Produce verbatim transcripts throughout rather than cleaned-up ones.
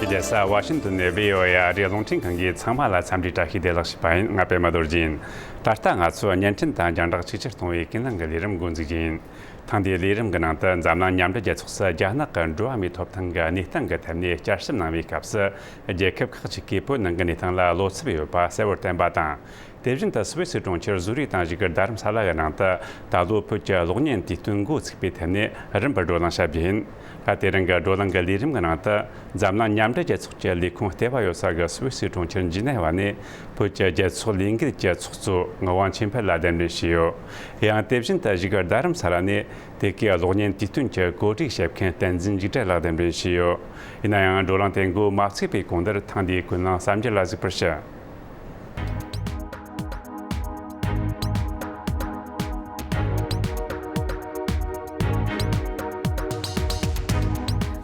རྒྱལ་ས་ཝ་ཤིང་ཏོན་ནས་བྷི་ཨོ་ཨེ་ཨ་རིའི་རླུང་འཕྲིན་ཁང་གིས་ཚང་མ་ལ་འཚམས་འདྲིའི་བཀྲ་ཤིས་བདེ་ལེགས་ཞུས་པ་ཡིན། ང་པད་མ་རྡོ་རྗེ་ཡིན། ད་ལྟ་ང་ཚོས་བརྙན་འཕྲིན་དང་རྒྱང་བསྒྲགས་ཆེས་ཆེར་གཏོང་བའི་ཀུན་གླེང་གི་ལས་རིམ་འགོ་འཛུགས་རྒྱུ་ཡིན། ཐེངས་འདིའི་ལས་རིམ་གྱི་ནང་དུ་འཛམ་གླིང་མཉམ་འབྲེལ་རྒྱལ་ཚོགས་སུ་རྒྱ་ནག་གི་འགྲོ་བ་མིའི་ཐོབ་ཐང་གི་གནས་སྟངས་ཀྱི་ཐད་ནས་བསྐྱར་ཞིབ་གནང་བའི་སྐབས་སུ། རྒྱལ་ཁབ་ཁག་ཅིག་གིས་བོད་ནང་གི་གནས་སྟངས་ལ་བློ་འཚབ་ཡོད་པ་གསལ་བོར་བསྟན་པ་དང་། དེ་བཞིན་དུ་སུད་སི་གྲོང་ཁྱེར་ཟུ་རིག་དང་བཞུགས་སྒར་རྡ་རམ་ས་ལ་ཡི་ནང་དུ་ད་ལོ་བོད་ཀྱི་གློག་བརྙན་དུས་སྟོན་འགོ་ཚུགས་པའི་ཐད་ནས་རིམ་པར་བགྲོ་གླེང་བྱ་རྒྱུ་ཡིན། སྐབས་དེ་རིང་གི་བགྲོ་གླེང་གི་ལས་རིམ་གྱི་ནང་དུ་འཛམ་གླིང་མཉམ་འབྲེལ་རྒྱལ་ཚོགས་ཀྱི་ལས་ཁུངས་ལྟེ་བ་ཡོད་ས་གི་སུད་སི་གྲོང་ཁྱེར་ཇི་ནེ་ཝ་ནས་བོད་ཀྱི་རྒྱལ་ཚོགས་ལས་འགུལ་གྱི་ཚོགས་གཙོ་ངག་དབང་ཆོས་འཕེལ་ལ་གདན་འདྲེན་བྱས་ཡོད། ཡང་དེ་བཞིན་དུ་བཞུགས་སྒར་རྡ་རམ་ས་ལ་ནས་དེ་གའི་གློག་བརྙན་དུས་སྟོན་གྱི་གོ་སྒྲིག་བྱེད་མཁན་བསྟན་འཛིན་འཇིགས་བྲལ་ལགས་གདན་འདྲེན་བྱས་ཡོད། ཡིན་ན་ཡང་བགྲོ་གླེང་དེ་འགོ་མ་ཚུགས་པའི་གོང་དུ་ཐེངས་འདིའི་ཀུན་གླེང་གསར་འགྱུར་ལ་གཟིགས་པར་ཞུ།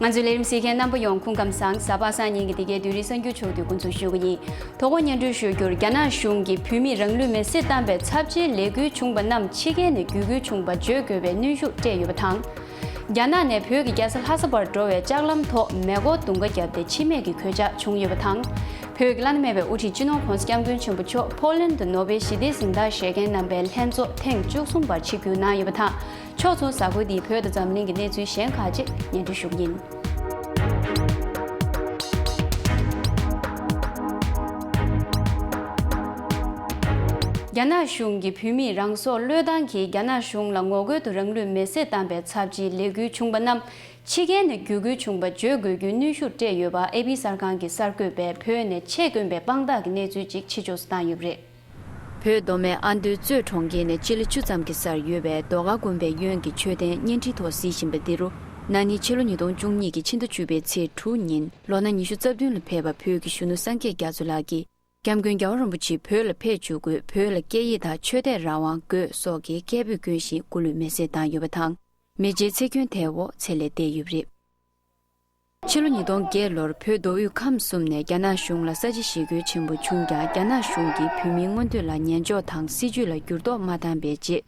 ང་ཚོའི་ལས་རིམ་གཟིགས་མཁན་རྣམ་པ་ཡོངས་སྐུ་ཁམས་བཟང་། གཟའ་པ་སངས་ཉིན་གྱི་འདི་གའི་དུས་རིམ་གསར་འགྱུར་ཕྱོགས་བསྡུས་འགོ་འཛུགས་ཞུ་གི་ཡིན། དོ་དགོང་སྙན་སྒྲོན་ཞུ་རྒྱུར། རྒྱ་ནག་གཞུང་གིས་བོད་མིས་རང་ལུས་མེར་སྲེག་བཏང་པའི་ཚབས་ཆེའི་ལས་འགུལ་བྱུང་བ་རྣམས་ཕྱི་རྒྱལ་ནས་བརྒྱུད་སྐུལ་བྱུང་བ་བརྗོད་དགོས་པའི་གནོན་ཤུགས་སྤྲད་ཡོད་པ་དང་། རྒྱ་ནག་ནས་བོད་ཀྱི་རྒྱལ་ས་ལྷ་ས་བར་འགྲོ་བའི་ལྕགས་ལམ་ཐོག་མེ་འཁོར་རྡུང་ཁ་བརྒྱབ་སྟེ་འཆི་རྨས་ཀྱི་གོད་ཆག་བྱུང་ཡོད་པ་དང་། བོད་ཀྱི་བླ་ན་མེད་པའི་དབུ་ཁྲིད་སྤྱི་ནོར་༸གོང་ས་༸སྐྱབས་མགོན་ཆེན་པོ་མཆོག་ཕོ་ལན་དུ་ནོ་བེལ་ཞི་བདེའི་གཟེངས་རྟགས་བཞེས་མཁན་རྣམ་པའི་ལྷན་ཚོགས་ཐེངས་བཅུ་གསུམ་པར་ཆིབས་བསྒྱུར་གནང་ཡོད་པ་དང་། ཕྱོགས་མཚུངས་གཟའ་འཁོར་འདིའི་བོད་དང་འཛམ་གླིང་གི་གནས་ཚུལ་གཞན་ཁག་ཅིག་སྙན་སྒྲོན་ཞུ་གི་ཡིན། རྒྱ་ནག་གཞུང་གིས་བོད་མིས་རང་སྲོག་བློས་བཏང་གིས་རྒྱ་ནག་གཞུང་ལ་ངོ་རྒོལ་དུ་རང་ལུས་མེར་སྲེག་བཏང་པའི་ཚབས་ཆེའི་ལས་འགུལ་བྱུང་བ་རྣམས་ཕྱི་རྒྱལ་ནས་བརྒྱུད་སྐུལ་བྱུང་བ་བརྗོད་དགོས་རྒྱུའི་གནོན་ཤུགས་སྤྲད་ཡོད་པ་ཨེ་པི་གསར་ཁང་གི་གསར་འགོད་པས་བོད་ནས་ཆེད་བསྐྱོན་པའི་དཔང་རྟགས་ཀྱི་གནས་ཚུལ་ཅིག་ཕྱི་ཕྱོགས་སུ་བཏང་ཡོད་པ་རེད། བོད་མདོ་སྨད་ཨ་མདོའི་གཙོས་གྲོང་ཁྱེར་ནས་སྤྱི་ལེ་བཅུ་ཙམ་གྱི་སར་ཡོད་པའི་རྡོ་དཀར་དགོན་པའི་གཡོན་གྱི་མཆོད་རྟེན་བརྙན་འཕྲིན་ཐོག་གཟིགས་བཞིན་པ་འདི་རུ། ན་ནིང་ཕྱི་ལོ་ཉིས་སྟོང་བཅུ་གཉིས་ཀྱི་ཕྱི་ཟླ་བཅུ་པའི་ཚེས་དྲུག་ཉིན་ལོ་ན་ཉི་ཤུ་རྩ་བདུན་ལ་ཕེབས་པ་བོད་ཀྱི་གཞོན་ནུ་སངས་རྒྱས་རྒྱ་མཚོ་ལགས་ཀྱིས། སྐྱབས་མགོན་རྒྱལ་བ་རིན་པོ་ཆེ་བོད་ལ་ཕེབས་བཅུག་སྐབས་བོད་ལ་སྐད་ཡིག་དང་ཆོས་དད་རང་དབང་དགོས་སོགས་ཀྱི་སྐད་འབོད་བསྐྱོན་བཞིན་སྐུ་ལུས་མེར་སྲེག་བཏང་ཡོད་པ་དང་། མེ་ལྕེའི་ཚིག་སྐྱོན་དེའི་འོག་ཚེ་ལས་འདས་ཡོད་པ་རེད། ཕྱི་ལོ་ཉིས་སྟོང་བརྒྱད་ལོར་བོད་མདོ་དབུས་ཁམས་གསུམ་ནས་རྒྱ་ནག་གཞུང་ལ་ས་བྱི་ཞི་རྒོལ་ཆེན་པོ་བྱུང་ཀྱང་རྒྱ་ནག་གཞུང་གིས་བོད་མིའི་མངོན་འདོད་ལ་ཉན་འཇོག་དང་སྲིད་ཇུས་ལ་འགྱུར་ལྡོག་མ་བཏང་པའི་རྗེས།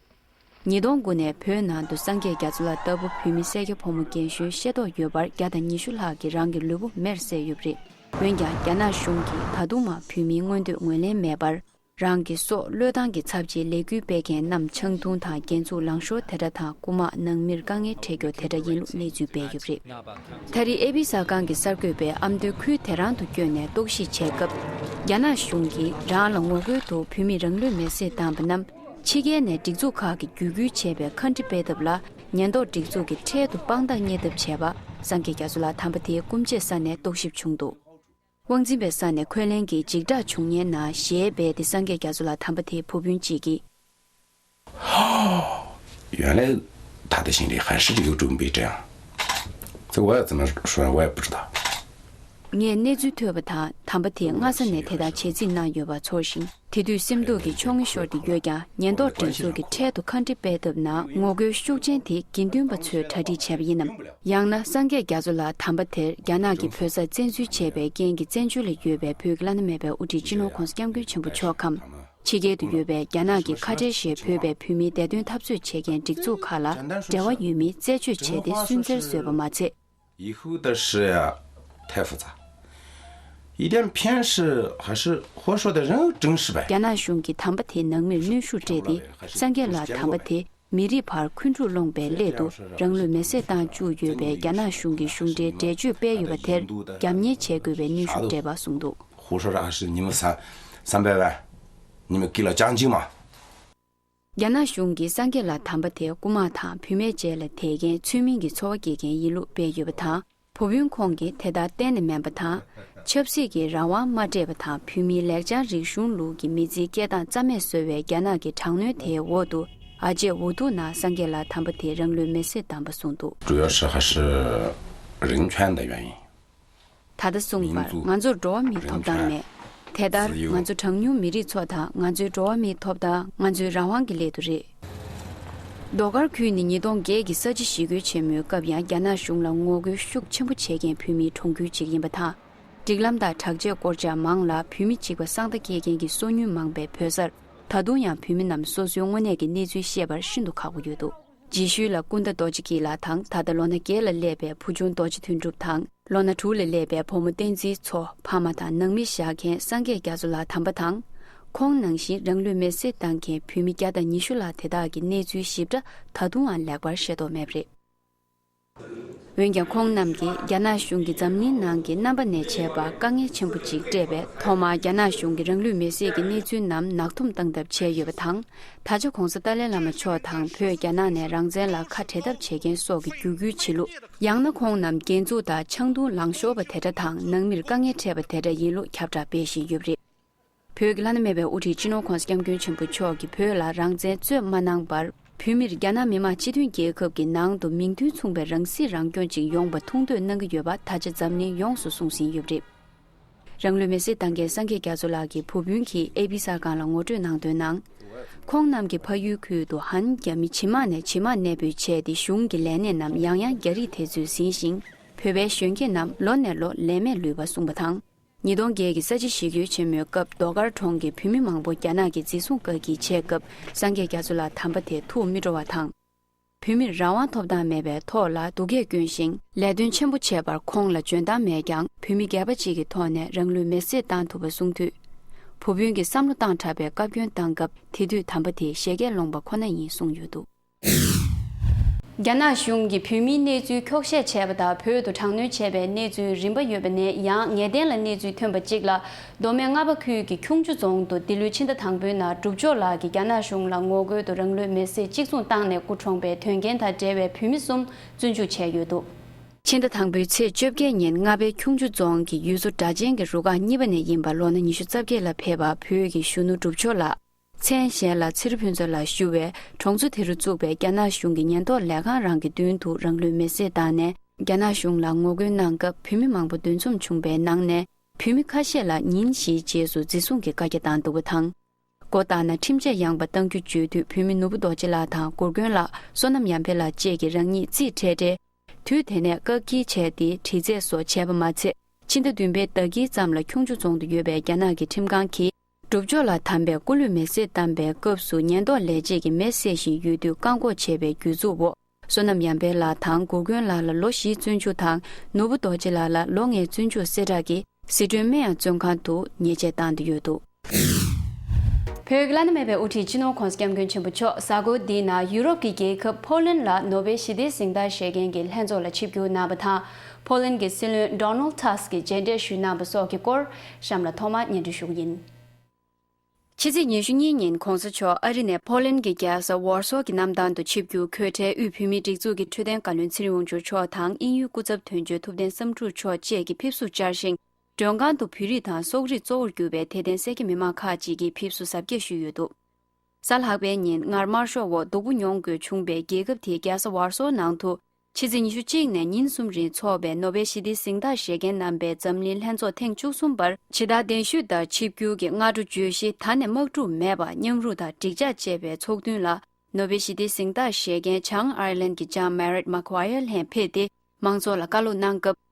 ཉིས་སྟོང་དགུ་ནས་བོད་ནང་དུ་སངས་རྒྱས་རྒྱ་མཚོ་ལགས་ལྟ་བུ་བོད་མི་སེར་སྐྱ་ཕོ་མོ་རྒན་གཞོན་ཤེས་རྟོགས་ཡོད་པར་བརྒྱ་དང་ཉི་ཤུ་ལྷག་གིས་རང་གི་ལུས་པོ་མེར་བསྲེགས་ཡོད་པ་རེད། འོན་ཀྱང་རྒྱ་ནག་གཞུང་གིས་ད་དུང་མང་བོད་མིའི་མངོན་འདོད་ངོས་ལེན་མེད་པར། རང་གི་སྲོག་བློས་བཏང་གི་ཚབས་ཆེའི་ལས་འགུལ་སྤེལ་མཁན་རྣམས་ཆང་འཐུང་དང་རྒྱན་འཛུགས་ལང་ཤོར་དེ་འདྲ་དང་རྐུ་མ་ནང་མིར་དཀའ་ངལ་འཕྲད་རྒྱུ་དེ་འདྲ་ཡིན་ལུགས་གནས་ཚུལ་སྤེལ་ཡོད་པ་རེད། ད་རེས་ཨེ་པི་གསར་ཁང་གི་གསར་འགོད་པས་ཨ་མདོའི་ཁུལ་དེ་རང་དུ་བསྐྱོད་ནས་རྟོག་ཞིབ་བྱས་སྐབས། རྒྱ་ནག་གཞུང་གིས་རང་ལ་ངོ་རྒོལ་དུ་བོད་མི་རང་ལུས་མེར་སྲེག་བཏང་པ་རྣམས་ཕྱི་རྒྱལ་ནས་སྒྲིག་འཛུགས་ཁག་གིས་བརྒྱུད་སྐུལ་བྱས་པའི་ཁ་འདྲི་སྤེལ་ཐབས་ལ་ཉེན་རྟོག་སྒྲིག་འཛུགས་ཀྱིས་འཕྲལ་དུ་དཔང་རྟགས་རྙེད་ཐབས་བྱས་པ་སངས་རྒྱས་རྒྱ་མཚོ་ལགས་དམ་པ་དེའི་སྐུ་མཆེད་ས་ནས་རྟོག་ཞིབ་བྱུང་འདུག། དབང་འཛིན་པའི་ས་ནས་འཁོན་ལན་གྱི་འཇིགས་སྐྲག་བྱུང་ཉེན་ནང་ཞེས་སྦས་ཏེ་སངས་རྒྱས་རྒྱ་མཚོ་ལགས་དམ་པ་དེའི་བུ་སྤུན་གཅིག་གིས། 原来他的心里还是有准备这样，这我怎么说我也不知道。 ངས་གནས་ཚུལ་ཐོས་པ་དང་དམ་པ་དེས་སྔ་ས་ནས་དེ་ལྟར་བྱེད་རྩིས་གནང་ཡོད་པ་ཚོར་ཞིང་། དེ་དུས་སེམས་སྡུག་གིས་ཆོ་ངེ་ཤོར་ཏེ་ཡོད་ཀྱང་ཉེན་རྟོག་སྒྲིག་འཛུགས་ཀྱིས་འཕྲལ་དུ་ཁ་འདྲི་སྤེལ་ཐབས་ནང་ངོ་རྒོལ་ཤུགས་ཆེན་དེ་དགེ་འདུན་པ་ཚོས་གྲ་སྒྲིག་བྱས་པ་ཡིན་ནམ། ཡང་ན་སངས་རྒྱས་རྒྱ་མཚོ་ལགས་དམ་པ་དེར་རྒྱ་ནག་གིས་བོད་སར་བཙན་འཛུལ་བྱས་པའི་རྐྱེན་གྱིས་བཙན་བྱོལ་ལ་ཡོད་པའི་བོད་ཀྱི་བླ་ན་མེད་པའི་དབུ་ཁྲིད་སྤྱི་ནོར་༸གོང་ས་༸སྐྱབས་མགོན་ཆེན་པོ་མཆོག་གམ། ཕྱི་རྒྱལ་དུ་ཡོད་པའི་རྒྱ་ནག་གི་ཁ་བྲལ་ཞེས་འབོད་པའི་བོད་མིའི་བདེ་དོན་འཐབ་རྩོད་བྱེད་མཁན་སྒྲིག་འཛུགས་ཁག་ལ་འབྲེལ་བ་ཡོད་མིན་རྩད་གཅོད་བྱས་ཏེ་སུན་གཙེར་བཟོས་པ་མ་ཚད། 以后的事呀，太复杂。一点偏是还是或说的人正是呗。 རྒྱ་ནག་གཞུང་གིས་དམ་པ་དེའི་ནང་མིར་གནོན་ཤུགས་སྤྲད་དེ་སངས་རྒྱས་ལགས་དམ་པ་དེ་མི་རིགས་བར་འཁོན་འཁྲུག་སློང་པའི་སླད་དུ་རང་ལུས་མེར་སྲེག་བཏང་བཅུག་ཡོད་པའི་རྒྱ་ནག་གཞུང་གི་གཞུང་འབྲེལ་འགྲེལ་བརྗོད་སྤེལ་ཡོད་པ་དེར་རྒྱབ་གཉེར་བྱེད་དགོས་པའི་གནོན་ཤུགས་སྤྲད་པ་གསུངས་འདུག། 胡说八道是你们三三拜拜，你们给了奖金吗？ རྒྱ་ནག་གཞུང་གིས་སངས་རྒྱས་ལགས་དམ་པ་དེ་རྐུ་མ་དང་བུད་མེད་བཅས་ལ་དད་མཁན་ཚུལ་མིན་གྱི་འཚོ་བ་སྐྱེལ་མཁན་ཡིན་ལུགས་སྤེལ་ཡོད་པ་དང་། བུ་སྤུན་ཁོང་གིས་དེ་ལྟར་གཏན་ནས་མིན་པ་དང་། ཆབ་སྲིད་ཀྱི་རང་དབང་མ་སྤྲད་པ་དང་བོད་མིའི་ལེགས་བྱང་རིག་གཞུང་ལུགས་ཀྱི་མི་ཚེའི་སྐྱེལ་སྟངས་རྩ་མེད་བཟོ་བའི་རྒྱ་ནག་གི་དྲག་གནོན་དེའི་འོག་ཏུ་ཨ་ཅེ་འུ་ཐུག་ནང་སངས་རྒྱས་ལགས་དམ་པ་དེ་རང་ལུས་མེར་སྲེག་བཏང་པ་གསུངས་འདུག། 主要是还是人权的原因。 ད་ལྟ་གསུངས་པར་ང་ཚོར་འགྲོ་བ་མིའི་ཐོབ་ཐང་མེད། དེ་ལྟར་ང་ཚོ་གྲངས་ཉུང་མི་རིགས་ཚོ་དང་ང་ཚོའི་འགྲོ་བ་མིའི་ཐོབ་ཐང་ང་ཚོའི་རང་དབང་གི་སླད་དུ་རེད། རྡོ་དཀར་ཁུལ་ནི་ཉིས་སྟོང་བརྒྱད་ཀྱི་ས་བྱི་ཞི་རྒོལ་ཆེན་མོའི་སྐབས་ཡང་རྒྱ་ནག་གཞུང་ལ་ངོ་རྒོལ་ཤུགས་ཆེན་པོ་བྱེད་མཁན་བོད་མིའི་གྲོང་ཁྱེར་ཅིག་ཡིན་པ་དང་། སྒྲིག་ལམ་དང་དྲག་ཆས་སྐོར་ཆ་མང་ལ་བོད་མི་གཅིག་པ་སྲང་མདའ་འཁྱེར་མཁན་གྱི་སོ་ཉུལ་མང་པའི་བོད་སར་ད་དུང་ཡང་བོད་མི་རྣམས་སོ་སོའི་དངོས་གནས་ཀྱི་གནས་ཚུལ་ཤེས་པར་ཤིན་ཏུ་ཁག་པོ་ཡོད་འདུག། རྗེས་ཤུལ་ལ་ཀུན་ད་རྡོ་རྗེ་སྐྱིད་ལགས་དང་། ད་ལྟ་ལོ་ན་བརྒྱད་ལ་སླེབས་པའི་བུ་ཆུང་རྡོ་རྗེ་དོན་གྲུབ་དང་། ལོ་ན་དྲུག་ལ་སླེབས་པའི་བུ་མོ་བསྟན་འཛིན་མཚོ། ཕ་མ་དང་ནང་མི་བཞག་མཁན་སངས་རྒྱས་རྒྱ་མཚོ་ལགས་དམ་པ་དང་། ཁོང་ནང་བཞིན་རང་ལུས་མེར་སྲེག་བཏང་མཁན་བོད་མི་བརྒྱ་དང་ཉི་ཤུ་ལྷག་དེ་དག་གི་གནས་ཚུལ་ཞིབ་ཕྲ་ད་དུང་ཡང་ལེགས་པར་ཤེས་རྟོགས་མེད་པ་རེད། འོན་ཀྱང་ཁོང་རྣམས་ཀྱིས་རྒྱ་ནག་གཞུང་གིས་འཛམ་གླིང་ནང་གི་རྣམ་པ་ནས་བྱས་པ་དཀའ་ངལ་ཆེན་པོ་ཅིག་སྤྲད་པས། ཐོག་མར་རྒྱ་ནག་གཞུང་གིས་རང་ལུས་མེར་སྲེག་གི་གནས་ཚུལ་རྣམས་ནག་འཐོམ་བཏང་ཐབས་བྱས་ཡོད་པ་དང་། ད་ཆ་༧གོང་ས་ཏཱ་ལའི་བླ་མ་མཆོག་དང་བོད་རྒྱ་ནག་ནས་རང་བཙན་ལ་ཁ་བྲལ་ཐབས་བྱེད་མཁན་སོགས་ཀྱི་བརྒྱུད་སྐུལ་བྱེད་ལུགས། ཡང་ན་ཁོང་རྣམས་རྒྱན་འཛུགས་དང་ཆང་འཐུང་ལང་ཤོར་བ་དེ་འདྲ་དང་། ནང་མིར་དཀའ་ངལ་འཕྲད་པ་དེ་འདྲ་ཡིན་ལུགས་ཁྱབ་བསྒྲགས་སྤེལ་བཞིན་ཡོད་པ་རེད། བོད་ཀྱི་བླ་ན་མེད་པའི་དབུ་ཁྲིད་སྤྱི་ནོར་༧གོང་ས་༧སྐྱབས་མགོན་ཆེན་པོ་མཆོག་གིས་བོད་ལ་རང་བཙན་རྩོད་མ་གནང་བར། བོད་མིར་རྒྱ་ནག་མི་དམངས་སྤྱི་མཐུན་རྒྱལ་ཁབ་ཀྱི་ནང་དུ་མིང་དོན་མཚུངས་པའི་རང་སྲིད་རང་སྐྱོང་ཅིག་ཡོང་བ་ཐུགས་འདོད་གནང་གི་ཡོད་པ་ད་ཆ་འཛམ་གླིང་ཡོངས་སུ་གསུངས་ཟིན་ཡོད་པ་རེད། རང་ལུས་མེར་སྲེག་བཏང་མཁན་སངས་རྒྱས་རྒྱ་མཚོ་ལགས་ཀྱི་བུ་སྤུན་གྱིས་ཨེ་བྷི་གསར་ཁང་ལ་ངོ་སྤྲོད་གནང་དོན་ནང་། ཁོང་རྣམས་ཀྱི་ཕ་ཡུལ་ཁུལ་དུ་ཧན་རྒྱ་མི་ཇེ་མང་ནས་ཇེ་མང་གནས་སྤོས་བྱས་ཏེ། གཞུང་གི་ལས་སྣེ་རྣམས་ཡང་ཡང་རྒྱ་རིགས་དེ་ཚོས་ཟིན་ཞིང་། བོད་པའི་གཞོན་སྐྱེས་རྣམས་ལོ་ནས་ལོ་ལས་མེད་ལུས་པ་གསུངས་པ་དང་། ཉིས་སྟོང་བརྒྱད་ཀྱི་ས་བྱི་ཞི་རྒོལ་ཆེན་མོའི་སྐབས་ཟློས་གར་གྲོང་གི་བོད་མི་མང་པོ་རྒྱ་ནག་གིས་འཛིན་བཟུང་བཀག་སྐྱིལ་བྱས་སྐབས། སངས་རྒྱས་རྒྱ་མཚོ་ལགས་དམ་པ་དེ་ཐུགས་མི་སྤྲོ་བ་དང་། བོད་མིར་རང་དབང་ཐོབ་ཐང་མེད་པའི་ཐོག་ལ་སྡུག་སྐད་བསྐྱོན་ཞིང་། ལས་དོན་ཆེན་པོ་བྱས་པར་ཁོང་ལ་འཇོན་ཐང་མེད་ཀྱང་། བོད་མི་སྒེར་པ་གཅིག་གི་ཐོག་ནས་རང་ལུས་མེར་སྲེག་བཏང་ཐུབ་པ་གསུངས་དུས། བུ་སྤུན་གྱིས་བསམ་བློ་བཏང་དྲགས་པའི་བཀའ་བཀྱོན་བཏང་སྐབས། དེ་དུས་དམ་པ་དེས་བཞད་གད་སློང་པ་ཁོ་ན་ཡིན་གསུངས་ཡོད་འདུག་རྒྱ་ནག་གཞུང་གིས་བོད་མིའི་གནས་ཚུལ་འཁྱོག་བཤད་བྱས་པ་དང་། བོད་དུ་དྲག་གནོན་བྱས་པའི་གནས་ཚུལ་རིམ་པ་ཡོད་པ་ནས་ཡང་ངེས་གཏན་ལ་གནས་ཚུལ་ཐོན་པ་གཅིག་ལ། མདོ་སྨད་རྔ་པ་ཁུལ་གྱི་ཁྱུང་མཆུ་རྫོང་དུ་འདི་ལོའི་ཕྱི་ཟླ་དང་པོའི་ནང་སྒྲུབ་སྐྱོར་ལགས་ཀྱིས་རྒྱ་ནག་གཞུང་ལ་ངོ་རྒོལ་དུ་རང་ལུས་མེར་སྲེག་གཅིག་མཚུངས་བཏང་ནས་སྐུ་གྲོངས་པའི་དོན་རྐྱེན་དང་འབྲེལ་བའི་བོད་མི་གསུམ་བཙོན་འཇུག་བྱས་ཡོད་འདུག་ཕྱི་ཟླ་དང་པོའི་ཚེས་བཅོ་བརྒྱད་ཉིན་རྔ་པའི་ཁྱུང་མཆུ་རྫོང་གི་ཡུལ་ཚོ་སྦྲ་ཆེན་གྱི་རུ་ཁག་གཉིས་པ་ནས་ཡིན་པ་ལོ་ན་ཉི་ཤུ་རྩ་བརྒྱད་ལ་ཕེབས་པ་བོད་ཀྱི་གཞོན་ནུ་སྒྲུབ་སྐྱོར་ལགས། མཚན་གཞན་ལ་ཚེ་རིང་ཕུན་ཚོགས་ལགས་ཞུ་བས། གྲོང་ཚོ་དེ་རུ་བཙུགས་པའི་རྒྱ་ནག་གཞུང་གི་ཉེན་རྟོག་ལས་ཁང་རང་གི་མདུན་དུ་རང་ལུས་མེར་སྲེག་བཏང་ནས། རྒྱ་ནག་གཞུང་ལ་ངོ་རྒོལ་གནང་སྐབས་བོད་མི་མང་པོ་འདུ་འཛོམས་བྱུང་པའི་ནང་ནས། བོད་མི་ཁ་ཤས་ལ་ཉིན་བཞིའི་རྗེས་སུ་འཛིན་བཟུང་གི་བཀའ་རྒྱ་བཏང་འདུག་པ་དང་། མགོ་བཏགས་ན་ཁྲིམས་ཆད་ཡངས་པ་གཏང་རྒྱུ་བརྗོད་དུས། བོད་མི་ནོར་བུ་རྡོ་རྗེ་ལགས་དང་གུར་མགོན་ལགས། བསོད་ནམས་ཡར་འཕེལ་ལགས་བཅས་ཀྱིས་རང་ཉིད་རྩིས་སྤྲད་སྤྲད། དུས་དེ་ནས་བཀག་སྐྱིལ་བྱས་ཏེ། དྲི་རྩད་སོགས་བྱས་པ་མ་ཚད། ཕྱི་ཟླ་བདུན་པའི་ཟླ་དཀྱིལ་ཙམ་ལ་ཁྱུང་མཆུ་རྫོང་དུ་ཡོད་པའི་རྒྱ་ནག་གི་ཁྲིམས་ཁང་གིས། སྒྲུབ་སྐྱོར་ལགས་དམ་པས་སྐུ་ལུས་མེར་སྲེག་བཏང་པའི་སྐབས་སུ། ཉེན་རྟོག་ལས་བྱེད་ཀྱིས་མེ་བསད་བཞིན་ཡོད་དུས། བཀག་འགོག་བྱས་པའི་གྱོད་འཛུགས་འོག། བསོད་ནམས་ཡར་འཕེལ་ལགས་དང་གུར་མགོན་ལགས་ལ་ལོ་བཞིའི་བཙོན་འཇུག་དང་། ནོར་བུ་རྡོ་རྗེ་ལགས་ལ་ལོ་ལྔའི་བཙོན་འཇུག་གསལ་བསྒྲགས་ཀྱིས། ཟི་ཁྲོན་སྨན་ཡོན་བཙོན་ཁང་དུ་ཉེས་ཆད་བཏང་སྟེ་ཡོད་འདུག་བོད་ཀྱི་བླ་ན་མེད་པའི་དབུ་ཁྲིད་སྤྱི་ནོར་༧གོང་ས་༧སྐྱབས་མགོན་ཆེན་པོ་མཆོག་གཟའ་འཁོར་འདིའི་ནང་ཡུ་རོབ་ཀྱི་རྒྱལ་ཁབ་ཕོ་ལན་ལ་ནོ་བེལ་ཞི་བདེའི་གཟེངས་རྟགས་བཞེས་མཁན་གྱི་ལྷན་ཚོགས་ལ་ཆིབས་བསྒྱུར་གནང་བ་དང་། ཕོ་ལན་གྱི་སྲིད་བློན་ཌོ་ནལ་ཌི་ཊག་སི་གིས་མཇལ་འཕྲད་ཞུས་གནང་བ་སོགས་ཀྱི་སྐོར་གཤམ་ལ་ཐོག་མར་སྙན་སྒྲོན་ཞུ་གི་ཡིན། ཕྱི་ཚེས་ཉི་ཤུ་གཉིས་ཉིན་༧གོང་ས་མཆོག་ཨ་རི་ནས་ཕོ་ལན་གྱི་རྒྱལ་ས་ཝར་སོ་གྱི་གནམ་ཐང་དུ་ཆིབས་བསྒྱུར། ཁོས་འཕྲལ་དབུས་བོད་མིའི་སྒྲིག་འཛུགས་ཀྱི་འཕྲོད་བསྟེན་བཀའ་བློན་ཚེ་རིང་དབང་ཕྱུག་མཆོག་དང་། དབྱིན་ཡུལ་སྐུ་ཚབ་དོན་གཅོད་ཐུབ་བསྟན་བསམ་གྲུབ་མཆོག་བཅས་ཀྱིས་ཕེབས་བསུ་བཅར་ཞིང་། མགྲོན་ཁང་དུ་བོད་རིགས་དང་སོག་རིགས་གཙོ་བོར་གྱུར་པའི་དད་ལྡན་སེར་སྐྱ་མི་མང་ཁག་ཅིག་གིས་ཕེབས་བསུ་གཟབ་རྒྱས་ཞུས་ཡོད་འདུག་གཟའ་ལྷག་པའི་ཉིན་སྔར་དམར་ཤོག་འོག་སྡུག་པོ་མྱོང་དགོས་བྱུང་བའི་རྒྱལ་ཁབ་དེའི་རྒྱལ་ས་ཝར་སོའི་ནང་དུ། ཕྱི་ཚེས་ཉི་ཤུ་གཅིག་ནས་ཉིན་གསུམ་རིང་འཚོགས་པའི་ནོ་བེལ་ཞི་བདེའི་གཟེངས་རྟགས་བཞེས་མཁན་རྣམ་པའི་འཛམ་གླིང་ལྷན་ཚོགས་ཐེངས་བཅུ་གསུམ་པར། ཇི་ལྟར་གདན་ཞུས་ལྟར་ཆིབས་བསྒྱུར་གྱི་སྔ་དྲོ་བརྗོད་གཞི། ད་ནས་དམག་འཁྲུག་མེད་པ། མཉམ་རུབ་དང་འགྲིག་འཇགས་ཅེས་པའི་ཚོགས་ཐུན་ལ། ནོ་བེལ་ཞི་བདེའི་གཟེངས་རྟགས་བཞེས་མཁན་བྱང་ཨའི་ལན་གྱི་ལྕམ་མེ་རིད་མག་ཝེར་ལྷན་ཕེབས་ཏེ། མང་ཚོགས་ལ་བཀའ་སློབ་གནང་སྐབས།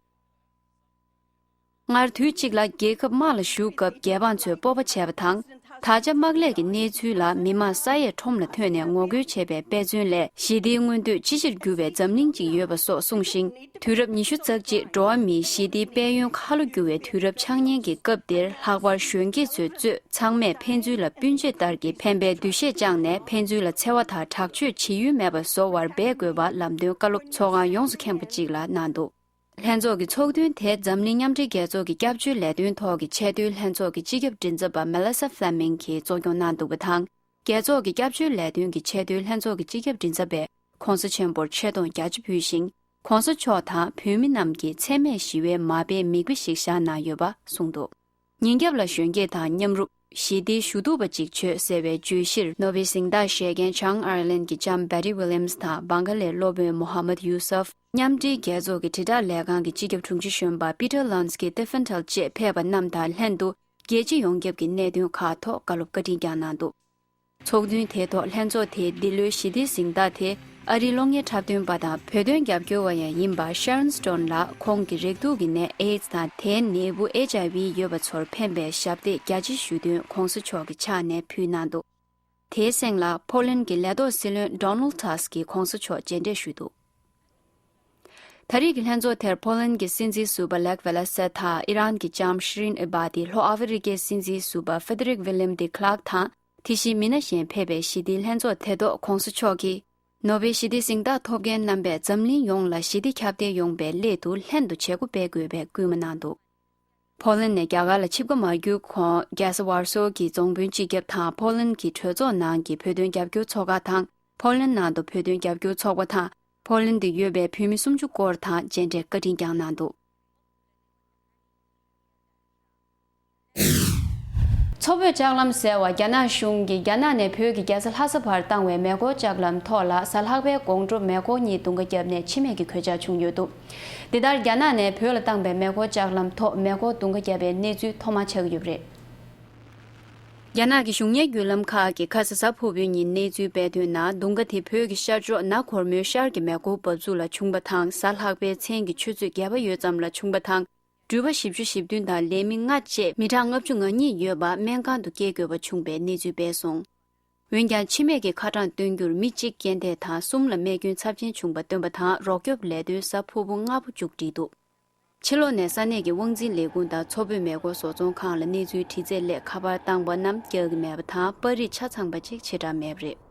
སྔར་དུས་གཅིག་ལ་རྒྱལ་ཁབ་དམག་ལ་ཞུགས་སྐབས་རྒྱལ་འབངས་ཚོས་སྤོབས་པ་བྱས་པ་དང་། ད་ཆ་དམག་ལས་ཀྱི་གནས་ཚུལ་ལ་མི་དམངས་ས་ཡས་ཁྲོམ་ལ་ཐོན་ནས་ངོ་རྒོལ་བྱས་པའི་དཔེ་མཚོན་ལས། ཞི་བདེའི་མངོན་འདོད་ཅི་ཆེར་འགྱུར་བའི་འཛམ་གླིང་ཅིག་ཡོད་པ་སོགས་གསུངས་ཤིང་། དུས་རབས་ཉི་ཤུ་རྩ་གཅིག་འགྲོ་བ་མིའི་ཞི་བདེའི་དཔལ་ཡོན་ཁ་ལོ་བསྒྱུར་བའི་དུས་རབས་འཆར་ཉེན་གྱི་སྐབས་འདིར། ལྷག་པར་གཞོན་སྐྱེས་ཚོས་གཙོས་ཚང་མས་ཕན་ཚུན་ལ་སྤུན་མཆེད་ལྟར་གྱི་ཕན་པའི་འདུ་ཤེས་བཅངས་ནས། ཕན་ཚུན་ལ་འཚེ་བ་དང་དྲག་སྤྱོད་ཇི་ཡོད་མེད་པ་བཟོ་བར་འབད་དགོས་པ་ལམ་སྟོན་བཀའ་སློབ་ཚོགས་ཁང་ཡོངས་སུ་ཁེངས་པ་ཅིག་ལ་གནང་འདུག་ལྷན་ཚོགས་ཀྱི་ཚོགས་ཐུན་དེ་འཛམ་གླིང་མཉམ་འབྲེལ་རྒྱལ་ཚོགས་ཀྱི་སྐྱབས་བཅོལ་ལས་དོན་ཐོག་གི་ཆེས་མཐོའི་ལྷན་ཚོགས་ཀྱི་སྤྱི་ཁྱབ་མགྲིན་ཚབ་པ་Melissa Fleming གིས་གཙོ་སྐྱོང་གནང་འདུག་པ་དང་། རྒྱལ་ཚོགས་ཀྱི་སྐྱབས་བཅོལ་ལས་དོན་གྱི་ཆེས་མཐོའི་ལྷན་ཚོགས་ཀྱི་སྤྱི་ཁྱབ་མགྲིན་ཚབ་པས་༧གོང་ས་ཆེན་པོར་ཆེ་མཐོང་རྒྱ་ཆེ་ཕུལ་ཞིང་། ༧གོང་ས་མཆོག་དང་བོད་མི་རྣམས་ཀྱིས་འཚེ་མེད་ཞི་བའི་མ་དཔེ་མིག་དཔེ་ཞིག་བཞག་གནང་ཡོད་པ་གསུངས་འདུག་ཉིན་རྒྱབ་ལ་གཞོན་སྐྱེས་དང་མཉམ་རུབ། ཞི་བདེའི་ཞུ་གཏུག་པ་ཅིག་བྱོས་ཟེར་བའི་བརྗོད་གཞིར། ནོ་བེལ་གཟེངས་རྟགས་བཞེས་མཁན་བྱང་ཨའི་ལན་གྱི་ལྕམ་Betty Williams དང་། བང་ག་ལའི་སློབ་དཔོན་Mohammed Yousaf། མཉམ་འབྲེལ་རྒྱལ་ཚོགས་ཀྱི་དྲིལ་བསྒྲགས་ལས་ཁང་གི་སྤྱི་ཁྱབ་དྲུང་ཆེ་གཞོན་པ་Peter Luns གྱིས་Tiefenthal བཅས་ཕེབས་པ་རྣམས་དང་ལྷན་དུ། རྒྱལ་སྤྱི་ཡོངས་ཁྱབ་ཀྱི་གནད་དོན་ཁག་ཐོག་བཀའ་སློབ་བཀའ་དྲིན་བསྐྱངས་གནང་འདུག་ཚོགས་ཐུན་དེའི་ཐོག་ལྷན་ཚོགས་དེའི་འདི་ལོའི་ཞི་བདེའི་གཟེངས་རྟགས་དེ། ཨ་རིའི་གློག་བརྙན་འཁྲབ་སྟོན་པ་དང་བོད་དོན་རྒྱབ་སྐྱོར་བ་ཡང་ཡིན་པ་Sharon Stone ལགས། ཁོང་གིས་རེག་དུག་གི་ནད་ཨེ་ཛི་དང་། དེའི་ནད་འབུ་ཨེཆ་ཨའི་ཝི་ཡོད་པ་ཚོར་ཕན་པའི་ཞབས་འདེགས་རྒྱ་ཆེ་ཞུ་དོན་༧གོང་ས་མཆོག་གི་ཕྱག་ནས་ཕུལ་གནང་འདུག་དེའི་གསེང་ལ་ཕོ་ལན་གྱི་ལས་ཐོག་སྲིད་བློན་ཌོ་ནལ་ཌ་ཊ་སི་ཀི་གོང་ས་མཆོག་མཇལ་འཕྲད་ཞུས་འདུག་ད་རེས་ཀྱི་ལྷན་ཚོགས་དེར་ཕོ་ལན་གྱི་སྲིད་འཛིན་ཟུར་པ་ལེག་ཝེ་ལ་སེ་དང་ཨི་རན་གྱི་ལྕམ་ཤི་རིན་ཨེ་བ་ཏི། ལྷོ་ཨ་ཧྥེ་རི་ཀའི་སྲིད་འཛིན་ཟུར་པ་ཧྥེ་ཏེ་རིག་ཝི་ལིམ་ཏི་ཁི་ལར་ཀི་དང་། དེ་བཞིན་མི་སྣ་གཞན་ཕེབས་པའི་ཞི་བདེའི་ལྷན་ཚོགས་དེ་ཐོག་གོང་ས་མཆོག་གིས། ནོ་བེལ་ཞི་བདེ་གཟེངས་རྟགས་ཐོབ་མཁན་རྣམ་པས་འཛམ་གླིང་ཡོངས་ལ་ཞི་བདེ་ཁྱབ་གདལ་ཡོང་བའི་སླད་དུ་ལྷན་དུ་བྱེད་སྒོ་སྤེལ་དགོས་པའི་སྐུལ་མ་གནང་འདུག་ཕོ་ལན་ནས་རྒྱ་གར་ལ་ཆིབས་ཁ་མ་བསྒྱུར་གོང་། རྒྱལ་ས་ཝར་སོ་གི་རྫོང་དཔོན་སྤྱི་ཁྱབ་དང་ཕོ་ལན་གྱི་གྲོས་ཚོགས་ནང་གི་བོད་དོན་རྒྱབ་སྐྱོར་ཚོགས་ཁག་དང་། ཕོ་ལན་ནང་དུ་བོད་དོན་རྒྱབ་སྐྱོར་ཚོགས་པ་དང་། ཕོ་ལན་དུ་ཡོད་པའི་བོད་མི་སུམ་ཅུ་སྐོར་དང་མཇལ་འཕྲད་བཀའ་དྲིན་བསྐྱངས་གནང་འདུག་མཚོ་བོད་ལྕགས་ལམ་ཟེར་བ། རྒྱ་ནག་གཞུང་གིས་རྒྱ་ནག་ནས་བོད་ཀྱི་རྒྱལ་ས་ལྷ་ས་བར་བཏང་བའི་མེ་འཁོར་ལྕགས་ལམ་ཐོག་ལ་གཟའ་ལྷག་པའི་དགོང་དྲོ་མེ་འཁོར་གཉིས་རྡུང་ཁ་བརྒྱབ་ནས་འཆི་རྨས་ཀྱི་གོད་ཆག་བྱུང་ཡོད་འདུག་འདི་ལྟར་རྒྱ་ནག་ནས་བོད་ལ་བཏང་པའི་མེ་འཁོར་ལྕགས་ལམ་ཐོག་མེ་འཁོར་རྡུང་ཁ་བརྒྱབ་པའི་གནས་ཚུལ་ཐོག་མ་ཆགས་ཀྱི་ཡོད་པ་རེད། རྒྱ་ནག་གི་གཞུང་གཉེར་བརྒྱུད་ལམ་ཁག་གིས་ཁ་ས་གཟའ་ཕུར་བུའི་ཉིན་གནས་ཚུལ་སྤེལ་དོན་ནང་། རྡུང་ཁ་དེ་བོད་ཀྱི་ཤར་ཕྱོགས་ན་གོར་མོའི་ཤར་གྱི་མེ་འཁོར་འབབ་ཚུགས་ལ་བྱུང་བ་དང་། གཟའ་ལྷག་པའི་མཚན་གྱི་ཆུ་ཚོད་བརྒྱད་པ་ཡོལ་ཙམ་ལ་བྱུང་བ་དང་། འགྲུལ་པ་བཞི་བཅུ་ཞེ་བདུན་དང་ལས་མི་ལྔ་བཅས་མི་གྲངས་ལྔ་བཅུ་ང་གཉིས་ཡོད་པ་སྨན་ཁང་དུ་སྐྱེལ་དགོས་པ་བྱུང་བའི་གནས་ཚུལ་སྤེལ་སོང་། འོན་ཀྱང་འཆི་རྨས་ཀྱི་ཁ་གྲངས་བཏོན་རྒྱུར་མི་གཅིག་རྐྱེན་འདས་དང་གསུམ་ལ་རྨས་སྐྱོན་ཚབས་ཆེན་བྱུང་བ་བཏོན་པ་དང་། རོགས་སྐྱོབ་ལས་དོན་གཟའ་ཕུར་བུ་སྔ་པོ་མཇུག་བསྒྲིལ་འདུག་ཕྱི་ལོགས་ནས་ས་གནས་ཀྱི་དབང་འཛིན་ལས་ཁུངས་དང་མཚོ་བོད་མེ་འཁོར་བཟོ་ཚོང་ཁང་ལ་གནས་ཚུལ་དྲི་རྩད་སླད་ཁ་པར་བཏང་པ་རྣམས་རྒྱག་གི་མེད་པ་དང་། པར་རིས་ཆ་ཚང་པ་ཅིག་ཕྱིར་བསྒྲགས་མེད་པ་རེད།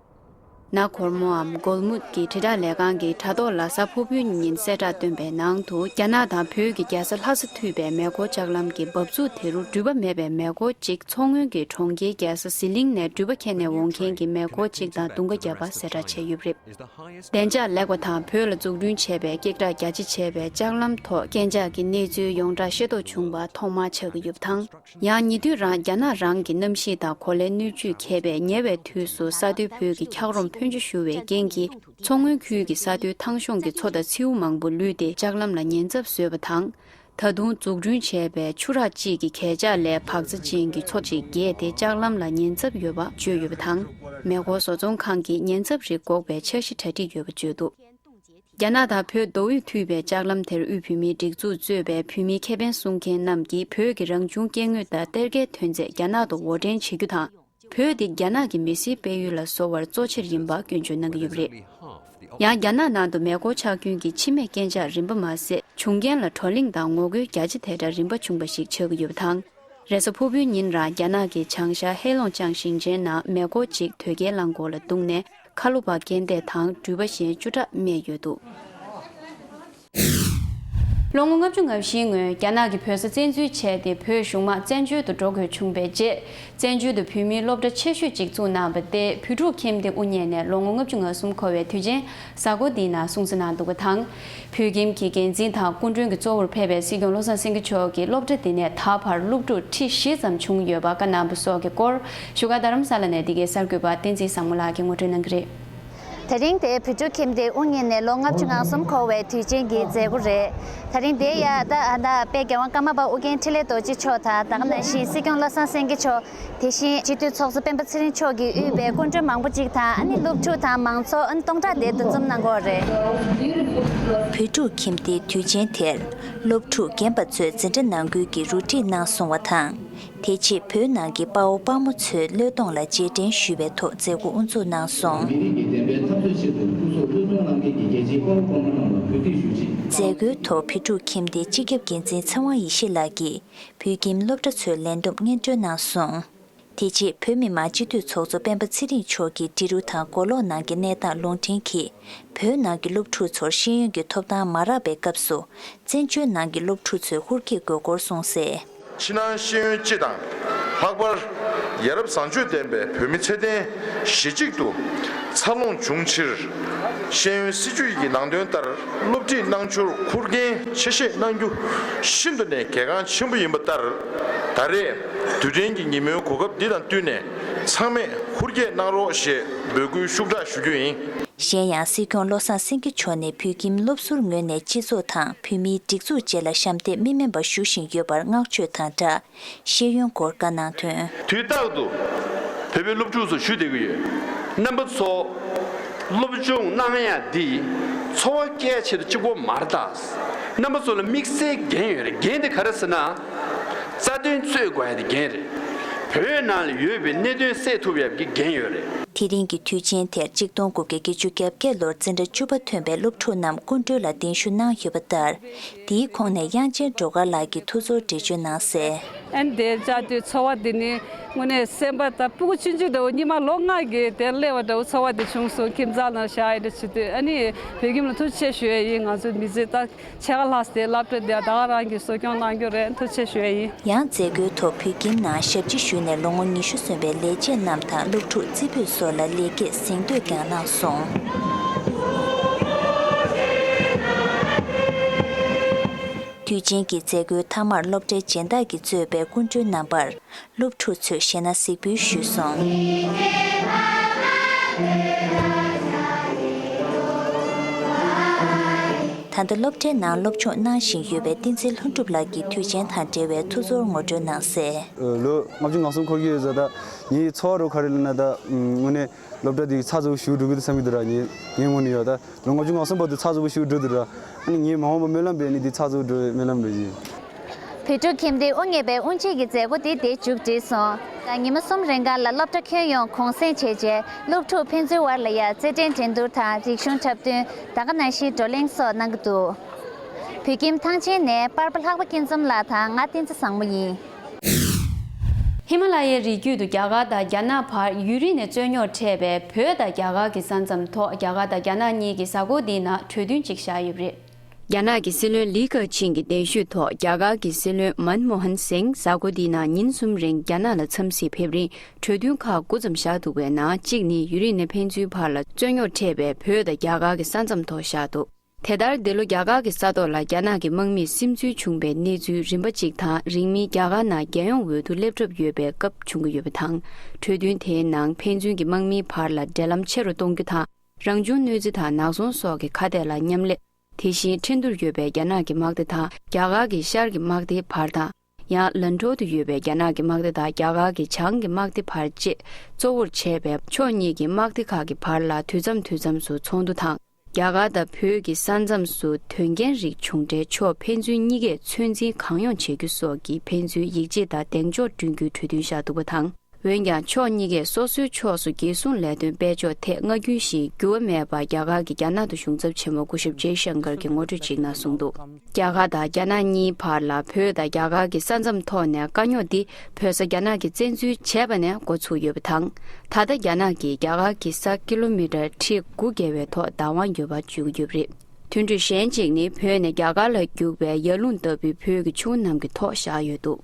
ན་གོར་མོའམ་གོལ་མུད་ཀྱི་དྲིལ་བསྒྲགས་ལས་ཁང་གིས་དྲ་ཐོག་ལ་གཟའ་ཕུར་བུའི་ཉིན་གསལ་བསྒྲགས་བཏོན་པའི་ནང་དུ། རྒྱ་ནག་དང་བོད་ཀྱི་རྒྱལ་ས་ལྷ་ས་མཐུད་པའི་མེ་འཁོར་ལྕགས་ལམ་གྱི་འབབ་ཚུགས་དེ་རུ་འགྲུལ་པ་མེད་པའི་མེ་འཁོར་གཅིག་མཚོ་སྔོན་གྱི་གྲོང་ཁྱེར་རྒྱལ་ས་ཟི་ལིང་ནས་འགྲུལ་པ་འཁྱེར་ནས་འོང་མཁན་གྱི་མེ་འཁོར་གཅིག་དང་རྡུང་ཁ་བརྒྱབ་པ་གསལ་བསྒྲགས་བྱས་ཡོད་པ་རེད། བདེ་འཇགས་ལེགས་པ་དང་བོད་ལ་འཛུགས་སྐྲུན་བྱས་པའི་ཀེག་ཀྲག་རྒྱ་ཆེ་བྱས་པའི་ལྕགས་ལམ་ཐོག་རྐྱེན་ཆག་གི་གནས་ཚུལ་ཡོངས་གྲགས་ཤེས་རྟོགས་བྱུང་བ་ཐོག་མར་ཆགས་ཀྱི་ཡོད་པ་དང་། ཡང་ཉེ་དུས་རང་རྒྱ་ནག་རང་གི་གནམ་གཤིས་དང་གོ་ལའི་སྣོད་བཅུད་མཁས་པས་ཉེ་བའི་དུས་སུ་ས་མཐོའི་བོད་ཀྱི་འཁྱགས་རོམ་འཕོན་ཆུ་བཞུར་བའི་རྐྱེན་གྱིས། མཚོ་སྔོན་ཁུལ་གྱི་ས་མཐོའི་ཐང་གཤོང་གི་མཚོ་དང་མཚེའུ་མང་པོ་ལུད་དེ་ལྕགས་ལམ་ལ་ཉེན་ཚབས་བཟོས་པ་དང་། ད་དུང་འཛུགས་སྐྲུན་བྱས་པའི་ཆུ་རགས་གཅིག་གི་གས་ཆག་ལས་བག་ཚ་ཅན་གྱི་མཚོ་གཅིག་རྒྱས་ཏེ་ལྕགས་ལམ་ལ་ཉེན་ཚབས་ཡོད་པ་བརྗོད་ཡོད་པ་དང་། མེ་འཁོར་བཟོ་ཚོང་ཁང་གིས་ཉེན་ཚབས་རིགས་འགོག་པའི་འཆར་གཞི་གྲ་སྒྲིག་ཡོད་པ་བརྗོད་འདུག་རྒྱ་ནག་དང་བོད་མདོ་དབུས་མཐུད་པའི་ལྕགས་ལམ་དེར་དབུས་བོད་མིའི་སྒྲིག་འཛུགས་གཙོས་པའི་བོད་མིའི་ཁེ་ཕན་སྲུང་མཁན་རྣམས་ཀྱིས་བོད་ཀྱི་རང་བྱུང་སྐྱེ་དངོས་དང་གཏེར་ཁའི་ཐོན་རྫས་རྒྱ་ནག་ཏུ་དབོར་འདྲེན་བྱེད་རྒྱུ་དང་། བོད་དེ་རྒྱ་ནག་གི་མི་སེར་སྤེལ་ཡུལ་ལ་བཟོ་བར་གཙོ་ཆེར་ཡིན་པ་སྐྱོན་བརྗོད་གནང་གི་ཡོད་པ་རེད། ཡང་རྒྱ་ནག་ནང་དུ་མེ་འཁོར་ཆག་སྐྱོན་གྱི་འཆི་རྨས་རྐྱེན་ཆག་རིམ་པ་མ་ཟད། བྱུང་རྐྱེན་ལ་བགྲོ་གླེང་དང་ངོ་རྒོལ་རྒྱ་ཆེ་དེ་འདྲ་རིམ་པ་བྱུང་བ་ཞིག་ཆགས་ཀྱི་ཡོད་པ་དང་། རེས་གཟའ་ཕུར་བུའི་ཉིན་རང་རྒྱ་ནག་གི་བྱང་ཤར་ཧེ་ལོང་ཅང་ཞིང་ཆེན་ནང་མེ་འཁོར་གཅིག་དོས་སྐྱེལ་རླངས་འཁོར་ལ་བརྡུངས་ནས། ཁ་ལོ་བ་རྐྱེན་འདས་དང་འགྲུལ་པ་གཞན་བཅུ་ཕྲག་རྨས་ཡོད་འདུག་ལོ་ངོ་ལྔ་བཅུ་ང་བཞིའི་སྔོན་རྒྱ་ནག་གིས་བོད་ས་བཙན་འཛུལ་བྱས་ཏེ། བོད་གཞུང་མང་བཙན་བྱོལ་དུ་འགྲོ་དགོས་བྱུང་བའི་རྗེས། བཙན་བྱོལ་དུ་བོད་མིའི་སློབ་གྲྭ་ཆེ་ཤོས་ཅིག་བཙུགས་གནང་བ་སྟེ། བོད་ཕྲུག་ཁྱིམ་སྡེ་དབུ་བརྙེས་ནས་ལོ་ངོ་ལྔ་བཅུ་ང་གསུམ་འཁོར་བའི་དུས་ཆེན་གཟའ་འཁོར་འདིའི་ནང་སྲུང་བརྩི་གནང་འདུག་པ་དང་། བོད་ཁྱིམ་གྱི་འགན་འཛིན་དང་སྐུ་མགྲོན་གྱི་གཙོ་བོར་ཕེབས་པའི་སྲིད་སྐྱོང་བློ་བཟང་སེང་གེ་མཆོག་གིས་སློབ་གྲྭ་འདི་ནས་ད་བར་སློབ་ཕྲུག་ཁྲི་བཞི་ཙམ་བྱུང་ཡོད་པ་བཀའ་གནང་བ་སོགས་ཀྱི་སྐོར། བཞུགས་སྒར་རྡ་རམ་ས་ལ་ནས་འདི་གའི་གསར་འགོད་པ་བསྟན་འཛིན་བཟང་མོ་ལགས་ཀྱིས་ངོ་སྤྲོད་གནང་གི་རེད། དེ་རིང་དེ་བོད་ཕྲུག་ཁྱིམ་སྡེ་དབུ་བརྙེས་ནས་ལོ་ལྔ་བཅུ་ང་གསུམ་འཁོར་བའི་དུས་ཆེན་གྱི་མཛད་སྒོ་རེད། དེ་རིང་དེ་ཡ་ད་ཨ་ད་དཔལ་རྒྱལ་དབང་ཀརྨ་པ་ཨོ་རྒྱན་འཕྲིན་ལས་རྡོ་རྗེ་མཆོག་དང་། ད་ག་ནང་བཞིན་སྲིད་སྐྱོང་བློ་བཟང་སེང་གེ་མཆོག་དེ་བཞིན་སྤྱི་འཐུས་ཚོགས་གཙོ་སྤེན་པ་ཚེ་རིང་མཆོག་གིས་དབུས་པའི་སྐུ་མགྲོན་མང་པོ་ཅིག་དང་། ཨ་ནི་སློབ་ཕྲུག་དང་མང་ཚོགས་ཨ་ནི་སྟོང་ཕྲག་དེ་འདུ་འཛོམས་གནང་གི་ཡོད་རེད། བོད་ཕྲུག་ཁྱིམ་སྡེའི་དུས་ཆེན་དེར་སློབ་ཕྲུག་རྒན་པ་ཚོས་འཛིན་གྲྭ་ནང་ཁུལ་གྱི་རུ་སྒྲིག་གནང་སོང་བ་དང་། དེ་རྗེས་བོད་ནང་གི་དཔའ་བོ་དཔའ་མོ་ཚོའི་བློས་གཏོང་ལ་རྗེས་དྲན་ཞུ་བའི་ཐོག་མཛད་སྒོ་དབུ་འཛུགས་གནང་སོང་། མི་རིགས་ཀྱི་བདེན་པའི་འཐབ་རྩོད་ཆེད་དུ་སྐུ་སྲོག་བློས་གཏོང་གནང་མཁན་གྱི་རྒྱལ་གཅེས་དཔའ་བོ་དཔའ་མོ་རྣམས་ལ་གུས་འདུད་ཞུ་ཆེད། མཛད་སྒོའི་ཐོག་བོད་ཕྲུག་ཁྱིམ་སྡེའི་སྤྱི་ཁྱབ་འགན་འཛིན་ཚེ་དབང་ཡེ་ཤེས་ལགས་ཀྱིས་བོད་ཁྱིམ་སློབ་གྲྭ་ཚོའི་ལས་བསྡོམས་སྙན་སྒྲོན་གནང་སོང་། དེ་རྗེས་བོད་མི་མང་སྤྱི་འཐུས་ཚོགས་གཙོ་སྤེན་པ་ཚེ་རིང་མཆོག་གིས་འབྲི་རུ་དང་མགོ་ལོག་ནང་གི་གནས་སྟངས་ལུང་འདྲེན་གྱིས། བོད་ནང་གི་སློབ་ཕྲུག་ཚོར་ཤེས་ཡོན་གྱི་ཐོབ་ཐང་མ་རག་པའི་སྐབས་སུ། བཙན་བྱོལ་ནང་གི་སློབ་ཕྲུག་ཚོས་ཧུར་སྐྱེད་དགོས་སྐོར་གསུངས་གསལ། ཕྱི་ནང་ཤེས་ཡོན་སྤྱི་དང་། ལྷག་པར་ཡ་རབས་བཟང་སྤྱོད་ལྡན་པའི་བོད་མི་ཚད་ལྡན་གཞི་གཅིག་ཏུ་འཚར་ལོངས་འབྱུང་ཕྱིར། ཤེས་ཡོན་སྲིད་བྱུས་ཀྱི་ནང་དོན་ལྟར། སློབ་ཁྲིད་གནང་ཕྱོགས་ཁུར་འགན་ཆེ་བཞེས་གནང་རྒྱུ་ཤིན་ཏུ་ནས་གལ་འགངས་ཆེན་པོ་ཡིན་པ་ལྟར། ད་རེས་དུས་དྲན་གྱི་ཉིན་མོའི་གོ་སྐབས་འདི་དང་བསྟུན་ནས། ཚང་མས་ཧུར་སྐྱེད་གནང་རོགས་ཞེས་འབོད་སྐུལ་ཤུགས་དྲག་ཞུ་རྒྱུ་ཡིན། གཞན་ཡང་། སྲིད་སྐྱོང་བློ་བཟང་སེང་གེ་མཆོག་ནས་བོད་ཁྱིམ་སློབ་ཟུར་ངོས་ནས་སྤྱི་ཚོགས་དང་བོད་མིའི་སྒྲིག་འཛུགས་བཅས་ལ་ཞབས་འདེགས་དམིགས་སྨན་པ་ཞུ་བཞིན་ཡོད་པར་བསྔགས་བརྗོད་དང་སྦྲགས། ཤེས་ཡོན་སྐོར་བཀའ་གནང་དོན། དུས་རྟག་ཏུ་བོད་པའི་སློབ་ཕྲུག་ཚོ་ཞུ་བསྡད་ཀྱི་ཡོད། རྣམ་པ་ཚོ། སློབ་སྦྱོང་གནང་ཡ་འདི་འཚོ་བ་སྐྱེལ་ཆེད་དུ་གཅིག་པོ་མ་རེད་ད། རྣམ་པ་ཚོ་ལ་དམིགས་བསལ་འགན་ཡོད་རེད། འགན་དེ་ག་རེ་ཟེར་ན། རྩ་དོན་རྩོད་དགོས་ཡ་དེ་འགན་རེད། བོད་ནང་ལ་ཡོད་པའི་གནད་དོན་སེལ་ཐུབ་ཡ་གི་འགན་ཡོད་རེད། དེ་རིང་གི་དུས་ཆེན་དེར་གཅིག་སྟོང་དགུ་བརྒྱ་བརྒྱད་ཅུ་གྱ་བརྒྱད་ལོར་འཛིན་གྲྭ་བཅུ་པ་ཐོན་པའི་སློབ་ཕྲུག་རྣམས་སྐུ་མགྲོན་ལ་གདན་ཞུ་གནང་ཡོད་པ་ལྟར། དེའི་ཁོངས་ནས་དབྱངས་ཅན་སྒྲོལ་དཀར་ལགས་ཀྱིས་ཐུགས་ཚོར་འགྲེལ་བརྗོད་གནང་གསལ། ཨན་དེར་བཅར་དུས་ཚོར་བ་དེ་ནི་དངོས་གནས་སེམས་པ་དང་སྤུ་གུ་ཆུང་ཆུང་འདྲ་བོ་ཉི་མ་ལོ་ལྔ་གི་དེར་སླེབས་པ་འདྲ་བོ་ཚོར་བ་དེ་བྱུང་སོང་། ཁྱིམ་ཚང་ནང་བཞག་ཡི་འདྲ་བྱེད་དུས་ཨ་ནི་བོད་ཁྱིམ་ལ་ཐུགས་རྗེ་ཆེ་ཞུ་ཡ་ཡིན། ང་ཚོའི་མི་ཚེ་ད་ཕྱེད་ཀ་ལྷག་སྟེ་སློབ་གྲྭ་དེ་ད་ག་རང་གིས་གསོ་སྐྱོང་གནང་རྒྱུ་རེད། ཐུགས་རྗེ་ཆེ་ཞུ་ཡ་ཡིན། ཡང་མཛད་སྒོའི་ཐོག་བོད་ཁྱིམ་ནང་ཞབས་ཕྱི་ཞུས་ནས་ལོ་ངོ་ཉི་ཤུ་སོན་པའི་ལས་བྱེད་རྣམས་དང་སློབ་ཕྲུག་རྩེ་ཕུད་སོགས་ལ་ལེགས་སྐྱེས་གཟེངས་བསྟོད་ཀྱང་གནང་སོང་། དུས་ཆེན་གྱི་མཛད་སྒོའི་མཐའ་མར་སློབ་གྲྭའི་སྦྱིན་བདག་གིས་གཙོས་པའི་སྐུ་མགྲོན་རྣམ་པར། སློབ་ཕྲུག་ཚོས་གཞས་སྣ་གཟིགས་འབུལ་ཞུས་སོང་། ད་ལྟ་སློབ་གྲྭའི་ནང་སློབ་སྦྱོང་གནང་བཞིན་ཡོད་པའི་བསྟན་འཛིན་ལྷུན་གྲུབ་ལགས་ཀྱིས་དུས་ཆེན་དང་འབྲེལ་བའི་ཐུགས་ཚོར་ངོ་སྤྲོད་གནང་གསལ། ལོ་ལྔ་བཅུ་ང་གསུམ་འཁོར་གྱི་ཡོད་ཟེར། ད་ངའི་ཚོར་བ་རུ་ག་རེ་ལབ་ན། ད་དངོས་གནས་སློབ་གྲྭ་འདི་ཚགས་ཚུད་པོ་ཞིག་འགྲོ་གི་འདུག་བསམ་གྱི་འདུག་ར། ངའི་ངའི་ངོས་ནས་ཡོད། ད་ལོ་ལྔ་བཅུ་ང་གསུམ་བར་དུ་ཚགས་ཚུད་པོ་ཞིག་འགྲོ་འདུག་ར། ཨ་ནི་ངའི་མ་འོངས་པ་སྨོན་ལམ་བས་ནི་འདི་ཚགས་ཚུད་པོ་འགྲོ་བའི་སྨོན་ལམ་རེད་ཅིང་། བོད་ཕྲུག་ཁྱིམ་སྡེའི་དབུ་བརྙེས་པའི་དབུ་འབྱེད་ཀྱི་མཛད་སྒོ་དེ་འདིར་མཇུག་བསྒྲིལ་སོང་། ད་ཉི་མ་གསུམ་རིང་ག་ལ་སློབ་གྲྭ་ཁྱོན་ཡོངས་གུང་གསེང་བྱས་རྗེས་སློབ་ཕྲུག་ཕན་ཚུན་དབར་ལ་ཡང་རྩེད་འགྲན་འགྲན་བསྡུར་དང་རིག་གཞུང་འཁྲབ་སྟོན། ད་ག་ནང་བཞིན་བགྲོ་གླེང་སོགས་གནང་གི་འདུག་བོད་ཁྱིམ་ཐང་ཆེན་ནས་པར་པ་ལྷག་པ་སྐྱིད་འཛོམས་ལགས་དང་ང་བསྟན་འཛིན་བཟང་མོ་ཡིན། ཧི་མ་ལ་ཡའི་རི་རྒྱུད་དུ་རྒྱ་གར་དང་རྒྱ་ནག་བར་ཡུན་རིང་ནས་རྩོད་རྙོག་འཕྲད་པའི་བོད་དང་རྒྱ་གར་གྱི་ས་མཚམས་ཐོག་རྒྱ་གར་དང་རྒྱ་ནག་གཉིས་ཀྱིས་གཟའ་འཁོར་འདིའི་ནང་གྲོས་མཐུན་ཅིག་བཞག་ཡོད་པ་རེད། རྒྱ་ནག་གི་སྲིད་བློན་ལི་ཁེ་ཆིང་གི་གདན་ཞུས་ཐོག་རྒྱ་གར་གྱི་སྲིད་བློན་མན་མོ་ཧན་སིང་གཟའ་འཁོར་འདིའི་ནང་ཉིན་གསུམ་རིང་རྒྱ་ནག་ལ་འཚམས་གཟིགས་ཕེབས་རིང་གྲོས་མཐུན་ཁག་དགུ་ཙམ་བཞག་འདུག་པའི་ནང་གཅིག་ནི་ཡུན་རིང་ནས་ཕན་ཚུན་བར་ལ་རྩོད་རྙོག་འཕྲད་པའི་བོད་དང་རྒྱ་གར་གྱི་ས་མཚམས་ཐོག་བཞག་འདུག་དེ་ལྟར་འདི་ལོ་རྒྱ་གར་གྱི་ས་ཐོག་ལ་རྒྱ་ནག་གི་དམག་མིས་སིམ་འཛུལ་བྱུང་བའི་གནས་ཚུལ་རིམ་པ་གཅིག་དང་། རིང་མིན་རྒྱ་གར་ནང་རྒྱལ་ཡོངས་འོས་བསྡུ་སླེབས་གྲབས་ཡོད་པའི་སྐབས་བྱུང་གི་ཡོད་པ་དང་། གྲོས་མཐུན་དེའི་ནང་ཕན་ཚུན་གྱི་དམག་མིའི་བར་ལ་འབྲེལ་ལམ་ཆེ་རུ་གཏོང་རྒྱུ་དང་། རང་བྱུང་གནོད་འཚེ་དང་ནག་ཚོང་སོགས་ཀྱི་ཁ་གཏད་ལ་མཉམ་ལས། དེ་བཞིན་ཁྲིན་ཏུར་ཡོད་པའི་རྒྱ་ནག་གི་དམག་སྡེ་དང་རྒྱ་གར་གྱི་ཤར་གྱི་དམག་སྡེའི་བར་དང་། ཡང་ལན་ཀྲོའུ་དུ་ཡོད་པའི་རྒྱ་ནག་གི་དམག་སྡེ་དང་རྒྱ་གར་གྱི་བྱང་གི་དམག་སྡེ་བར་བཅས་གཙོ་བོར་བྱས་པའི་ཕྱོགས་གཉིས་ཀྱི་དམག་སྡེ་ཁག་གི་བར་ལ་དུས་མཚམས་དུས་མཚམས་སུ་ཚོགས་འདུ་དང་། རྒྱ་གར་དང་བོད་ཀྱི་ས་མཚམས་སུ་དོན་རྐྱེན་རིགས་བྱུང་འཕྲལ་ཕྱོགས་ཕན་ཚུན་གཉིས་ཀས་ཚོད་འཛིན་གང་ཡོང་བྱེད་རྒྱུ་སོགས་ཀྱི་ཕན་ཚུན་ཡིད་ཆེས་དང་གདེང་འཇོག་བསྐྲུན་རྒྱུའི་གྲོས་མཐུན་བཞག་འདུག་པ་དང་། འོན་ཀྱང་ཕྱོགས་གཉིས་ཀས་སོ་སོའི་ཕྱོགས་སུ་རྒྱལ་སྲུང་ལས་དོན་སྤེལ་ཕྱོགས་ཐད་སྔ་རྒྱུན་བཞིན་འགྱུར་བ་མེད་པར་རྒྱ་གར་གྱི་རྒྱ་ནག་ཏུ་གཞུང་ཚབ་ཆེན་མོ་སྐུ་ཞབས་ཇེ་ཤང་ཀར་གྱིས་ངོ་སྤྲོད་ཅིག་ནང་གསུངས་འདུག་རྒྱ་གར་དང་རྒྱ་ནག་གཉིས་བར་ལ་བོད་དང་རྒྱ་གར་གྱི་ས་མཚམས་ཐོག་ནས་དཀའ་རྙོག་འདི་བོད་ས་རྒྱ་ནག་གིས་བཙན་འཛུལ་བྱས་པ་ནས་འགོ་ཚུགས་ཡོད་པ་དང་། ད་ལྟ་རྒྱ་ནག་གིས་རྒྱ་གར་གྱི་ས་ཀི་ལོ་མི་ཊར་ཁྲི་དགུ་བརྒལ་བའི་ཐོག་བདག་དབང་ཡོད་པ་བརྗོད་ཀྱི་ཡོད་པ་རེད། མཐུན་གྲོས་གཞན་གཅིག་ནི་བོད་ནས་རྒྱ་གར་ལ་རྒྱུག་པའི་ཡར་ཀླུང་ལྟ་བུའི་བོད་ཀྱི་ཆུ་བོ་རྣམས་ཀྱི་ཐོག་བཞག་ཡོད་འདུག་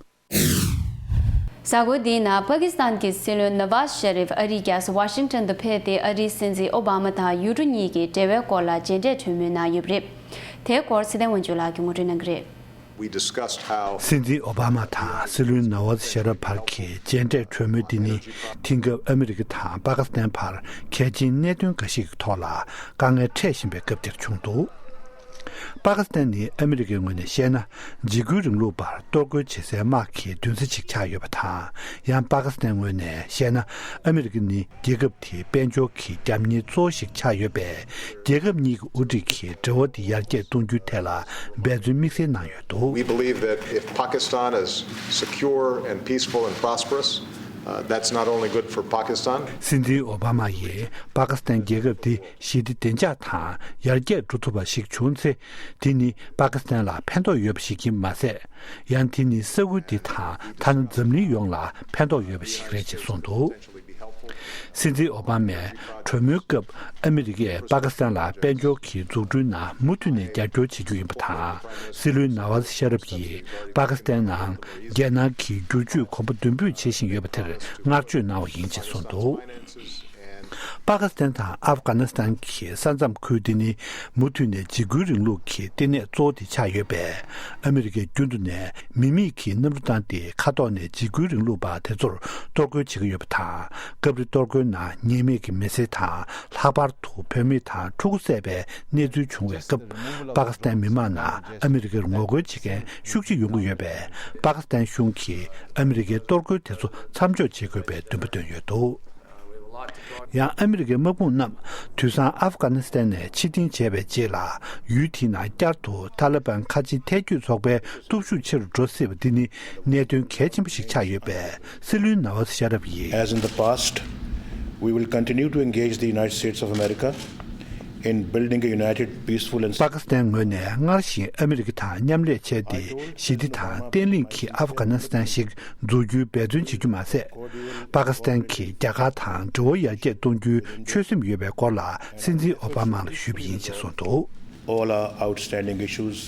གཟའ་འཁོར་འདིའི་ནང་པ་ཀི་སི་ཐན་གྱི་སྲིད་བློན་ནཱ་ཝཱཛ་ཤ་རིབ་ཨ་རིའི་རྒྱལ་ས་ཝ་ཤིང་ཊོན་དུ་ཕེབས་ཏེ་ཨ་རིའི་སྲིད་འཛིན་ཨོ་བྷ་མ་དང་ཡུལ་གྲུ་གཉིས་ཀྱི་འབྲེལ་བའི་སྐོར་ལ་མཇལ་འཕྲད་གྲོས་མོལ་གནང་ཡོད་པ་རེད། དེའི་སྐོར་ཚེ་བརྟན་དབང་ཕྱུག་ལགས་ཀྱིས་ངོ་སྤྲོད་གནང་གི་རེད། We discussed how སྲིད་འཛིན་ཨོ་བྷ་མ་དང་སྲིད་བློན་ནཱ་ཝཱཛ་ཤ་རིབ་བར་གྱི་མཇལ་འཕྲད་གྲོས་མོལ་འདི་ནི་དེང་སྐབས་ཨ་མི་རི་ཀ་དང་པ་ཀི་སི་ཐན་བར་གལ་ཆེའི་གནད་དོན་འགའ་ཞིག་གི་ཐོག་ལ་དཀའ་ངལ་འཕྲད་བཞིན་པའི་སྐབས་འདིར་བྱུང་འདུག་པ་ཀི་སི་ཐན་ནི་ཨ་མི་རི་ཀའི་ངོས་ནས་བཤད་ན་འཇིགས་སྐུལ་རིང་ལུགས་པར་གཏོར་རྒོལ་བྱེད་སའི་དམག་གི་མདུན་ས་ཅིག་ཆགས་ཡོད་པ་དང་། ཡང་པ་ཀི་སི་ཐན་ངོས་ནས་བཤད་ན་ཨ་མི་རི་ཀ་ནི་རྒྱལ་ཁབ་དེའི་དཔལ་འབྱོར་གྱི་རྒྱབ་གཉེར་གཙོ་བོ་ཞིག་ཆགས་ཡོད་པས། རྒྱལ་ཁབ་གཉིས་ཀྱི་དབུ་ཁྲིད་ཀྱིས་འབྲེལ་བ་དེ་ཡར་རྒྱས་གཏོང་རྒྱུའི་ཐད་ལ་འབད་བརྩོན་དམིགས་བསལ་གནང་ཡོད་འདུག We believe that if Pakistan is secure and peaceful and prosperous, uh, that's not only good for Pakistan. སྲིད་འཛིན་ཨོ་བྷ་མ་ཡིས་པ་ཀི་སི་ཐན་རྒྱལ་ཁབ་དེ་ཞི་བདེ་བདེ་འཇགས་དང་ཡར་རྒྱས་འགྲོ་ཐུབ་པ་ཞིག་བྱུང་ཚེ། དེ་ནི་པ་ཀི་སི་ཐན་ལ་ཕན་ཐོགས་ཡོད་པ་ཞིག་ཡིན་མ་ཟད། ཡང་དེ་ནི་ས་ཁུལ་འདི་དང་ཐ་ན་འཛམ་གླིང་ཡོངས་ལ་ཕན་ཐོགས་ཡོད་པ་ཞིག་རེད་ཅེས་གསུངས་འདུག་སྲིད་འཛིན་ཨོ་བྷ་མས་གྲོས་མོལ་སྐབས་ཨ་མི་རི་ཀས་པ་ཀི་སི་ཐན་ལ་དཔལ་འབྱོར་གྱི་འཛུགས་སྐྲུན་ནང་མུ་མཐུད་ནས་རྒྱབ་སྐྱོར་བྱེད་རྒྱུ་ཡིན་པ་དང་། སྲིད་བློན་ནཱ་ཝཱཛ་ཤ་རབ་ཀྱིས་པ་ཀི་སི་ཐན་ནང་རྒྱལ་ནང་གི་བསྒྱུར་བཅོས་གོམ་པ་མདུན་སྤོས་བྱེད་བཞིན་ཡོད་པ་དེར་བསྔགས་བརྗོད་གནང་བ་ཡིན་ཅེས་གསུངས་འདུག་པ་ཀི་སི་ཐན་དང་ཨབ་གྷ་ནི་སི་ཐན་གྱི་ས་མཚམས་ཁུལ་འདི་ནི་མུ་མཐུད་ནས་འཇིགས་སྐུལ་རིང་ལུགས་ཀྱི་ལྟེ་གནས་གཙོ་བོ་དེ་ཆགས་ཡོད་པས། ཨ་མི་རི་ཀས་རྒྱུན་དུ་ནས་མི་མེད་ཀྱི་གནམ་གྲུ་བཏང་སྟེ་མཁའ་ཐོག་ནས་འཇིགས་སྐུལ་རིང་ལུགས་པ་དེ་ཚོར་གཏོར་རྒོལ་བྱེད་ཀྱི་ཡོད་པ་དང་། སྐབས་རེ་གཏོར་རྒོལ་ནང་ཉེས་མེད་ཀྱི་མི་སེར་དང་། ལྷག་པར་དུ་བུད་མེད་དང་ཕྲུ་གུ་བསད་པའི་གནས་ཚུལ་བྱུང་བའི་སྐབས། པ་ཀི་སི་ཐན་མི་མང་ནང་ཨ་མི་རི་ཀར་ངོ་རྒོལ་བྱེད་མཁན་ཤུགས་ཆེ་ཡོང་གི་ཡོད་པས། པ་ཀི་སི་ཐན་གཞུང་གིས་ཨ་མི་རི་ཀའི་གཏོར་རྒོལ་དེ་ཚོ་མཚམས་འཇོག་བྱེད་དགོས་པའི་འདུན་པ་བཏོན་ཡོད་འདུག་ཡང་ཨ་མི་རི་ཀའི་དམག་དཔུང་རྣམས་དུས་སང་ཨབ་གྷ་ནི་སི་ཐན་ནས་ཕྱིར་འཐེན་བྱས་པའི་རྗེས་ལ། ཡུལ་དེའི་ནང་བསྐྱར་དུ་ཐ་ལི་བན་ཁ་ཆེ་ཐལ་སྐྱོད་ཚོགས་པའི་སྟོབས་ཤུགས་ཆེ་རུ་འགྲོ་སྲིད་པ་འདི་ནི་གནད་དོན་གལ་ཆེན་པོ་ཞིག་ཆགས་ཡོད་པས། སྲིད་བློན་ནཱ་ཝཱཛ་ཤ་རབ་ཡིས། As in the past, We will continue to engage the United States of America in building a united, peaceful and པ་ཀི་སི་ཐན་ངོས་ནས་སྔར་བཞིན་ཨ་མི་རི་ཀ་དང་མཉམ་ལས་བྱས་ཏེ། ཞི་བདེ་དང་བརྟན་ལྷིང་གི་ཨབ་གྷ་ནི་སི་ཐན་ཞིག་འཛུགས་རྒྱུའི་འབད་བརྩོན་བྱེད་རྒྱུ་མ་ཟད། པ་ཀི་སི་ཐན་གྱིས་རྒྱ་གར་དང་འབྲེལ་བ་ཡར་རྒྱས་གཏོང་རྒྱུའི་ཆོད་སེམས་ཡོད་པའི་སྐོར་ལ་སྲིད་འཛིན་ཨོ་བྷ་མ་ལ་ཞུས་པ་ཡིན་ཞེས་གསུངས་འདུག། All our outstanding issues,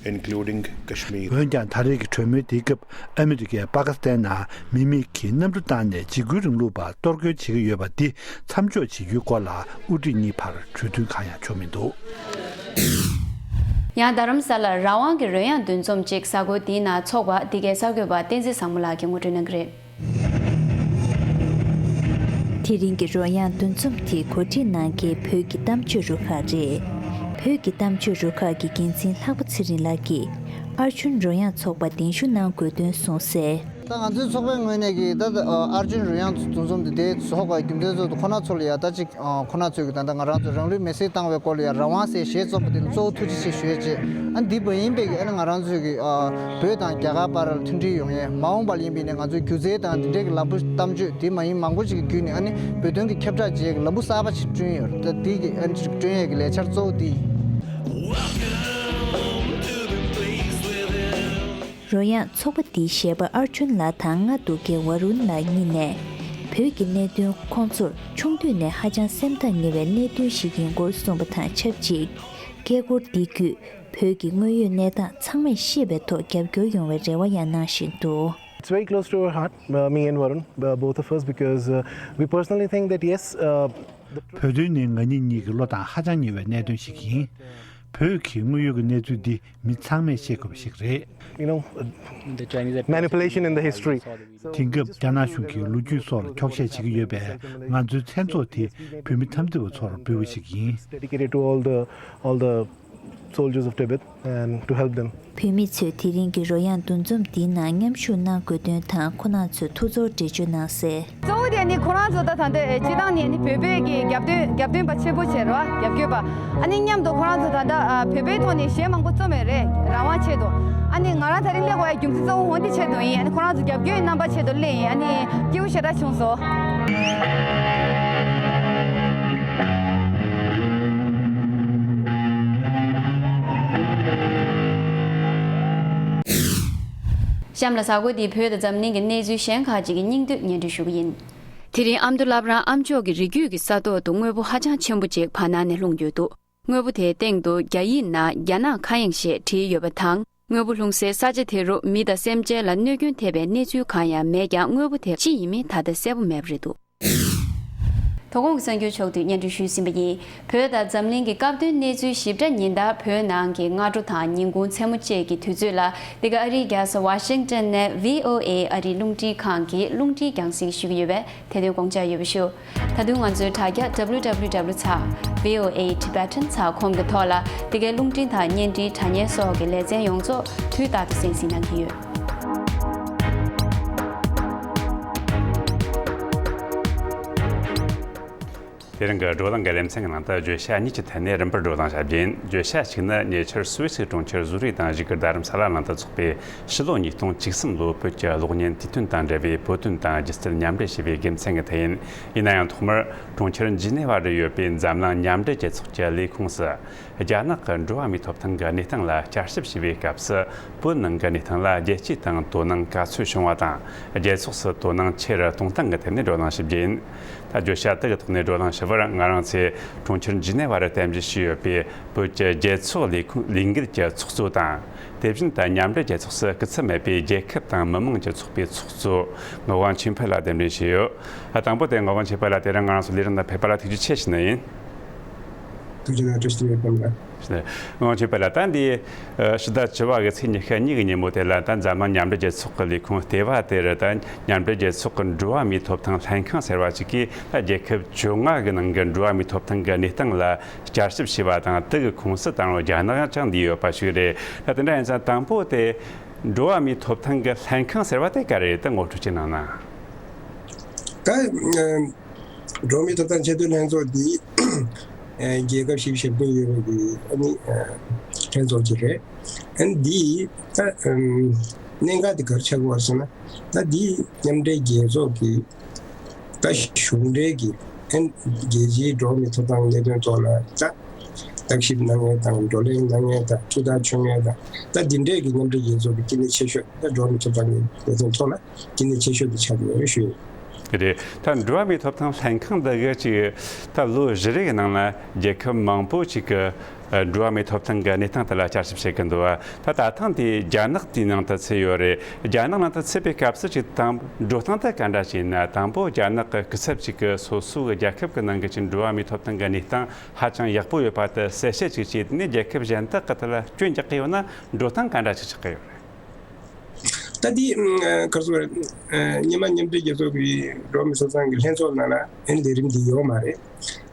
including Kashmir. འོན་ཀྱང་ད་རེས་ཀྱི་གྲོས་མོལ་འདིའི་སྐབས་ཨ་མི་རི་ཀས་པ་ཀི་སི་ཐན་ནང་མི་མེད་ཀྱི་གནམ་གྲུ་བཏང་ནས་འཇིགས་སྐུལ་རིང་ལུགས་པ་གཏོར་རྒོལ་བྱེད་ཀྱི་ཡོད་པ་འདི་མཚམས་འཇོག་བྱེད་རྒྱུའི་སྐོར་ལ་དབུ་ཁྲིད་གཉིས་བར་གྲོས་མཐུན་གང་ཡང་བྱུང་མི་འདུག། ཡང་རྡ་རམ་ས་ལར་རང་དབང་གི་རོལ་དབྱངས་འདུ་འཛོམས་ཅིག་གཟའ་འཁོར་འདིའི་ནང་འཚོགས་པ་འདི་གའི་གསར་འགོད་པ་བསྟན་འཛིན་བཟང་མོ་ལགས་ཀྱིས་ངོ་སྤྲོད་གནང་གི་རེད། དེ་རིང་གི་རོལ་དབྱངས་འདུ་འཛོམས་དེ་གོ་སྒྲིག་གནང་མཁན་བོད་ཀྱི་གཏམ་བརྗོད་རུ་ཁག་རེད། བོད་ཀྱི་གཏམ་བརྗོད་རུ་ཁག་གི་འགན་འཛིན་ལྷག་པ་ཚེ་རིང་ལགས་ཀྱིས་ཨར་ཇུན་རོལ་དབྱངས་ཚོགས་པར་གདན་ཞུ་གནང་དགོས་དོན་གསུངས་གསལ། ད་ང་ཚོའི་ཚོགས་པའི་ངོས་ནས་ཀྱི་ད་ཨར་ཇུན་རོལ་དབྱངས་འདུ་འཛོམས་དེ་དེ་ཚོགས་པའི་རྒྱུ་མཚན་ཚོ་ཁོ་ན་ཚོ་ལ་ཡ་ད་ཅིག་ཁོ་ན་ཚོས་ཀྱི་ད་ལྟ་ང་རང་ཚོ་རང་ལུས་མེར་སྲེག་བཏང་བའི་སྐོར་ལ་ཡང་རང་དབང་ཟེར་གཞས་རྩོམ་པ་དེ་ལ་གཙོ་བོ་ཐུགས་རྗེ་ཆེ་ཞུ་ཡས་བྱས། ཨ་ནི་འདི་མ་ཡིན་པའི་གི་ཨ་ནི་ང་རང་ཚོས་ཀྱི་ཨ་བོད་དང་རྒྱ་གར་བར་ལ་མཐུན་སྒྲིལ་ཡོང་ཡས། མ་འོངས་པ་ལ་ཡིན་པའི་ནི་ང་ཚོའི་སྒྱུ་རྩལ་དང་འདི་འདྲའི་གི་ལམ་བུ་གཏམ་བརྗོད་དེ་མ་ཡིན་མང་པོ་ཞིག་གི་བརྒྱུད་ནས་ཨ་ནི་བོད་དོན་གྱི་ཁྱབ་བསྒྲགས་བྱེད་ཡས་ཀྱི་ལམ་བུ་གསར་པ་ཞིག་བསྐྲུན་ཡོད་རེད། ད་འདི་གི་ཨ་ནི་ཅིག་བསྐྲུན་ཡས་ཀྱི་ལས་འཆར་གཙོ་བོ་འདི་ཡིན། རོལ་དབྱངས་ཚོགས་པ་འདིའི་གཞས་པ་ཨར་ཇུན་ལགས་དང་མངའ་འདུ་མཁན་ཝ་རུན་ལགས་གཉིས་ནས་བོད་ཀྱི་གནད་དོན་ཁོང་ཚོར་ཆུང་དུས་ནས་ཧ་ཅང་སེམས་ཐག་ཉེ་བའི་གནད་དོན་ཞིག་ཡིན་སྐོར་གསུངས་པ་དང་ཆབས་ཅིག་སྐད་འཁོར་འདི་བརྒྱུད་བོད་ཀྱི་དངོས་ཡོད་གནས་སྟངས་ཚང་མས་ཤེས་པའི་ཐོག་རྒྱབ་སྐྱོར་ཡོང་བའི་རེ་བ་ཡང་གནང་བཞིན་འདུག། It's very close to our heart, uh, me and Varun, uh, both of us, because uh, we personally think that yes, uh, the བོད་དོན་ནི་ང་གཉིས་གཉིས་ཀྱི་བློ་དང་ཧ་ཅང་ཉེ་བའི་གནད་དོན་ཞིག་ཡིན། བོད་ཀྱི་དངོས་ཡོད་ཀྱི་གནས་ཚུལ་འདི་མི་ཚང་མས་ཤེས་དགོས་པ་ཞིག་རེད། You know, uh, manipulation in the history. དེང་སྐབས་རྒྱ་ནག་གཞུང་གིས་ལོ་རྒྱུས་སོགས་ལ་འཁྱོག་བཤད་བྱེད་ཀྱི་ཡོད་པས། ང་ཚོའི་མཚན་ཚོགས་དེ་བོད་མི་འཐམ་འདུས་པ་ཚོར་འབུལ་བ་ཞིག་ཡིན། Dedicated to all the all the soldiers of Tibet and to help them. བོད་མི་ཚོས་དེ་རིང་གི་རོལ་དབྱངས་འདུ་འཛོམས་འདིའི་ནང་མཉམ་ཞུགས་གནང་དགོས་དོན་དང་ཁོང་རྣམ་ཚོས་ཐུགས་ཚོར་འགྲེལ་བརྗོད་གནང་གསལ། གཙོ་བོ་དེ་ནི་ཁོ་རང་ཚོ་ད་ད་ལྟ་སྤྱི་བཏང་ནས་ནི་བོད་པའི་གི་རྒྱབ་སྟོན་རྒྱབ་སྟོན་པ་ཆེན་པོ་བྱས་རེད་བ། རྒྱབ་སྐྱོར་པ། ཨ་ནི་མཉམ་དུ་ཁོ་རང་ཚོ་ད་ལྟ་ཨ་བོད་པའི་ཐོག་ནས་གཞས་མང་པོ་རྩོམ་ཡོད་རེད། རང་དབང་ཆེད་དུ། ཨ་ནི་ང་རང་དེ་རིང་སླེབས་དགོས་ཡ་རྒྱུ་མཚན་གཙོ་བོ་འོ་འདི་ཆེད་དུ་ཡིན། ཨ་ནི་ཁོ་རང་ཚོ་རྒྱབ་སྐྱོར་གྱི་རྣམ་པ་ཆེད་དུ་སླེབས་ཡིན། ཨ་ནི་སྐྱིད་པོ་ཞེ་དྲག་བྱུང་སོང་། གཤམ་ལ་གཟའ་འཁོར་འདིའི་བོད་དང་འཛམ་གླིང་གི་གནས་ཚུལ་གཞན་ཁག་ཅིག་གི་སྙིང་བསྡུས་སྙན་སྒྲོན་ཞུ་གི་ཡིན། དེ་རིང་ཨ་མདོ་བླ་བྲང་ཨ་མཆོག་གི་རི་རྒྱུད་ཀྱི་ས་ཐོག་ཏུ་དངོས་པོ་ཧ་ཅང་ཆེན་པོ་ཅིག་བར་སྣང་ནས་ལྷུང་ཡོད་འདུག། དངོས་པོ་དེའི་སྟེང་དུ་རྒྱ་ཡིག་ནང་རྒྱ་ནག་མཁའ་དབྱིངས་ཞེས་བྲིས་ཡོད་པ་དང་། དངོས་པོ་ལྷུང་སའི་ས་ཆ་དེ་རུ་མི་དང་སེམས་ཅན་ལ་གནོད་སྐྱོན་ཐེབས་པའི་གནས་ཚུལ་གང་ཡང་མེད་ཀྱང་། དངོས་པོ་དེ་ཅི་ཡིན་མིན་ད་ལྟ་གསལ་པོ་མེད་པ་རེད་འདུག། དོ་དགོང་གི་གསར་འགྱུར་ཕྱོགས་བསྡུས་སྙན་སྒྲོན་ཞུས་ཟིན་པ་ཡིན། བོད་དང་འཛམ་གླིང་གི་སྐབས་དོན་གནས་ཚུལ་ཞིབ་ཕྲ་ཉིན་ལྟར་བོད་ནང་གི་སྔ་དྲོ་དང་ཉིན་གུང་མཚན་མོ་བཅས་ཀྱི་དུས་ཚོད་ལ། འདི་ག་ཨ་རིའི་རྒྱལ་ས་ཝ་ཤིང་ཏོན་ནས་བྷི་ཨོ་ཨེ་ཨ་རིའི་རླུང་འཕྲིན་ཁང་གི་རླུང་འཕྲིན་རྒྱང་སྲིང་ཞུ་གི་ཡོད་པས། དེ་དོན་དགོངས་འཇགས་ཡོད་པ་ཞུ། ད་དུང་ང་ཚོའི་དྲ་རྒྱ་W W W dot V O A Tibetan dot com གི་ཐོག་ལ་འདི་གའི་རླུང་འཕྲིན་དང་བརྙན་འཕྲིན་དྲ་བརྙན་སོགས་ཀྱི་ལེ་ཚན་ཡོངས་རྫོགས་དུས་རྟག་ཏུ་གསན་གཟིགས་གནང་གི་ཡོད། དེ་རིང་གི་བགྲོ་གླེང་གི་ལེ་ཚན་གྱི་ནང་དུ་བརྗོད་བྱ་གཉིས་ཀྱི་ཐད་ནས་རིམ་པར་བགྲོ་གླེང་བྱ་རྒྱུ་ཡིན། བརྗོད་བྱ་གཅིག་ནི་ཉེ་ཆར་སུད་སི་གྲོང་ཁྱེར་ཟུ་རིག་དང་གཞིས་ཀ་རྡ་རམ་ས་ལ་ནང་དུ་འཚོགས་པའི་ཕྱི་ལོ་ཉིས་སྟོང་བཅུ་གསུམ་ལོའི་བོད་ཀྱི་གློག་བརྙན་དུས་སྟོན་དང་འབྲེལ་བའི་བོད་དོན་དང་སྒྱུ་རྩལ་མཉམ་འབྲེལ་ཞེས་པའི་དགེ་མཚན་གྱི་ཐད་ཡིན། ཡིན་ན་ཡང་ཐོག་མར་གྲོང་ཁྱེར་ཇི་ནེ་ཝ་རུ་ཡོད་པའི་འཛམ་གླིང་མཉམ་འབྲེལ་རྒྱལ་ཚོགས་ཀྱི་ལས་ཁུངས་སུ། རྒྱ་ནག་གི་འགྲོ་བ་མིའི་ཐོབ་ཐང་གི་གནས་སྟངས་ལ་བསྐྱར་ཞིབ་བྱས་པའི་སྐབས་སུ། བོད་ནང་གི་གནས་སྟངས་ལ་རྒྱལ་སྤྱི་དང་དོ་སྣང་ག་ཚོད་བྱུང་བ་དང་། རྒྱལ་ཚོགས་སུ་དོ་སྣང་ཆེ་རུ་གཏོང་སྟངས་ཀྱི་ཐད་ནས་བགྲོ་གླེང་ཞུ་རྒྱུ་ཡིན། ད་བརྗོད་བྱ་དེ་གི་ཐོག་ནས་བགྲོ་གླེང་ཞུ་བར་ང་རང་ཚོས་གྲོང་ཁྱེར་ཇི་ནེ་ཝ་རུ་རྟེན་གཞི་བྱས་ཡོད་པའི་བོད་ཀྱི་རྒྱལ་ཚོགས་ལས་ཁུངས་ལས་འགུལ་གྱི་ཚོགས་གཙོ་དང་། དེ་བཞིན་དུ་མཉམ་འབྲེལ་རྒྱལ་ཚོགས་སུ་སྐུ་ཚབ་མེད་པའི་རྒྱལ་ཁབ་དང་མི་དམངས་ཀྱི་ཚོགས་པའི་ཚོགས་གཙོ་ངག་དབང་ཆོས་འཕེལ་ལགས་གདན་འདྲེན་བྱས་ཡོད། དང་པོ་དེ་ངག་དབང་ཆོས་འཕེལ་ལགས་དེ་རིང་ང་རང་ཚོ་ལས་རིམ་ནང་ཕེབས་པ་ལ་ཐུགས་རྗེ་ཆེ་ཞུ་ནི་ཡིན། ཐུགས་རྗེ་གནང་། བཀྲ་ཤིས་བདེ་ལེགས། ངག་དབང་ཆོས་འཕེལ་ལགས། ད་འདི་ཕྱི་ཟླ་བཅུ་བ་གི་ཚེས་ཉི་ཤུ་གཉིས་ཀྱི་ཉིན་མོ་དེ་ལ་ད་འཛམ་གླིང་མཉམ་འབྲེལ་རྒྱལ་ཚོགས་ཀྱི་ལས་ཁུངས་ལྟེ་བ་དེར་ད་མཉམ་འབྲེལ་རྒྱལ་ཚོགས་ཀྱི་འགྲོ་བ་མིའི་ཐོབ་ཐང་ལྷན་ཁང་ཟེར་བ་ཅིག་གིས་ད་རྒྱལ་ཁབ་བཅོ་ལྔ་གི་ནང་གི་འགྲོ་བ་མིའི་ཐོབ་ཐང་གི་གནས་སྟངས་ལ་བསྐྱར་ཞིབ་བྱས་པ་དང་། དེ་གི་ཁོངས་སུ་ད་རུང་རྒྱ་ནག་ཡང་བཅངས་བསྡད་ཡོད་པ་ཞིག་རེད། ད་དེ་འདྲ་ཡིན་ཙང་དང་པོ་དེ་འགྲོ་བ་མིའི་ཐོབ་ཐང་གི་ལྷན་ཁང་ཟེར་བ་དེ་ག་རེ་རེད། ད་ངོ་སྤྲོད་ཅིག་གནང་ན། ད་འགྲོ་བ་མིའི་ཐོབ་ཐང་ཆེས་མཐོའི་ལྷན་ཚོགས་འདི་རྒྱལ་ཁབ་བཞི་བཅུ་ཞེ་བདུན་ཡོད་པ་གི་ཨ་ནི་ལྷན་ཚོགས་ཅིག་རེད། ཨ་ནི་འདི་ད་གནད་འགག་འདི་ག་རེ་ཆགས་ཀྱི་ཡོད་ཟེར་ན། ད་འདི་མཉམ་འབྲེལ་རྒྱལ་ཚོགས་ཀྱི་ ད་གཞུང་འབྲེལ་གྱི་ཨན་རྒྱལ་སྤྱིའི་འགྲོ་བ་མིའི་ཐོབ་ཐང་གནད་དོན་ཐོག་ལ་ད་བརྟག་ཞིབ་གནང་མཁན་དང་བགྲོ་གླེང་གནང་མཁན་དང་ཐུགས་ཐག་ཆོད་མཁན་དང་ད་འདི་འདྲས་ཀྱི་མཉམ་འབྲེལ་རྒྱལ་ཚོགས་ཀྱི་སྐྱིད་གནས་ཆེ་ཤོས་ད་འགྲོ་བ་མིའི་ཐོབ་ཐང་གི་གནད་དོན་ཐོག་ལ་སྐྱིད་གནས་ཆེ་ཤོས་དེ་ཆགས་ཀྱི་ཡོད་ཞུ་ཡོད། རེད། ད་འགྲོ་བ་མིའི་ཐོབ་ཐང་ལྷན་ཁང་འདི་གི་ཅིག་ད་ལོ་བཞི་རེ་གི་ནང་ལ་རྒྱལ་ཁབ་མང་པོ་ཅིག་གི་འགྲོ་བ་མིའི་ཐོབ་ཐང་གི་གནས་སྟངས་དེ་ལ་བསྐྱར་ཞིབ་བྱེད་ཀྱི་འདུག་བ། ད་ད་ཐེངས་དེ་རྒྱ་ནག་དེའི་ནང་དུ་ཚུད་ཡོད་རེད། རྒྱ་ནག་ནང་དུ་ཚུད་པའི་སྐབས་སུ་ཅིག་དང་འགྲོ་སྟངས་དེ་ག་འདྲ་ཞིག་ཡིན་ན། དང་པོ་རྒྱ་ནག་གི་སྐུ་ཚབ་ཅིག་གིས་སོ་སོ་གི་རྒྱལ་ཁབ་ཀྱི་ནང་གི་ཅིག་འགྲོ་བ་མིའི་ཐོབ་ཐང་གི་གནས་སྟངས་ཧ་ཅང་ཡག་པོ་ཡོད་པ་དེ་གསལ་བཤད་ཅིག་བྱས། དེ་ནས་རྒྱལ་ཁབ་གཞན་དག་གི་དེ་ལ་སྐྱོན་རྒྱག་གི་ཡོད་ན་འགྲོ་སྟངས་ག་འདྲ་ཞིག་ཆགས་ཀྱི་ཡོད་རེད། ད་འདི་ཨ་ག་རེ་ཟེར་དགོས་རེད། ཨ་སྔོན་མ་མཉམ་འབྲེལ་རྒྱལ་ཚོགས་ཀྱི་འགྲོ་བ་མིའི་ཐོབ་ཐང་གི་ལྷན་ཚོགས་ནང་ལ་ཨ་ནི་ལས་རིམ་འདི་ཡོད་མ་རེད།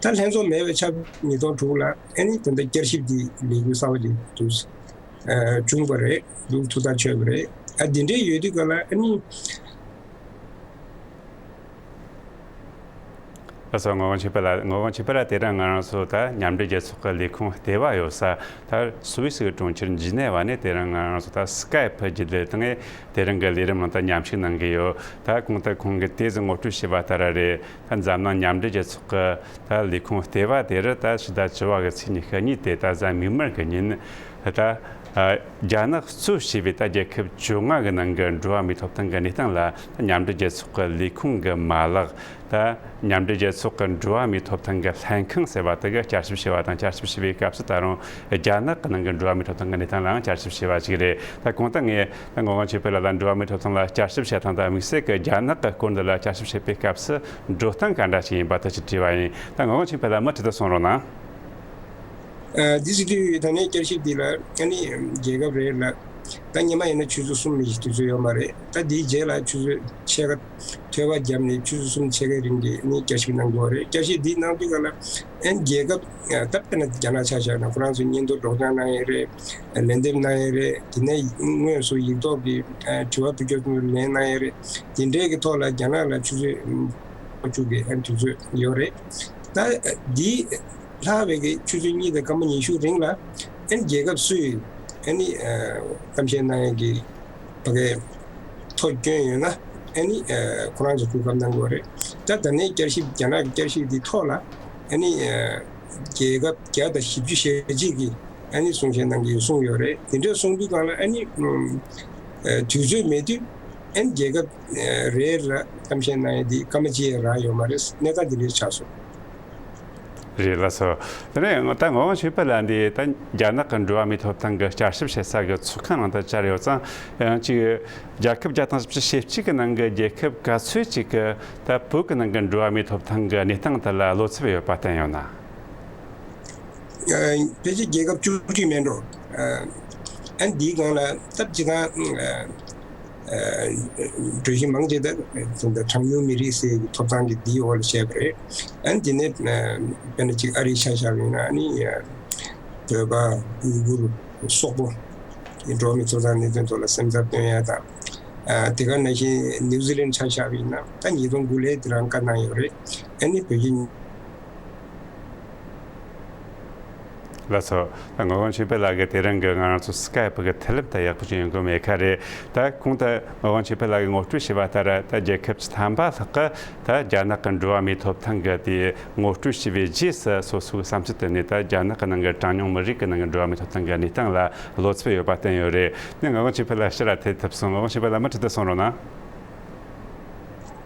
ད་ལྷན་ཚོགས་མེད་པའི་ཆ་ཉིས་སྟོང་དྲུག་ལ་ཨ་ནི་ད་ལྟ་བསྐྱར་ཞིབ་འདི་ལས་འགུལ་གསར་པ་ཅིག་འདུག་ཨ་བྱུང་བ་རེད། འདུག་ཐུགས་ཐག་ཆོད་པ་རེད། ཨ་འདི་འདྲའི་ཡོད་དུས་ག་ལ་ཨ་ནི། ལགས་སོ། ངག་དབང་ཆོས་འཕེལ་ལགས། ངག་དབང་ཆོས་འཕེལ་ལགས་དེ་རིང་ང་རང་ཚོ་ད་མཉམ་འབྲེལ་རྒྱལ་ཚོགས་ཀྱི་ལས་ཁུངས་ལྟེ་བ་ཡོད་ས་ད་སུད་སི་གི་གྲོང་ཁྱེར་ཇི་ནེ་ཝ་ནས་དེ་རིང་ང་རང་ཚོ་ད་སི་ཀའེ་ཕི་བརྒྱུད་ལས་དང་དེ་རིང་གི་ལས་རིམ་ནང་ད་མཉམ་ཞུགས་གནང་གི་ཡོད། ད་གོང་ད་ཁོང་གིས་དེ་ཟིག་ངོ་སྤྲོད་བྱས་པ་ལྟར་རེད། ད་འཛམ་གླིང་མཉམ་འབྲེལ་རྒྱལ་ཚོགས་ཀྱི་ད་ལས་ཁུངས་ལྟེ་བ་དེ་རུ་ད་ཕྱི་ཟླ་བཅུ་པ་གི་ཚེས་ཉི་ཤུ་གཉིས་དེ་ད་གཟའ་མིག་དམར་གི་ཉིན་ད་རྒྱ་ནག་གཙོ་བྱས་པའི་ད་རྒྱལ་ཁབ་བཅོ་ལྔ་གི་ནང་གི་འགྲོ་བ་མིའི་ཐོབ་ཐང་གི་གནས་སྟངས་ལ་ད་མཉམ་འབྲེལ་རྒྱལ་ཚོགས་ཀྱི་ལས་ཁུངས་ཀྱི་མ་ལག་ད་མཉམ་འབྲེལ་རྒྱལ་ཚོགས་ཀྱི་འགྲོ་བ་མིའི་ཐོབ་ཐང་གི་ལྷན་ཁང་ཟེར་བ་དེ་གིས་བསྐྱར་ཞིབ་བྱས་པ་དང་། བསྐྱར་ཞིབ་བྱས་པའི་སྐབས་སུ་ད་རུང་རྒྱ་ནག་གི་ནང་གི་འགྲོ་བ་མིའི་ཐོབ་ཐང་གི་གནས་སྟངས་ལའང་བསྐྱར་ཞིབ་བྱས་པ་ཞིག་རེད། ད་གོང་ད་ངས་ད་ངག་དབང་ཆོས་འཕེལ་ལགས་ལ་འགྲོ་བ་མིའི་ཐོབ་ཐང་ལ་བསྐྱར་ཞིབ་བྱེད་སྟངས་དང་། དམིགས་བསལ་གྱི་རྒྱ་ནག་གི་སྐོར་འདི་ལ་བསྐྱར་ཞིབ་བྱེད་པའི་སྐབས་སུ་འགྲོ་སྟངས་ག་འདྲ་ཞིག་ཡིན་པ་དེ་ཅིག་དྲིས་པ་ཡིན། ད་ངག་དབང་ཆོས་འཕེལ་ལགས་མུ་མཐུད་དུ་གསུང་རོགས་གནང་། ཨ་འདི་ཟེར་དུས་ད་ནས་བསྐྱར་ཞིབ་འདི་ལ་ཨ་ནི་རྒྱལ་ཁབ་རེ་ལ་ད་སྔོན་མ་ཡིན་ན་ཆུ་ཚོད་གསུམ་ནས་དུས་ཚོད་ཡོད་མ་རེད། ད་འདིའི་རྗེས་ལ་ཆུ་ཚོད་ཕྱེད་ཀ་ཐོལ་པ་བརྒྱབ་ནས་ཆུ་ཚོད་གསུམ་ཕྱེད་ཀའི་རིང་གི་ཨ་ནི་བསྐྱར་ཞིབ་གནང་དགོས་རེད། བསྐྱར་ཞིབ་འདི་གནང་དུས་ག་ལ་ཨ་ནི་རྒྱལ་ཁབ་ད་དཔེར་ན་རྒྱ་ནག་ཆ་བཞག་ན་ཁོ་རང་ཚོས་སྙན་ཐོ་སྒྲོག་སྦྱང་གནང་ཡས་རེད། ལན་འདེབས་གནང་ཡས་རེད། དེ་ནས་དངོས་སུ་ཡིག་ཐོག་གི་ཨ་དྲི་བ་འབུལ་རྒྱུ་ལན་གནང་ཡས་རེད། དེ་འདྲའི་གི་ཐོག་ལ་རྒྱ་ནག་ལ་ཆུ་ཚོད་ཨ་ནི་བཅུ་གི་ཨ་ནི་དུས་ཚོད་ཡོད་རེད། ད་འདི་ལྷག་པའི་གི་ཆུ་ཚོད་གཉིས་དང་སྐར་མ་ཉི་ཤུ་རིང་ལ་ཨ་ནི་རྒྱལ་ཁབ་སུས་ཨ་ནི་ཨ་གཏམ་བཤད་གནང་ཡས་ཀྱི་ཕ་གའི་ཐོ་བསྐྱོན་ཡོད་ན་ཨ་ནི་ཨ་ཁོ་རང་ཚོ་གོ་སྐབས་གནང་དགོས་རེད། ད་ད་ནས་བསྐྱར་ཞིབ་རྒྱ་ནག་གི་བསྐྱར་ཞིབ་འདི་ཐོག་ལ་ཨ་ནི་ཨ་རྒྱལ་ཁབ་བརྒྱ་དང་བཞི་བཅུ་ཞེ་གཅིག་གིས་ཨ་ནི་གསུང་བཤད་གནང་གི་ཡོད་གསུངས་ཡོད་རེད། དེ་འདྲའི་གསུངས་དུས་སྒང་ལ་ཨ་ནི་ཨ་དུས་ཚོད་མེད་དུས་ཨ་ནི་རྒྱལ་ཁབ་ཨ་རེ་ལ་གཏམ་བཤད་གནང་ཡས་འདི་སྐར་མ་གཅིག་ཡང་རག་ཡོད་མ་རེད། གནས་སྟངས་འདི་འདྲ་ཆགས་སོང་། རེད་ལགས་སོ། དེ་ནས་ད་ངག་དབང་ཆོས་འཕེལ་ལགས་འདི་ད་རྒྱ་ནག་གི་འགྲོ་བ་མིའི་ཐོབ་ཐང་གི་བསྐྱར་ཞིབ་བྱེད་ས་གི་ཚོགས་ཁང་ནང་དུ་བཅར་ཡོད་ཙང་། ཡང་ཅིག་རྒྱལ་ཁབ་བརྒྱ་དང་བཞི་བཅུ་ཞེ་གཅིག་གི་ནང་གི་རྒྱལ་ཁབ་ག་ཚོད་ཅིག་གི་ད་བོད་ཀྱི་ནང་གི་འགྲོ་བ་མིའི་ཐོབ་ཐང་གི་གནས་སྟངས་དེ་ལ་བློ་འཚབ་ཡོད་པ་བསྟན་ཡོད་ན། ཨ་ཕལ་ཆེར་རྒྱལ་ཁབ་བཅུ་གཅིག་མིན་འགྲོ། ཨ་ཨ་འདིའི་སྒང་ལ་སྟབས་ཅིག་ཐང་ཨ་ཨ་གྲོས་གཞི་མང་ཆེ་ད་ད་གྲངས་ཉུང་མི་རིགས་སའི་ཐོབ་ཐང་གི་འདིའི་འོག་ལ་བྱས་པ་རེད། ཨ་འདི་ནས་ཨ་དཔེར་ན་ཅིག་ཨ་རིའི་ཆ་བཞག་པ་ཡིན་ན་ཨ་ནི་ཨ་བོད་པ་ཨུ་གུར་སོག་པོ་འགྲོ་བ་མིའི་ཐོབ་ཐང་གནད་དོན་ཐོག་ལ་སེམས་འཚབ་སྟོན་ཡ་དང་། ཨ་དེ་ག་ནང་བཞིན་ནིའུ་ཛི་ལན་ཆ་བཞག་པ་ཡིན་ན་ད་ཉིས་སྟོང་དགུ་ལོའི་དེ་རང་བཀའ་གནང་ཡོད་རེད། ཨ་ནི་བོད་ཀྱི། ལགས་སོ། ད་ངག་དབང་ཆོས་འཕེལ་ལགས་ཀྱིས་དེ་རིང་གི་ང་རང་ཚོ་སི་ཀའེ་ཕི་གི་ཐད་ལམ་ད་ཡག་པོ་ཅིག་ཡོང་གི་མེད་ཁ་རེད། ད་གོང་དུ་ངག་དབང་ཆོས་འཕེལ་ལགས་ཀྱིས་ངོ་སྤྲོད་བྱས་པ་ལྟར་ད་རྒྱལ་ཁབ་བཅུ་ཐམ་པ་ལྷག་གི་ད་རྒྱ་ནག་གི་འགྲོ་བ་མིའི་ཐོབ་ཐང་གི་དེ་ངོ་སྤྲོད་བྱས་པའི་རྗེས་སུ་སོ་སོའི་བསམ་ཚུལ་བཏོན་ནས་ད་རྒྱ་ནག་གི་ནང་གི་གྲངས་ཉུང་མི་རིགས་ཀྱི་ནང་གི་འགྲོ་བ་མིའི་ཐོབ་ཐང་གི་གནས་སྟངས་ལ་བློ་འཚབ་ཡོད་པ་བསྟན་ཡོད་རེད། ནས་ངག་དབང་ཆོས་འཕེལ་ལགས་ཕྱི་ལ་ཐད་ཐུབ་སོང་། ངག་དབང་ཆོས་འཕེལ་ལགས་མུ་མཐུད་དུ་གསུང་རོགས་གནང་།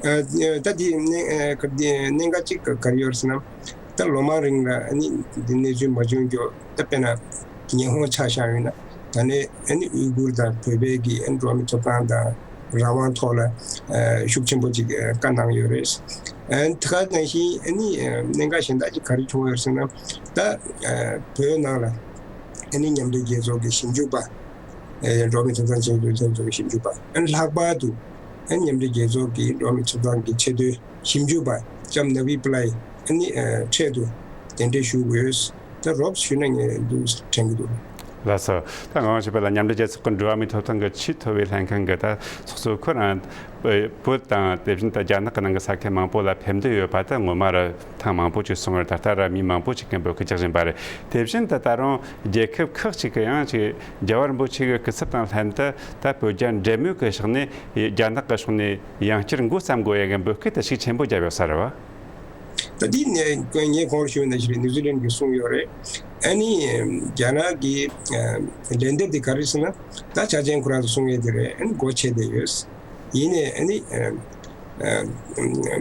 ཨ་ད་དེ་གནད་ཨ་ག་དེ་གནད་འགག་ཅིག་ག་ག་རེ་ཡོད་ཟེར་ན། ད་ལོ་མང་རིང་ལ་ཨ་ནི་འདི་གནས་ཚུལ་མ་བྱུང་རྒྱུ་ད་དཔེར་ན་ཉི་ཧོང་ཆ་བཞག་ཡོད་ན་ད་ནས་ཨ་ནི་ཨུ་གུར་དང་བོད་པའི་གི་ཨ་ནི་འགྲོ་བ་མིའི་ཐོབ་ཐང་དང་རང་དབང་ཐོག་ལ་ཨ་ཤུགས་ཆེན་པོ་ཅིག་ཨ་བཀའ་གནང་ཡོད་རེད། ཨ་ད་ག་ནང་བཞིན་ཨ་ནི་ཨ་གནད་འགག་གཞན་དག་ཅིག་ག་རེ་བྱུང་ཡོད་ཟེར་ན། ད་ཨ་བོད་ནང་ལ་ཨ་ནི་མཉམ་འབྲེལ་རྒྱལ་ཚོགས་ཀྱི་ཞིབ་འཇུག་པ། ཨེ་འགྲོ་བ་མིའི་ཐོབ་ཐང་ཆེད་དོན་ལྷན་ཚོགས་ཀྱི་ཞིབ་འཇུག་པ། ཨ་ནི་ལྷག་པར་དུ་ཨ་ནི་མཉམ་འབྲེལ་རྒྱལ་ཚོགས་ཀྱི་འགྲོ་བ་མིའི་ཐོབ་ཐང་གི་ཆེད་དོན་ཞིབ་འཇུག་པ་ལྕམ་ནབ་བི་པི་ལའི་ཨ་ནི་ཨེ་འཕྲལ་དུ་གདན་འདྲེན་ཞུ་དགོས། ད་རོབ་ཞུས་ན་ངས་འདུག་དྲན་གྱི་འདུག། ལགས་སོ། ད་ངག་དབང་ཆོས་འཕེལ་ལགས་མཉམ་འབྲེལ་རྒྱལ་ཚོགས་ཀྱི་འགྲོ་བ་མིའི་ཐོབ་ཐང་གི་ཆེས་མཐོ་བའི་ལྷན་ཁང་གི་ད་ཚོགས་གཙོ་ཁོ་རང་བོད་དང་དེ་བཞིན་དུ་རྒྱ་ནག་གི་ནང་གི་ས་ཁུལ་མང་པོ་ལ་ཕེབས་འདོད་ཡོད་པ་ད་ངོ་མ་ར་ཐེངས་མང་པོ་ཅིག་སོང་བར་ད་ལྟ་ར་མི་མང་པོ་ཅིག་གིས་འབོད་སྐུལ་རྒྱག་བཞིན་པ་རེད། དེ་བཞིན་དུ་ད་རུང་རྒྱལ་ཁབ་ཁག་ཅིག་གིས་ཡང་ཅིག་རྒྱལ་བ་རིན་པོ་ཆེ་གི་སྐུ་ཚབ་དང་ལྷན་དུ་ད་བོད་རྒྱ་འབྲེལ་མོལ་གྱི་ཕྱོགས་ནས་རྒྱ་ནག་གི་ཕྱོགས་ནས་ཡང་བསྐྱར་འགོ་བརྩམ་དགོས་ཡ་གི་འབོད་སྐུལ་དེ་ཤུགས་ཆེན་པོ་བརྒྱབ་ཡོད་ས་རེད་བ། ད་འདི་ནས་ངས་གོང་ཞུས་ནང་བཞིན་ནིའུ་ཛི་ལན་གྱིས་གསུངས་ཡོད་རེད། ཨ་ནི་རྒྱ་ནག་གི་ལན་འདེབས་དེ་ག་རེ་ཟེར་ན། ད་ཆ་ཅན་ཁོ་རང་ཚོ་གསུང་ཡས་དེ་རེད། ཨ་ནི་སྒོ་ཕྱེ་བསྡད་ཡོད། ཡིན་ནའི་ཨ་ནི་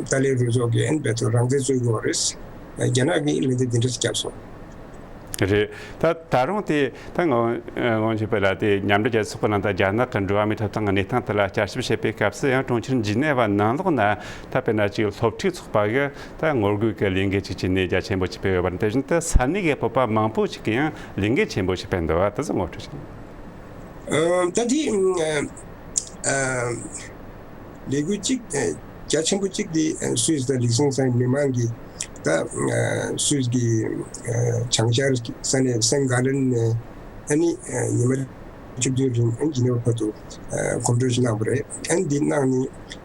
ཏཱ་ལའི་རུ་ཚོགས་ཀྱིས་ཨ་ནི་བོད་དུ་རང་བཙན་རྩོད་དགོས་རེད། རྒྱ་ནག་གིས་ལན་འདེབས་དེ་འདྲ་ཞིག་བརྒྱབ་སོང་། རེད། ད་ད་རུང་དེ་ད་ངོ་ངོ་ཆོས་འཕེལ་ལགས་དེ་མཉམ་འབྲེལ་རྒྱལ་ཚོགས་ཀྱི་ནང་དུ་རྒྱ་ནག་གི་འགྲོ་བ་མིའི་ཐོབ་ཐང་གི་གནས་སྟངས་དེ་ལ་བསྐྱར་ཞིབ་བྱེད་པའི་སྐབས་སུ་ཡང་གྲོང་ཁྱེར་ཇི་ནེ་ཝ་ནང་ལོགས་ན་ད་དཔེར་ན་ཅིག་སློབ་ཕྲུག་ཚོགས་པ་གི་ད་ངོ་རྒོལ་གྱི་ལས་འགུལ་ཅིག་བྱས་ནས་རྒྱ་ཆེན་པོ་ཅིག་སྤེལ་ཡོད་པ་དང་། དེ་བཞིན་དུ་ས་གནས་ཀྱི་བོད་པ་མང་པོ་ཞིག་གིས་ཡང་ལས་འགུལ་ཆེན་པོ་ཞིག་སྤེལ་འདུག་བ། དེ་ཚོ་ངོ་སྤྲོད་ཅིག་ཨ་ད་དེ་ཨ་ཨ་ལས་འགུལ་གཅིག་ཨ་རྒྱ་ཆེན་པོ་གཅིག་དེ་ཨ་སུད་སི་དང་ལིག་སིང་སན་མི་མང་གིས་ད་ཨ་སུད་སི་གི་ཨ་བྱང་ཤར་ས་གནས་སན་གྷ་ལན་ནས་ཨ་ནི་ཨ་ཉི་མ་བཅུ་བདུན་རིང་ཨ་ཇི་ནེ་ཝ་བར་དུ་ཨ་གོམ་བགྲོད་ཅིག་གནང་བ་རེད། ཨ་ནི་འདི་གནང་ནི་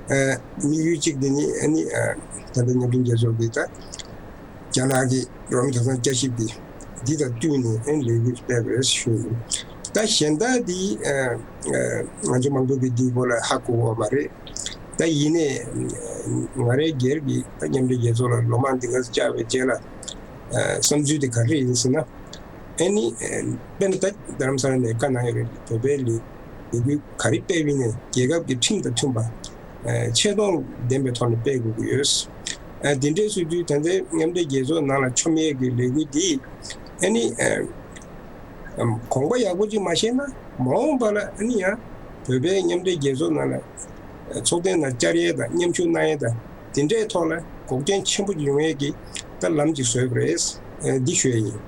ཨ་དམིགས་ཡུལ་གཅིག་དེ་ནི་ཨ་ནི་ཨ་ད་ལྟ་མཉམ་འབྲེལ་རྒྱལ་ཚོགས་ཀྱི་ད་རྒྱ་ནག་གི་འགྲོ་བ་མིའི་ཐོབ་ཐང་བསྐྱར་ཞིབ་ཀྱི་འདི་དང་བསྟུན་ནས་ཨ་ནི་ལས་འགུལ་སྤེལ་བ་རེད་ཞུ་ཡིན། ད་གཞན་དག་འདི་ཨ་ཨ་ང་ཚོ་མང་པོ་གིས་འདིའི་སྐོར་ལ་ཧ་གོ་བ་མ་རེད། ད་ཡིན་ནའི་ང་རའི་སྒེར་གྱི་ད་མཉམ་འབྲེལ་རྒྱལ་ཚོགས་ལ་ལོ་མང་འདི་ག་ཚོད་བཅར་བའི་རྗེས་ལ་ཨ་བསམ་ཚུལ་དེ་ག་རེ་ཡིན་ཟེར་ན། ཨ་ནི་ཨ་དཔེར་ན་ད་རྡ་རམ་ས་ལ་ནས་བཀའ་གནང་ཡོད་རེད། བོད་པའི་ལས་ལས་འགུལ་ག་རེ་སྤེལ་བ་ཡིན་ནའི་རྒྱལ་ཁབ་ཀྱི་ཁྲིམས་དང་མཐུན་པ་ཨ་ཆེ་མཐོང་ལྡན་པའི་ཐོག་ནས་སྤེལ་དགོས་ཀྱི་ཡོད། ཨ་དེ་འདྲའི་སྲིད་དུས་ད་ལྟའི་མཉམ་འབྲེལ་རྒྱལ་ཚོགས་ནང་ལ་མཆོམ་ཡས་ཀྱི་ལས་འགུལ་འདི་ཨ་ནི་ཨ་ཨམ་དགོངས་པ་ཡག་པོ་ཅིག་མ་བཞེས་ན་མ་འོངས་པ་ལ་ཨ་ནི་ཡང་བོད་པའི་མཉམ་འབྲེལ་རྒྱལ་ཚོགས་ནང་ལ་ཚོགས་ཐེངས་ནང་བཅར་ཡས་དང་མཉམ་ཞུགས་གནང་ཡས་དང་དེ་འདྲའི་ཐོག་ལ་འགོག་རྐྱེན་ཆེན་པོ་ཡོང་ཡས་ཀྱི་ད་ལམ་ཅིག་བཟོས་པ་རེད། ཨ་འདི་ཞུ་ཡས་ཡིན།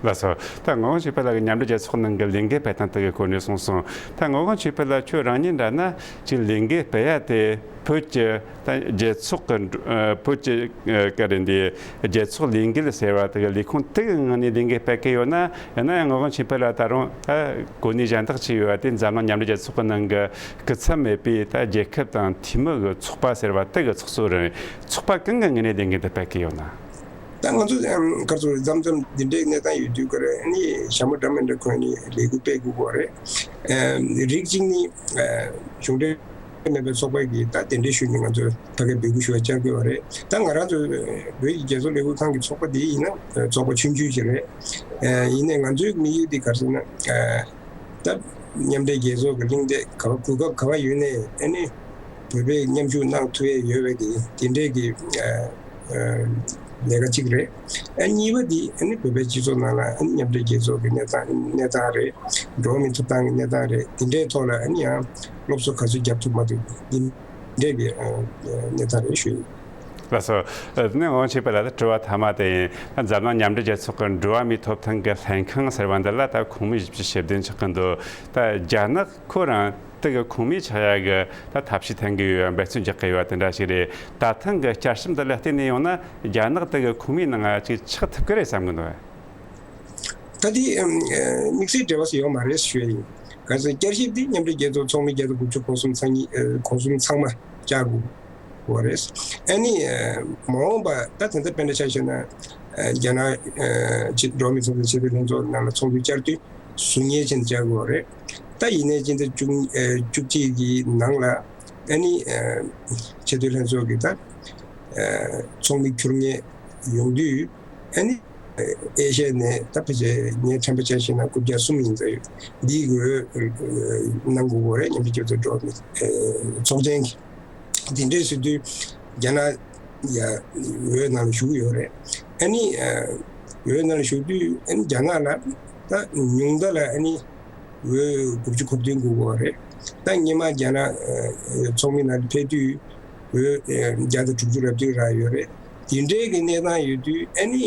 ལགས་སོ། ད་ངག་དབང་ཆོས་འཕེལ་ལགས་ཀྱིས་མཉམ་འབྲེལ་རྒྱལ་ཚོགས་ནང་གི་ལས་འགུལ་སྤེལ་སྟངས་དེ་གི་སྐོར་ནས་གསུངས་སོང་། ད་ངག་དབང་ཆོས་འཕེལ་ལགས་ཁྱོད་རང་ཉིད་འདྲ་ན་ཅིག་ལས་འགུལ་སྤེལ་ཡ་དེ་བོད་ཀྱི་ད་རྒྱལ་ཚོགས་ཀྱི་འགྲོ་ཨ་བོད་ཀྱི་ཨ་ག་རེ་འདི་རྒྱལ་ཚོགས་ལས་འགུལ་ཟེར་བ་དེ་གི་ལས་ཁུངས་དེ་གི་ངང་ནས་ལས་འགུལ་སྤེལ་གི་ཡོད་ན། ཡང་ན་ཡང་ངག་དབང་ཆོས་འཕེལ་ལགས་ད་རུང་ད་གོ་གནས་གཞན་དག་ཅིག་ཡོད་པ་དེ་འཛམ་གླིང་མཉམ་འབྲེལ་རྒྱལ་ཚོགས་ཀྱི་ནང་གི་སྐུ་ཚབ་མེད་པའི་ད་རྒྱལ་ཁབ་དང་འཐུས་མི་གི་ཚོགས་པ་ཟེར་བ་དེ་གི་ཚོགས་གཙོ་རེད། ཚོགས་པ་གང་གི་ངོས་ནས་ལས་འགུལ་འདི་སྤེལ་གི་ཡོད་ན། ད་ང་ཚོ་ཨམ་ག་ཚོད་མཚམས་མཚམས་འདི་འདྲའི་གནས་སྟངས་ཡོད་དུས་ཀ་རེ་ནི་ཞྭ་མོ་འདྲ་མི་འདྲ་གོན་ནས་ལས་འགུལ་སྤེལ་དགོས་ཀྱི་རེད། ཨམ་རིགས་གཅིག་ནི་ཨ་གཞུང་འབྲེལ་མེད་པའི་ཚོགས་པ་གིས་ད་གདན་འདྲེན་ཞུས་ནས་ང་ཚོ་ཕ་གིར་འབོད་སྐུལ་ཞུ་བ་བཅར་དགོས་པ་རེད། ད་ང་རང་ཚོ་བོད་ཀྱི་རྒྱལ་ཚོགས་ལས་འགུལ་ཁང་གི་ཚོགས་པ་འདི་ཡིན་ན་ཚོགས་པ་ཆུང་ཆུང་ཞིག་རེད། ཨ་ཡིན་ནའི་ང་ཚོའི་དམིགས་ཡུལ་འདི་ག་རེ་ཟེར་ན་ཨ། ད་མཉམ་འབྲེལ་རྒྱལ་ཚོགས་ཀྱི་གླེང་སྟེགས་ག་བ་གོ་སྐབས་ག་བ་ཡོད་ནའི་ཨ་ནི་བོད་པས་མཉམ་ཞུགས་གནང་ཐུབ་ཡས་ཡོད་པའི་གི་དེ་འདྲའི་གི་ཨ་ཨ་ལས་ཀ་གཅིག་རེད། ཨ་གཉིས་པ་འདི་ཨ་ནི་བོད་པའི་སྤྱི་ཚོགས་ནང་ལ་ཨ་ནི་མཉམ་འབྲེལ་རྒྱལ་ཚོགས་ཀྱི་གནས་སྟངས་གནས་སྟངས་རེད། འགྲོ་བ་མིའི་ཐོབ་ཐང་གི་གནས་སྟངས་རེད། དེ་འདྲའི་ཐོག་ལ་ཨ་ནི་ཡང་སློབ་གསོ་ག་ཚོད་རྒྱབ་ཐུབ་མ་ཐུབ་འདི་འདྲའི་གི་ཨ་ཨ་གནས་སྟངས་རེད་ཞུ་ཡིན། ལགས་སོ། ཨ་དེ་ནས་ངག་དབང་ཆོས་འཕེལ་ལགས་ད་དྲི་བ་མཐའ་མ་དེ་ཡིན། ད་འཛམ་གླིང་མཉམ་འབྲེལ་རྒྱལ་ཚོགས་ཀྱི་འགྲོ་བ་མིའི་ཐོབ་ཐང་གི་ལྷན་ཁང་ཟེར་བ་འདི་ལ་ད་ཁོངས་མི་བཞི་བཅུ་ཞེ་བདུན་ཆགས་ཀྱི་འདུག་ད་རྒྱ་ནག་ཁོ་རང་དེ་གི་ཁོངས་མི་ཆགས་ཡ་གི་ད་ཐབས་ཤེས་འཐེན་གི་ཡོད་ཡ་འབད་བརྩོན་རྒྱག་གི་ཡོད་ཡ་དེ་འདྲ་ཞིག་རེད། ད་ཐེངས་གི་བསྐྱར་ཞིབ་འདི་ལ་བལྟས་ནས་ཡོང་ན་རྒྱ་ནག་དེ་གི་ཁོངས་མིའི་ནང་ང་ཅིག་ཆགས་ཐུབ་ཀྱི་རེད་བསམ་གི་འདུག་ཨ། ད་དེ་ཨམ་ཨ་དམིགས་བསལ་འབྲེལ་བ་ཞིག་ཡོད་མ་རེད་ཞུ་ཡ་ཡིན། ག་ཚོད་བསྐྱར་ཞིབ་དེ་མཉམ་འབྲེལ་རྒྱལ་ཚོགས་ཚོགས་མི་བརྒྱ་དང་དགུ་བཅུ་གོ་གསུམ་ཚང་མ་ཨ་གོ་གསུམ་ཚང་མ་བཅར་དགོས་པ་རེད། ཨ་ནི་ཨ་མ་འོངས་པ་ད་ད་ལྟ་དཔེར་ན་ཆ་བཞག་ན་ཨ་རྒྱ་ནག་ཨ་ཕྱི་འགྲོ་བ་མིའི་ཐོབ་ཐང་ཆེས་མཐོའི་ལྷན་ཚོགས་ནང་ལ་ཚོགས་འདུ་བཅར་དུས་ཟུར་ཉན་བྱས་ནས་བཅར་དགོས་པ་རེད། ད་ཡིན་ནའི་སྤྱི་ཟླ་བཅུ་ཨ་བཅུ་གཅིག་གི་ནང་ལ་ཨ་ནི་ཨ་ཆེས་མཐོའི་ལྷན་ཚོགས་ཀྱི་ད་ཨ་ཚོགས་མི་འཁྱུར་མཁན་ཡོང་དུས་ཨ་ནི་ཨེ་ཤ་ཡ་ནས་ད་ཕལ་ཆེར་ངའི་དྲན་པ་ཆ་བཞག་ན་རྐུབ་བཀྱག་གསུམ་ཡིན་ས་ཡོད། འདིའི་འོས་གནང་དགོས་པ་རེད། མཉམ་འབྲེལ་རྒྱལ་ཚོགས་འགྲོ་བ་མིའི་ཚོགས་ཆེན་གྱི་འདི་འདྲའི་ཟེར་དུས་རྒྱ་ནག་ཡ་འོས་ནང་ལ་ཞུགས་ཡོད་རེད། ཨ་ནི་འོས་ནང་ལ་ཞུགས་དུས་ཨ་ནི་རྒྱ་ནག་ལ་ད་ཉུང་མཐའ་ལ་ཨ་ནི་འོས་དགུ་བཅུ་གོ་བདུན་དགོས་པ་རེད། ད་སྔོན་མ་རྒྱ་ནག་ཚོགས་མི་ནང་ལ་ཕེབས་དུས་འོས་བརྒྱ་དང་དྲུག་ཅུ་རེ་བདུན་རག་ཡོད་རེད། དེ་འདྲའི་གི་གནས་སྟངས་ཡོད་དུས་ཨ་ནི་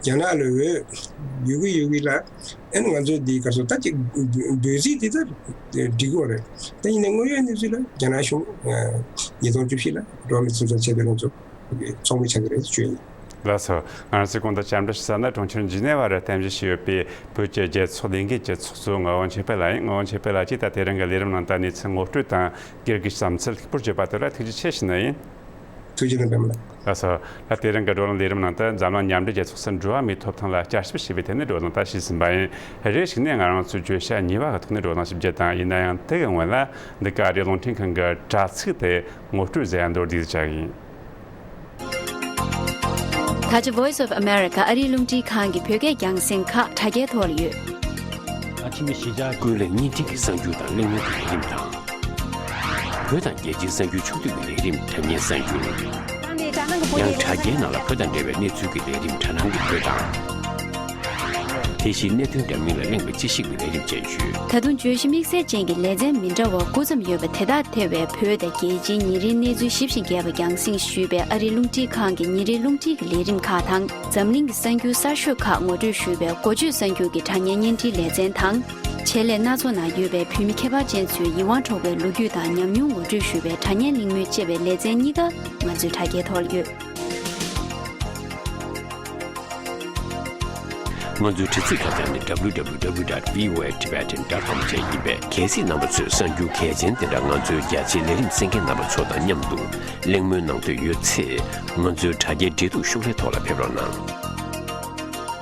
རྒྱ་ནག་ལ་འོས་ཡོད་གི་ཡོད་གི་ལ་ཨ་ནི་ང་ཚོས་འདི་ག་ཚོད་ད་ཅིག་འབོད་ཚིག་འདི་ད་འགྲིག་གི་རེད། ད་ཡིན་ནའི་དངོས་ཡོད་གནས་ཚུལ་ལ་རྒྱ་ནག་གཞུང་ཉིས་སྟོང་བཅུ་བཞི་ལ་འགྲོ་བ་མིའི་ཐོབ་ཐང་ཆེས་མཐོའི་ལྷན་ཚོགས་ཚོགས་མི་ཆགས་ཀྱི་རེད་ཞུ་ཡིན། ལགས་སོ། ང་རང་ཚོས་གོང་དུ་བཅར་འདྲི་ཞུ་ས་ནི་གྲོང་ཁྱེར་ཇི་ནེ་ཝ་རུ་རྟེན་གཞི་བྱས་ཡོད་པའི་བོད་ཀྱི་རྒྱལ་ཚོགས་ལས་འགུལ་གྱི་ཚོགས་གཙོ་ངག་དབང་ཆོས་འཕེལ་ལགས་ཡིན། ངག་དབང་ཆོས་འཕེལ་ལགས་ཀྱིས་ད་དེ་རིང་གི་ལས་རིམ་ནང་དུ་གནས་ཚུལ་ངོ་སྤྲོད་དང་སྒེར་གྱི་བསམ་ཚུལ་ལྷུག་པོར་བརྗོད་པ་དེ་ལ་ཐུགས་རྗེ་ཆེ་ཞུ་ནི་ཡིན། ཐུགས་རྗེ་གནང་། ལགས་སོ། ད་དེ་རིང་གི་བགྲོ་གླེང་ལས་རིམ་ནང་དུ་འཛམ་གླིང་མཉམ་འབྲེལ་རྒྱལ་ཚོགས་སུ་འགྲོ་བ་མིའི་ཐོབ་ཐང་ལ་བསྐྱར་ཞིབ་བྱས་པའི་ཐད་ནས་བགྲོ་གླེང་ད་ཞུས་ཟིན་པ་ཡིན། རེ་ཞིག་ནས་ང་རང་ཚོའི་བརྗོད་བྱ་གཉིས་པ་གི་ཐོག་ནས་བགྲོ་གླེང་ཞིབ་རྒྱུ་དང་། ཡིན་ན་ཡང་དེ་གི་སྔོན་ལ་འདི་ག་ཨ་རིའི་རླུང་འཕྲིན་ཁང་གི་དྲ་ཚིགས་དེ་ངོ་སྤྲོད་མཛད་ཡ་མདོར་བསྡུས་བྱ་གི་ཡིན། ད་ཆ་Voice of America ཨ་རིའི་རླུང་འཕྲིན་ཁང་གི་བོད་སྐད་རྒྱང་སྲིང་ཁག་དྲ་རྒྱའི་ཐོག་ལ་ཡོད། ཨ་ཆི་མི་ཤི་ཇ་ཀུན་གླེང་བརྙན་འཕྲིན་གྱི་གསར་འགྱུར་དང་གླེང་མོལ་གྱི་ལས་རིམ་དང་། བོད་དང་རྒྱལ་སྤྱིའི་གསར་འགྱུར་ཕྱོགས་བསྡུས་ཀྱི་ལས་རིམ་དྲ་བརྙན་གསར་འགྱུར། ཡང་དྲ་རྒྱའི་ནང་ལ་བོད་དང་འབྲེལ་བའི་གནས་ཚུལ་གྱི་ལས་རིམ་དྲ་སྣང་གི་བོད་དང་། དེ་བཞིན་གནད་དོན་འདྲ་མིན་ལ་གླེང་བའི་དཔྱད་ཞིབ་ཀྱི་ལས་རིམ་བཅས་ཡོད། ད་དུང་བརྗོད་གཞི་དམིགས་བསལ་ཅན་གྱི་ལེ་ཚན་མི་འདྲ་བ་དགུ་ཙམ་ཡོད་པ་དེ་དག་ཐེ་བའི་བོད་དང་རྒྱལ་སྤྱིའི་ཉིན་རེའི་གནས་ཚུལ་ཞིབ་ཅིང་རྒྱས་པ་རྒྱང་སྲིང་ཞུས་པའི་ཨ་རིའི་རླུང་འཕྲིན་ཁང་གི་ཉིན་རེའི་རླུང་འཕྲིན་གྱི་ལས་རིམ་ཁག་དང་། འཛམ་གླིང་གི་གསར་འགྱུར་གསར་ཤོས་ཁག་ངོ་སྤྲོད་ཞུས་པའི་འགོ་བརྗོད་གསར་འགྱུར་གྱི་དྲ་བརྙན་བརྙན་འཕྲིན་ལེ་ཚན་དང་། ཆེད་ལས་སྣ་ཚོགས་ནང་ཡོད་པའི་བོད་མི་ཁྱད་པར་ཅན་ཚོའི་ཡིད་དབང་འཕྲོག་པའི་ལོ་རྒྱུས་དང་ཉམས་མྱོང་ངོ་སྤྲོད་ཞུས་པའི་དྲ་བརྙན་གླེང་མོལ་ཅེས་པའི་ལེ་ཚན་གཉིས་ཀ་ང་ཚོའི་དྲ་རྒྱའི་ཐོག་ལ་ཡོད། ང་ཚོའི་དྲ་ཚིགས་ཁ་བྱང་ནི་www.voatibetan.com བཅས་ཡིན་པས། གལ་སྲིད་རྣམ་པ་ཚོས་གསར་འགྱུར་གལ་ཆེན་དེ་འདྲ་ང་ཚོའི་རྒྱ་ཆེའི་ལས་རིམ་གསན་མཁན་རྣམ་པ་ཚོ་དང་མཉམ་དུ་གླེང་མོལ་གནང་འདོད་ཡོད་ཚེ། ང་ཚོའི་དྲ་རྒྱའི་འབྲེལ་གཏུག་ཤོག་ལྷེ་ཐོག་ལ་ཕེབས་རོགས་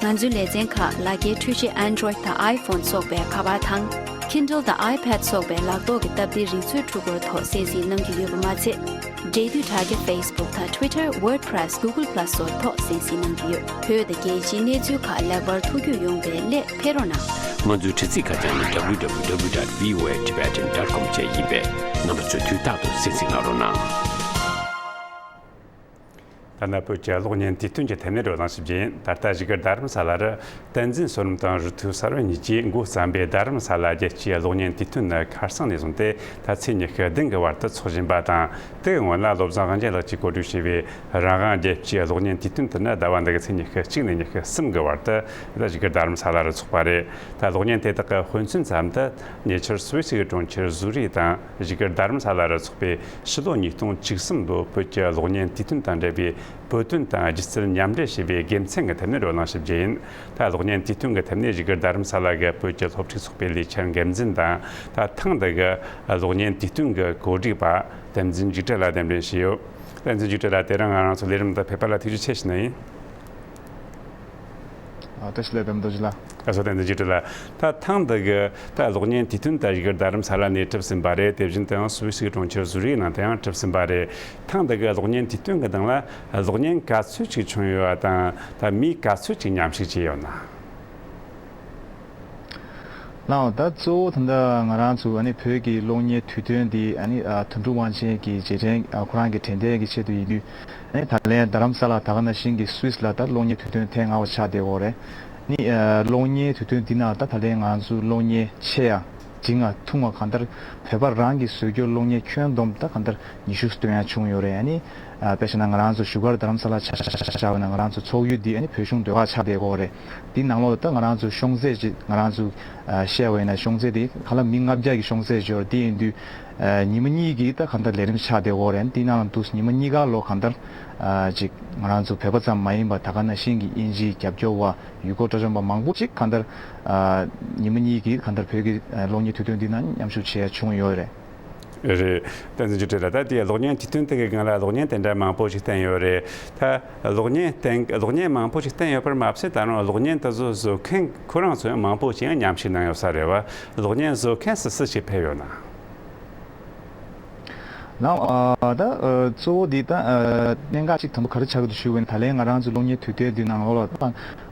གནང་། ང་ཚོའི་ལེ་ཚན་ཁག་ལག་འཁྱེར་འཕྲུལ་ཆས་Android་དང་iPhone་སོགས་པའི་ཁ་པར་དང་། Kindle་དང་iPad་སོགས་པའི་ལག་ཐོག་གི་སྟབས་བདེའི་རིག་མཛོད་འཕྲུལ་འཁོར་ཐོག་གསན་གཟིགས་གནང་རྒྱུ་ཡོད་པ་མ་ཚད། འབྲེལ་མཐུད་དྲ་རྒྱ་Facebook་དང་Twitter, WordPress, Google Plus་སོགས་ཐོག་གསན་གཟིགས་གནང་རྒྱུ་ཡོད། བོད་དང་རྒྱལ་སྤྱིའི་གནས་ཚུལ་ཁག་ལེགས་པར་ཐུགས་རྒྱུས་ཡོང་བའི་སླད་ཕེབས་རོགས་གནང་། ང་ཚོའི་དྲ་ཚིགས་ཁ་བྱང་ནི་www.voatibetan.com་བཅས་ཡིན་པས། རྣམ་པ་ཚོས་དུས་རྟག་ཏུ་གསན་གཟིགས་གནང་རོགས་གནང་། ཐ་ན་བོད་ཀྱི་གློག་བརྙན་དུས་སྟོན་གྱི་ཐད་ནས་བགྲོ་གླེང་ཞིབ་རྒྱས། ད་ལྟ་བཞུགས་སྒར་རྡ་རམ་ས་ལ་རུ་བསྟན་འཛིན་བསོད་ནམས་དང་རུ་ཐུག་གསར་བུ་གཉིས་ཀྱིས་འགོ་བརྩམས་པའི་རྡ་རམ་ས་ལ་རྒྱལ་སྤྱིའི་གློག་བརྙན་དུས་སྟོན་ནི་ཁ་སང་ནས་བཟུང་སྟེ་ད་ཚེས་ཉི་ཤུ་བདུན་གྱི་བར་དུ་འཚོགས་བཞིན་པ་དང་། དེའི་སྔོན་ལ་བློ་བཟང་དབང་རྒྱལ་ལགས་ཀྱིས་གོ་སྒྲིག་བྱས་པའི་རང་དབང་རྒྱལ་སྤྱིའི་གློག་བརྙན་དུས་སྟོན་དེ་ནི་ཟླ་བ་འདི་གི་ཚེས་ཉི་ཤུ་གཅིག་ནས་ཉི་ཤུ་གསུམ་གྱི་བར་དུ་ད་བཞུགས་སྒར་རྡ་རམ་ས་ལ་རུ་འཚོགས་པ་རེད། ད་གློག་བརྙན་དེ་དག་གི་དཔེ་མཚོན་ཙམ་དུ་ཉེ་ཆར་སུད་སི་གི་གྲོང་ཁྱེར་ཟུ་རིག་དང་བཞུགས་སྒར་རྡ་རམ་ས་ལ་རུ་འཚོགས་པའི་ཕྱི་ལོ་ཉིས་སྟོང་བཅུ་གསུམ་ལོའི་བོད་ཀྱི་གློག་བརྙན་དུས་སྟོན་དང་འབྲེལ་བའི་བོད་དོན་དང་སྒྱུ་རྩལ་མཉམ་འབྲེལ་ཞེས་པའི་དགེ་མཚན་གྱི་ཐད་ནས་བགྲོ་གླེང་ཞིབ་རྒྱས་ཡིན། ད་གློག་བརྙན་དུས་སྟོན་གྱི་ཐད་ནས་བཞུགས་སྒར་རྡ་རམ་ས་ལ་གི་བོད་ཀྱི་སློབ་ཕྲུག་ཚོགས་པའི་ལས་འཆར་འགན་འཛིན་དང་། ད་ཐེངས་འདི་གི་གློག་བརྙན་དུས་སྟོན་གྱི་གོ་སྒྲིག་པ་བསྟན་འཛིན་འཇིགས་བྲལ་ལ་གདན་འདྲེན་ཞུས་ཡོད། བསྟན་འཛིན་འཇིགས་བྲལ་ལགས། དེ་རིང་ང་རང་ཚོ་ལས་རིམ་དུ་ཕེབས་པ་ལ་ཐུགས་རྗེ་ཆེ་ཞུ་ནི་ཡིན། ཨ། བཀྲ་ཤིས་བདེ་ལེགས་རྡོ་རྗེ་ལགས། ཨ། བསྟན་འཛིན་འཇིགས་བྲལ་ལགས། ད་ཐེངས་འདི་གི་ད་གློག་བརྙན་དུས་སྟོན་ད་བཞུགས་སྒར་རྡ་རམ་ས་ལ་ནས་གྲུབ་ཟིན་པ་རེད། དེ་བཞིན་དུ་ཡང་སུད་སི་གི་གྲོང་ཁྱེར་ཟུ་རིག་ནང་དུ་ཡང་གྲུབ་ཟིན་པ་རེད། ཐེངས་འདི་གི་གློག་བརྙན་དུས་སྟོན་གྱི་སྟེང་ལ་གློག་བརྙན་ག་ཚོད་ཅིག་བྱུང་ཡོད་པ་དང་། ད་མིས་ག་ཚོད་ཅིག་མཉམ་ཞུགས་བྱས་ཡོད་ན། ལགས། ད་གཙོ་བོ་ད་ལྟ་ང་རང་ཚོ་ཨ་ནི་བོད་ཀྱི་གློག་བརྙན་དུས་སྟོན་འདི་ཨ་ནི་ཨ་དོན་གྲུབ་དབང་ཆེན་གྱི་རྗེས་དྲན། ཨ། ཁོ་རང་གི་དྲན་རྟེན་གྱི་ཆེད་དུ་ཡིན་དུས། ཨ་ནི་ད་ལན་རྡ་རམ་ས་ལ་ད་ག་ནང་བཞིན་གྱི་སུད་སི་ལ་ད་གློག་བརྙན་དུས་སྟོན་ཐེངས་ལྔ་པ་ཆགས་བསྡད་ཡོད་རེད། ཨ་ནི་ཨ་གློག་བརྙན་དུས་སྟོན་འདི་ནང་ད་ད་ལན་ང་ཚོ་གློག་བརྙན་ཆེ་ཡ་འབྲིང་ང་ཐུང་ང་གང་ལྟར་བོད་པ་རང་གི་བཟོ་བཀོད་གློག་བརྙན་ཁྱོན་བསྡོམས་ད་གང་ལྟར་ཉི་ཤུ་སྟོན་ཡ་བྱུང་ཡོད་རེད། ཨ་ནི་ཨ་དཔེ་བཞག་ན་ང་རང་ཚོ་བཞུགས་སྒར་རྡ་རམ་ས་ལ་ཆ་བཞག་པ་ན་ང་རང་ཚོ་འཚོགས་ཡུལ་འདི་ཨ་ནི་བོད་གཞུང་ཟློས་གར་ཆགས་བསྡད་ཡོད་རེད། འདི་ནང་ལོགས་ད་ང་རང་ཚོ་ཤོང་ཚད་ཅིག་ང་རང་ཚོ་ཨ་བཤད་པ་ཡིན་ན་ཤོང་ཚད་དེ་ཧ་ལམ་མི་ལྔ་བརྒྱ་གི་ཤོང་ཚད་ཅིག་ཡོད་རེད། དེ་ཡིན་དུས་ཨ་ཉི་མ་གཉིས་ཀྱི་ད་གང་ལྟར་ལས་རིམ་ཆགས་བསྡད་ཡོད་རེད། དེ་ནང་ལ་འདུག་ཉི་མ་གཉིས་ཀ་ལོ་གང་ལྟར་ཨ་ཅིག་ང་རང་ཚོ་བོད་པ་ཙམ་མ་ཡིན་པར་ད་ག་ནང་བཞིན་གྱི་དབྱིན་ཇིའི་རྒྱབ་སྐྱོར་བ་ཡུལ་སྐོར་སྤྲོ་འཆམ་པ་མང་པོ་ཅིག་གང་ལྟར་ཨ་ཉི་མ་གཉིས་ཀྱི་གང་ལྟར་བོད་ཀྱི་ཨ་གློག་བརྙན་དུས་སྟོན་འདི་ནང་མཉམ་ཞུགས་བྱས་བྱུང་ཡོད་རེད། རེད། བསྟན་འཛིན་འཇིགས་བྲལ་ལགས། ད་དེ་གློག་བརྙན་དུས་སྟོན་དེ་གའི་སྒང་ལ་གློག་བརྙན་དེ་འདྲ་མང་པོ་ཞིག་བསྟན་ཡོད་རེད། ད་གློག་བརྙན་བསྟན། གློག་བརྙན་མང་པོ་ཞིག་བསྟན་ཡོད་པར་མ་ཟད། ད་རུང་གློག་བརྙན་དེ་ཚོ་བཟོ་མཁན་ཁོ་རང་ཚོ་ཡང་མང་པོ་ཞིག་ཡང་མཉམ་ཞུགས་གནང་ཡོད་ས་རེད་བ། གློག་བརྙན་བཟོ་མཁན་སུ་སུ་ཞིག་ཕེབས་ཡོད་ན། ལགས། ཨ་ད་ཨ་གཙོ་བོ་འདི་ད་ཨ་གནད་འགག་ཅིག་དང་པོ་ག་རེ་ཆགས་ཀྱི་འདུག་ཞུས་པ་ཡིན་ན། ད་ལན་ང་རང་ཚོ་གློག་བརྙན་དུས་སྟོན་འདི་ནང་ལོགས་ལ་ད་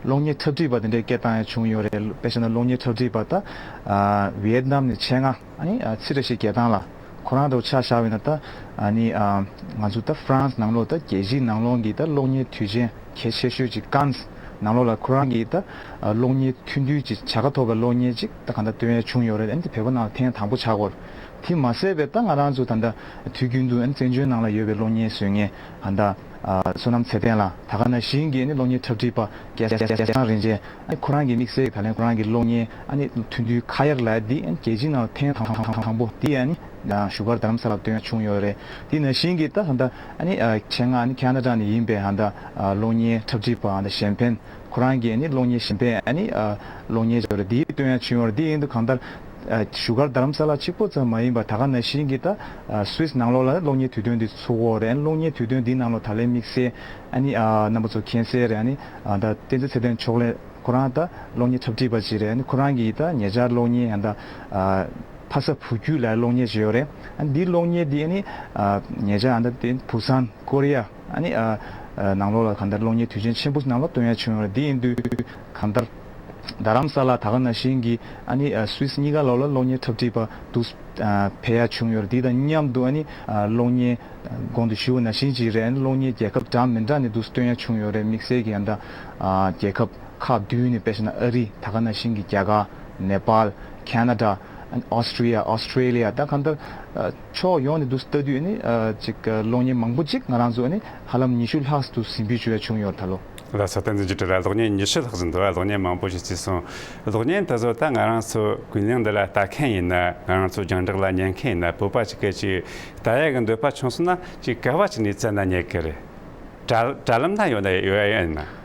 གློག་བརྙན་འཁྲབ་ཁྲིད་པ་དེ་འདྲའི་སྐད་བཏང་ཡ་བྱུང་ཡོད་རེད། དཔེ་བཞག་ན་གློག་བརྙན་འཁྲབ་ཁྲིད་པ་ད་ཨ་ཝི་ཡེད་ནམ་ནས་ཆེད་མངགས། ཨ་ནི་ཨ་ཚེ་བཀྲ་ཤིས་རྒྱལ་ཐང་ལགས། ཁོ་རང་འདྲ་བོ་ཆ་བཞག་པ་ཡིན་ན་ད་ཨ་ནི་ཨ་ང་ཚོ་ད་ཧྥ་རན་སི་ནང་ལོགས་ད་རྒྱལ་སྤྱིའི་ནང་ལོགས་ཀྱི་ད་གློག་བརྙན་དུས་ཆེན་གལ་ཆེ་ཤོས་ཅིག་ཀན་སི་ནང་ལོགས་ལ་ཁོ་རང་གིས་ད་ཨ་གློག་བརྙན་ཐུང་ཐུང་ཅིག་བྱ་དགའ་ཐོབ་པའི་གློག་བརྙན་ཅིག་ད་གང་ལྟར་སྟོན་ཡ་བྱུང་ཡོད་རེད། ཨ་ནི་ད་བོད་པ་ནང་ལ་ཐེངས་དང་པོ་ཆགས་ཀྱི་ཡོད་རེད། དེ་མ་ཟད་པའི་ད་ང་རང་ཚོ་ད་ལྟ་དུས་རྒྱུན་དུ་ཨ་ནི་བཙན་བྱོལ་ནང་ལ་ཡོད་པའི་གློག་བརྙན་བཟོ་མཁན་ད་ལྟ་ ཨ་བསོད་ནམས་ཚེ་བརྟན་ལགས། ད་ག་ནང་བཞིན་གྱི་ཨ་ནི་གློག་བརྙན་འཁྲབ་ཁྲིད་པ་རྒྱལ་རྒྱལ་རྒྱལ་རིན་ཆེན། ཨ་ནི་ཁོ་རང་གི་དམིགས་བསལ་གྱི་ད་ལན་ཁོ་རང་གི་གློག་བརྙན་ཨ་ནི་ཐུང་ཐུང་ཁ་ཡར་ལབ་ཡ་འདི་ཨ་ནི་རྒྱལ་སྤྱིའི་ནང་ལ་ཐེངས་དང་དང་པོ་འདི་ཨ་ནི་བཞུགས་སྒར་རྡ་རམ་ས་ལར་སྟོན་ཡ་བྱུང་ཡོད་རེད། དེ་ནང་བཞིན་གྱི་ད་ད་ལྟ་ཨ་ནི་ཨ་ཆེད་མངགས་ཨ་ནི་ཁེ་ན་ཌ་ནས་ཡིན་པའི་ད་ལྟ་ཨ་གློག་བརྙན་འཁྲབ་ཁྲིད་པ་ད་ལྟ་གཞན་ཕན། ཁོ་རང་གིས་ཨ་ནི་གློག་བརྙན་གཞན་པའི་ཨ་ནི་ཨ་གློག་བརྙན་ཅིག་ཡོད་རེད། དེའི་སྟོན་ཡ་བྱུང་ཡོད་རེད། དེ་ཡིན་དུས་གང་ལྟར་ཨ་བཞུགས་སྒར་རྡ་རམ་ས་ལ་གཅིག་པོ་ཙམ་མ་ཡིན་པར་ད་ག་ནང་བཞིན་གྱི་ད་ཨ་སུད་སི་ནང་ལོགས་ལ་གློག་བརྙན་དུས་སྟོན་འདི་ཚུགས་ཀྱི་ཡོད་རེད། ཨ་ནི་གློག་བརྙན་དུས་སྟོན་འདིའི་ནང་ལོགས་ད་ལན་དམིགས་བསལ་ཨ་ནི་ཨ་རྣམ་པ་ཚོ་མཁྱེན་གསལ་རེད། ཨ་ནི་ཨ་ད་བསྟན་འཛིན་ཚེ་བརྟན་མཆོག་ལེགས་ཁོ་རང་ད་གློག་བརྙན་འཁྲབ་ཁྲིད་པ་ཅིག་རེད། ཨ་ནི་ཁོ་རང་གིས་ད་ཉེ་ཆར་གློག་བརྙན་ཨ་ད་ཨ་ཕ་ས་བུ་རྒྱུད་ལ་གློག་བརྙན་ཅིག་ཡོད་རེད། ཨ་ནི་འདིའི་གློག་བརྙན་འདི་ཨ་ནི་ཨ་ཉེ་ཆར་ཨ་ད་དེ་བུ་སན་ཀོ་རི་ཡ། ཨ་ནི་ཨ་ཨ་ནང་ལོགས་ལ་གང་ལྟར་གློག་བརྙན་དུས་ཆེན་ཆེན་པོ་ནང་ལ་སྟོན་ཡ་བྱུང་ཡོད་རེད། དེ་ཡིན་དུས་གང་ལྟར་རྡ་རམ་ས་ལ་ད་ག་ནང་བཞིན་གྱི་ཨ་ནི་ཨ་སུད་སི་གཉིས་ཀ་ལོགས་ལ་གློག་བརྙན་འཁྲབ་ཁྲིད་པ་འདུག་ཨ་ཕེབས་ཡ་བྱུང་ཡོད་རེད། དེ་དང་མཉམ་དུ་ཨ་ནི་ཨ་གློག་བརྙན་གོང་དུ་ཞུས་པ་ནང་བཞིན་ཅིག་རེད། ཨ་ནི་གློག་བརྙན་རྒྱལ་ཁབ་འདྲ་མི་འདྲ་ནས་འདུག་སྟོན་ཡ་བྱུང་ཡོད་རེད། དམིགས་བསལ་གྱི་ཨ་ད་ཨ་རྒྱལ་ཁབ་ཁག་བདུན་ནས་དཔེ་བཞག་ན་ཨ་རི། ད་ག་ནང་བཞིན་གྱི་རྒྱ་གར། ནེ་པཱལ། ཁེ་ན་ཌ། ཨ་ནི་ཨོ་སི་ཀྲི་ཡ། ཨོ་སི་ཀྲེ་ལི་ཡ། ད་གང་ལྟར་ཨ་ཕྱོགས་ཡོངས་ནས་འདུག་ལྟ་དུས་ཨ་ནི་ཨ་ཅིག་ཨ་གློག་བརྙན་མང་པོ་ཅིག་ང་རང་ཚོ་ཨ་ནི་ཧ་ལམ་ཉི་ཤུ་ལྷག་འདུག་གཟིགས་འབུལ་ཞུ་ཡ་བྱུང་ཡོད་རེད་ད་ལོ། ལགས་སོ། བསྟན་འཛིན་རྒྱུད་སྤྲུལ་ལགས། གློག་བརྙན་ཉི་ཤུ་ལྷག་ཙམ་འདུག་གློག་བརྙན་མང་པོ་ཞིག་བརྩིས་སོང་། གློག་བརྙན་དེ་ཚོ་ད་ང་རང་ཚོ་ཀུན་གླེང་འདི་ལ་ལྟ་མཁན་ཡིན་ན། ང་རང་ཚོ་རྒྱང་བསྒྲགས་ལ་ཉན་མཁན་ཡིན་ན། བོད་པ་ཞིག་གིས་ཅིག་ལྟ་ཡ་གི་འདོད་པ་བྱུང་སོང་ན་ཅིག་ག་བ་ཅིག་ནས་བཙལ་ན་རྙེད་གི་རེད། དྲ་དྲ་ལམ་ན་ཡོད་ན་ཡོད་ཡ་ཡིན་ན།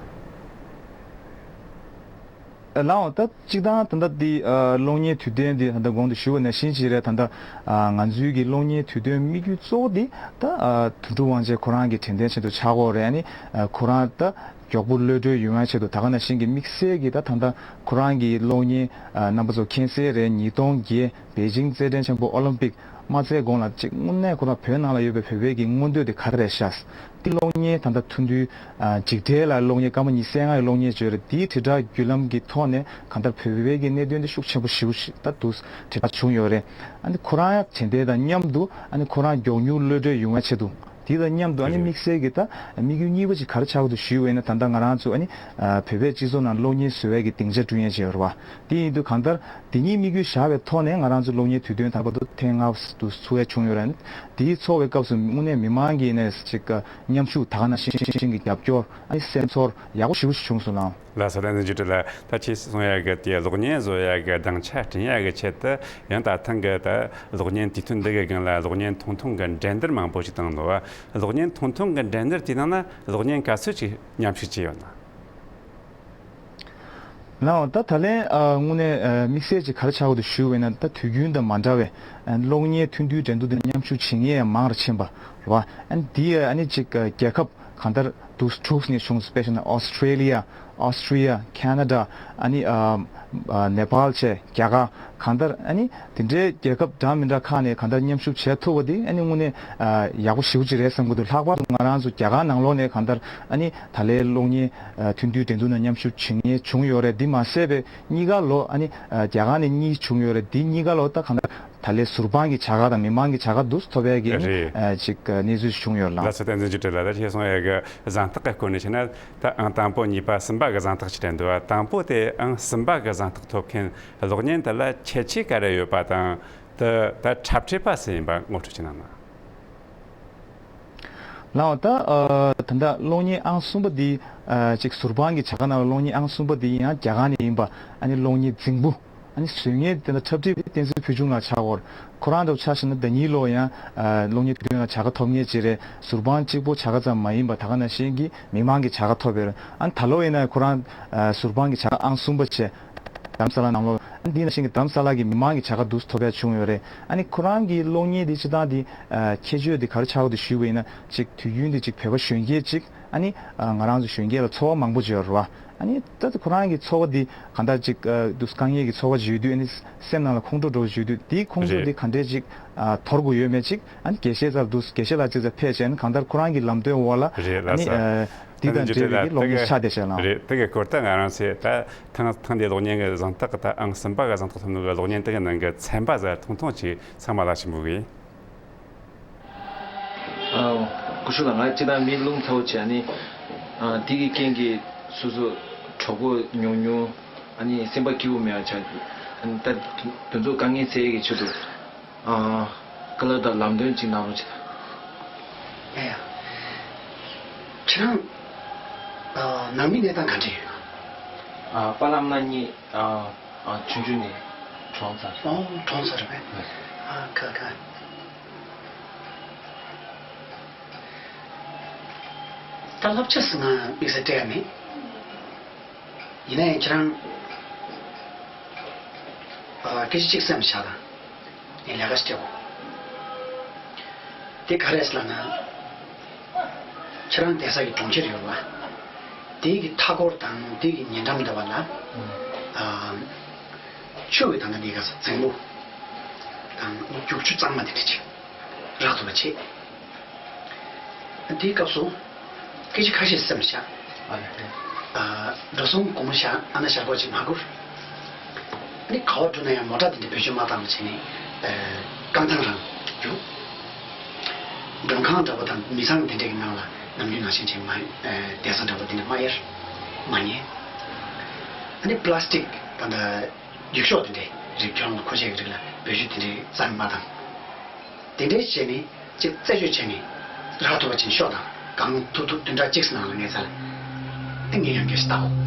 ལགས་འོང་། ད་གཅིག་དང་ད་ལྟ་འདི་ཨ་གློག་བརྙན་དུས་སྟོན་འདི་ད་ལྟ་གོང་དུ་ཞུས་པ་ནང་བཞིན་ཅིག་རེད། ད་ལྟ་ཨ་ང་ཚོའི་གི་གློག་བརྙན་དུས་སྟོན་དམིགས་ཡུལ་གཙོ་བོ་འདི་ད་ཨ་དོན་གྲུབ་དབང་ཆེན་ཁོ་རང་གི་དྲན་རྟེན་ཆེད་དུ་ཆགས་ཀྱི་ཡོད་རེད། ཨ་ནི་ཨ་ཁོ་རང་ད་མགྱོགས་པོ་གློད་གྲོལ་ཡོང་ཡ་ཆེད་དུ། ད་ག་ནང་བཞིན་གྱི་དམིགས་བསལ་གྱི་ད་ད་ལྟ་ཁོ་རང་གི་གློག་བརྙན་ཨ་རྣམ་པ་ཚོ་མཁྱེན་གསལ་རེད། ཉིས་སྟོང་བརྒྱད་པེ་ཅིང་རྩེད་འགྲན་ཆེན་པོ་ཨོ་ལིམ་པིག་མ་རྩེ་གོང་ལ་ཅིག་དངོས་གནས་ཁོ་རང་བོད་ནང་ལ་ཡོད་པའི་བོད་པའི་གི་མངོན་འདོད་དེ་ག་རེ་རེད་ཤག་འདི་གློག་བརྙན་ད་ལྟ་ཐུང་ཐུང་ཨ་འཇིགས་བྲལ་ལ་གློག་བརྙན་སྐར་མ་ཉི་ཤུ་རྩ་ལྔ་ཡི་གློག་བརྙན་བརྗོད་རེད། དེའི་དྲིལ་བསྒྲགས་བརྒྱུད་ལམ་གྱི་ཐོག་ནས་གང་ལྟར་བོད་པའི་གི་གནད་དོན་འདི་ཤུགས་ཆེན་པོ་ཞེ་པོ་ཞིག་ད་འདུག་དྲིལ་བསྒྲགས་བྱུང་ཡོད་རེད། ཨ་ནི་ཁོ་རང་ཡང་དྲན་རྟེན་དང་མཉམ་དུ་ཨ་ནི་ཁོ་རང་མགྱོགས་མྱུར་གློད་གྲོལ་ཡོང་བའི་ཆེད་དུ། དེ་དང་མཉམ་དུ་ཨ་ནི་རེད། དམིགས་བསལ་གྱི་ད་དམིགས་ཡུལ་གཉིས་པ་ཅིག་ག་རེ་ཆགས་ཀྱི་འདུག་ཞུས་པ་ཡིན་ན། ད་ལྟ་ང་རང་ཚོ་ཨ་ནི་ཨ་བོད་པའི་སྤྱི་ཚོགས་ནང་གློག་བརྙན་བཟོ་བའི་གི་སྡིངས་ཆ་བསྐྲུན་ཡས་བྱས་ཡོད་རེད་བ། དེ་ཡིན་དུས་གང་ལྟར་དེ་གཉིས་དམིགས་ཡུལ་བཞག་པའི་ཐོག་ནས་ང་རང་ཚོ་གློག་བརྙན་དུས་སྟོན་ད་བར་དུ་ཐེངས་ལྔ་དུ་ཚུགས་ཡས་བྱུང་ཡོད་རེད། དེའི་ཚོགས་པའི་སྐབས་སུ་དངོས་གནས་མི་མང་གིས་ནས་ཅིག་མཉམ་ཞུགས། ད་ག་ནང་བཞིན་གྱི་རྒྱབ་སྐྱོར། ཨ་ནི་སེམས་ཚོར་ཡག་པོ་ཞེ་པོ་ཞིག་བྱུང་སོང་ལགས། ལགས་སོ། བསྟན་འཛིན་རྒྱུད་སྤྲུལ་ལགས། ད་ཁྱེད་གསུང་ཡ་གི་དེ་གློག་བརྙན་བཟོ་ཡ་གི་སྡིངས་ཆ་བསྐྲུན་ཡ་གི་ཆེད་དུ་ཡང་ད་ཐེངས་གི་ད་གློག་བརྙན་དུས་སྟོན་འདི་གི་སྒང་ལ་གློག་བརྙན་ཐུང་ཐུང་གི་འགྲན་བསྡུར་མང་པོ་ཞིག་བཏང་འདུག་བ། གློག་བརྙན་ཐུང་ཐུང་གི་འགྲན་བསྡུར་དེའི་ནང་ན་གློག་བརྙན་ག་ཚོད་ཅིག་མཉམ་ཞུགས་བྱས་ཡོད་ན། ལགས་འོང་། ད་ད་ལན་ཨ་དངོས་གནས་ཨ་དམིགས་བསལ་ཅིག་ག་རེ་ཆགས་ཀྱི་འདུག་ཞུས་པ་ཡིན་ན། ད་དུས་རྒྱུན་དང་མ་འདྲ་བའི་ཨ་གློག་བརྙན་ཐུང་ཐུང་འགྲན་བསྡུར་འདི་མཉམ་ཞུགས་བྱེད་མཁན་ཡང་མང་རུ་ཕྱིན་པ་རེད་བ། ཨ་ནི་འདི་ཨ་ནི་ཅིག་ཨ་རྒྱལ་ཁབ་གང་ལྟར་འདུག་དྲུག་ནས་བྱུང་། དཔེ་བཞག་ན་ཨོ་སི་ཀྲེ་ལི་ཡ། ཨོ་སི་ཀྲི་ཡ། ཁེ་ན་ཌ། ཨ་ནི་ཨ་ཨ་ནེ་པཱལ་བཅས། རྒྱ་གར། གང་ལྟར་ཨ་ནི་དེ་འདྲའི་རྒྱལ་ཁབ་འདྲ་མི་འདྲ་ཁག་ནས་གང་ལྟར་མཉམ་ཞུགས་བྱེད་ཐུབ་པ་དེ་ཨ་ནི་དངོས་གནས་ཨ་ཡག་པོ་ཞེ་པོ་ཅིག་རེད་བསམ་གྱི་འདུག་ལྷག་པར་དུ་ང་རང་ཚོ་རྒྱ་གར་ནང་ལོགས་ནས་གང་ལྟར་ཨ་ནི་ད་ལན་གློག་བརྙན་ཨ་ཐུང་ཐུང་འགྲན་བསྡུར་ནང་མཉམ་ཞུགས་བྱེད་མཁན་བྱུང་ཡོད་རེད། འདི་མ་ཟད་པའི་གཉིས་ཀ་ལོ་ཨ་ནི་ཨ་རྒྱ་གར་ནས་གཉིས་བྱུང་ཡོད་རེད། འདི་གཉིས་ཀ་ལོ་ད་གང་ལྟར་ད་ལན་ཟུར་དཔང་གི་བྱ་དགའ་དང་མི་མང་གི་བྱ་དགའ་འདུག་སེ་ཐོབ་ཡས་ཀྱི་ཨ་ནི་རེད། ཨ་ཅིག་ཨ་གནས་ཚུལ་ཞིག་བྱུང་ཡོད་ལགས། ལགས་སོ། བསྟན་འཛིན་རྒྱུད་སྤྲུལ་ལགས། ད་ཁྱེད་གསུང་ཡས་ཀྱི་གཟེངས་རྟགས་ཀྱི་སྐོར་ནས་བཤད་ན། ད་ཨང་དང་པོ་གཉིས་པ་གསུམ་པ་གི་གཟེངས་རྟགས་ཅིག་སྤྲད་འདུག་བ། དང་པོ་དེ་ཨང་གསུམ་པ་གི་གཟེངས་རྟགས་ཐོབ་མཁན་གློག་བརྙན་དེ་ལ་ཁྱད་ཆོས་ག་རེ་ཡོད་པ་དང་། དེ་ད་འཁྲབ་ཁྲིད་པ་སུ་ཡིན་པ་ངོ་སྤྲོད་ཅིག་གནང་ན། ལགས་འོང་། ད་ཨ་ད་ལྟ་གློག་བརྙན་ཨང་གསུམ་པ་འདི་ཨ་ཅིག་ཟུར་དཔང་གི་བྱ་དགའ་ནང་ལ་གློག་བརྙན་ཨང་གསུམ་པ་འདི་ཡང་རྒྱ་གར་ནས་ཡིན་པ་ཨ་ནི་གློག་བརྙན་རྫིང་བུ། ཨ་ནི་བཟོ་མཁན་དེ་ལ་འཁྲབ་ཁྲིད་པ་བསྟན་འཛིན་ཕུལ་བྱུང་ལགས་ཆགས་ཡོད། ཁོ་རང་འདྲ་བོ་ཆ་བཞག་ན་ཟླ་ཉིན་ལོ་ཡང་ཨ་གློག་བརྙན་དུས་སྟོན་ལ་བྱ་དགའ་ཐོབ་མཁན་ཅིག་རེད། ཟུར་དཔང་གཅིག་པོ་བྱ་དགའ་ཙམ་མ་ཡིན་པར་ད་ག་ནང་བཞིན་གྱི་མི་མང་གི་བྱ་དགའ་ཐོབ་ཡོད་རེད། ཨ་ནི་ད་ལོ་ཡིན་ན་ཁོ་རང་ཨ་ཟུར་དཔང་གི་བྱ་དགའ་ཨང་གསུམ་པ་བྱས། རྡ་རམ་ས་ལ་ནང་ལོགས། ཨ་ནི་འདི་ནང་བཞིན་གྱི་རྡ་རམ་ས་ལ་གི་མི་མང་གི་བྱ་དགའ་འདུག་སེ་ཐོབ་ཡ་བྱུང་ཡོད་རེད། ཨ་ནི་ཁོ་རང་གི་གློག་བརྙན་འདི་སྤྱིར་བཏང་འདི་ཨ་ཁྱད་ཆོས་འདི་ག་རེ་ཆགས་ཀྱི་འདུག་ཞུས་པ་ཡིན་ན། ཅིག་དུས་རྒྱུན་འདི་ཅིག་བོད་པ་གཞོན་སྐྱེས་ཅིག་ཨ་ནི་ཨ་ང་རང་ཚོ་གཞོན་སྐྱེས་ལ་ཚོར་བ་མང་པོ་ཅིག་ཡོད་རེད་བ། ཨ་ནི་ད་ཁོ་རང་གི་ཚོར་བ་འདི་གང་ལྟར་ཅིག་ཨ་འདུག་དཀའ་ངལ་གྱི་ཚོར་བ་ཅིག་ཡོད་དུས། ཨ་ནི་སེམས་ནང་ལ་ཁོང་ཁྲོ་འདྲ་བོ་ཅིག་ཡོད་དུས། དེའི་ཁོང་ཁྲོ་རེད། འདི་ག་འདྲས་ཅིག་ཨ་དོར་དགོས་ཡོད་མེད་ཅིག་ཨ་ནི་དགེ་བཤེས་རྩ་ལ་འདུག་དགེ་བཤེས་ལགས་ཅིག་ཚ་ཕེབས་བྱས་ནས་གང་ལྟར་ཁོ་རང་གི་ལམ་སྟོན་འོག་ལ་རེད་ཨ་ལགས་ནི་སོ། ཨ་འདི་དང་འབྲེལ་བའི་གི་གློག་བརྙན་ཆ་དེ་བྱས་ལ། རེད། དེ་གི་སྐོར་ད་ང་རང་ཚོས་ད་ཐེངས་ཐེངས་འདིའི་གློག་བརྙན་གི་གཟེངས་རྟགས་ད་ཨང་གསུམ་པ་གི་གཟེངས་རྟགས་ཐོབ་ནོ་གི་གློག་བརྙན་དེ་གི་ནང་གི་ཚན་པ་ཟ་ཐུང་ཐུང་ཅིག་ཚང་མ་ལ་ཞིག་འབུལ་གི་ཡིན། ཨ་སྐུ་ཞབས་ལགས། ང་སྤྱིར་བཏང་མི་རླུང་ཚ་བོ་བྱས་ནི། ཨ་དེ་གི་རྐྱེན་གྱིས་སོ་སོ་གྲོད་ཁོག་ཉུང་ཉུང་། ཨ་ནི་སེམས་པ་སྐྱིད་པོ་མེད་པ་ཆགས་འདུག་ཨ་ནི་ད་དེ་ཚོ་དཀའ་ངལ་སེལ་ཡས་ཀྱི་ཆེད་དུ། ཨ་བཀའ་སློབ་དང་ལམ་སྟོན་ཅིག་གནང་རོགས་བྱེད། ཡ་ཡ། ཁྱེད་རང་ཨ་ནང་མི་གནས་སྟངས་ག་འདྲ་ཡོད། ཨ་པཱ་ལགས་མ་གཉིས་ཨ་ཨ་ཆུང་ཆུང་ནས་གྲོངས་ཚར། ཨོ་གྲོངས་ཚར་རེད་པས། ཨ་ཁ་ཁ། ད་སློབ་ཆ་ཟེར་ན་དམིགས་བསལ་སྤྲད་ཡ་མེད། ཡིན་ན་ཡང་ཁྱེད་རང་ཨ་སྐད་ཆ་གཅིག་སེམས་བཞག་དང་། ངས་ལས་ཀ་ཞིག་སྤྲད་དགོས། དེ་ག་རེ་རེད་ལབ་ན། ཁྱེད་རང་བསྡད་ས་གི་གྲོང་ཁྱེར་ཡོད་པ། དེ་གི་མཐའ་འཁོར་དང་དེ་གི་ཉེ་འགྲམ་འདྲ་བ་ལ། ཨ་ཆུ་གི་ད་ལྟ་འདི་ག་ས་རྫིང་བུ་དང་རྒྱུག་ཆུ་གཙང་མ་དེ་འདྲ་ཅིག་རག་ཐུབ་པ་བྱེད། དེའི་སྐབས་སུ་སྐད་ཆ་ཁ་ཤས་སེམས་བཞག་ཨ་ལས། ཨ་འགྲོ་སོང་སྒོར་མོ་བཞག་ཨ་ན་ཞར་པོ་ཅིག་མ་བསྐུར། ཨ་ནི་ག་པར་འགྲོ་ན་ཡང་མོ་ཊ་དེ་འདྲ་བེད་སྤྱོད་མ་བཏང་བ་བྱས་ནས་ཨ་རྐང་ཐང་རང་རྒྱུག་མགྲོན་ཁང་འདྲ་པོ་དང་མི་ཚང་དེ་འདྲ་གི་ནང་ལ་ནམ་རྒྱུན་ནང་བཞིན་བྱས་མ་ཨ་བསྡད་ས་འདྲ་པོ་དེ་འདྲ་མ་གཡར། མ་ཉལ། ཨ་ནི་པ་ལ་སི་ཊིག་ད་ལྟ་རྒྱུག་ཤོག་དེ་འདྲའི་རིགས་ཁྱོད་རང་ལ་མཁོ་ཆས་ཀྱི་རིགས་ལ་བེད་སྤྱོད་དེ་འདྲའི་རྩ་ནས་མ་བཏང་། དེ་འདྲའི་བྱས་ནས་ཅིག་རྩད་གཅོད་བྱས་ནས་རག་ཐུབ་པ་ཅིག་ཤོག་དང་གང་ཐུབ་ཐུབ་བདུན་ཕྲག་གཅིག་ནང་ལ་ངས་ཚར་ལ་ཨེ་ངས་ཡང་སྐད་ཆ་བཏང་།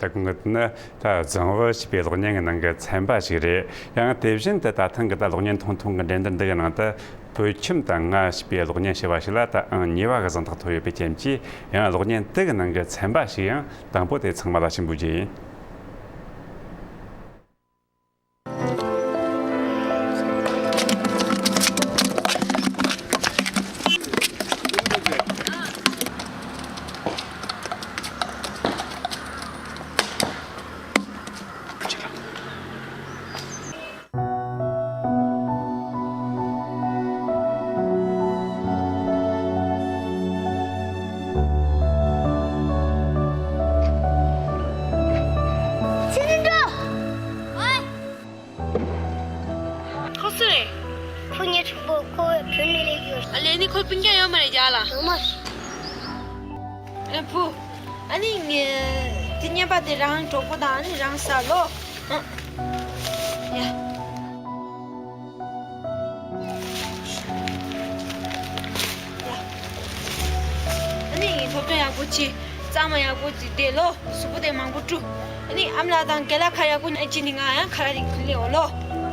ད་གོང་གི་ནི། ད་རྫིང་བུ་ཞེས་པའི་གློག་བརྙན་གྱི་ནང་གི་ཚན་པ་ཞིག་རེད། ཡང་དེ་བཞིན་དུ་ད་ཐེངས་ཀྱི་ད་གློག་བརྙན་ཐུང་ཐུང་གི་འགྲན་བསྡུར་འདི་གི་ནང་དུ་བོད་ཁྱིམ་དང་ང་ཞེས་པའི་གློག་བརྙན་ཞེས་པ་ཞིག་ལ་ད་ཨང་གཉིས་པ་གི་གཟེངས་རྟགས་ཐོབ་ཡོད་པའི་རྐྱེན་གྱིས། ཡང་གློག་བརྙན་དེ་གི་ནང་གི་ཚན་པ་ཞིག་ཡང་དང་པོ་དེ་ཚང་མ་ལ་ཞུ་འབུལ་རྒྱུ་ཡིན། ཁོ་སུ་རེད། ཁོ་ངའི་གྲོགས་པོ། ཁོ་བོད་ནས་སླེབས་ཡོད། ཨ་ལས་ནི་ཁོ་སྤུན་ཀྱག་ཡོད་མ་རེད་རྒྱ་ལ། ཡོད་མ་རེད། ཨེ་བུ། ཨ་ནི་ངས་དེ་བརྙན་པ་དེ་རང་གྲོགས་པོ་དང་ཨ་ནི་རང་ཟ་ལོ། ཨ། ཡ། ཨ་ནི་སློབ་སྦྱོང་ཡག་པོ་བྱེད། གཙང་མ་ཡག་པོ་བྱེད་བསྡད་ལོ། གཟུགས་པོ་དེ་མང་པོ་བཀྲུ། ཨ་ནི་ཨ་མ་ལགས་དང་རྒན་ལགས་ཁ་ཡག་པོ་ཨེ་ཅི་ནི་ང་ཡང་ཁ་ར་རིག་ལེ་འོ་ལོ།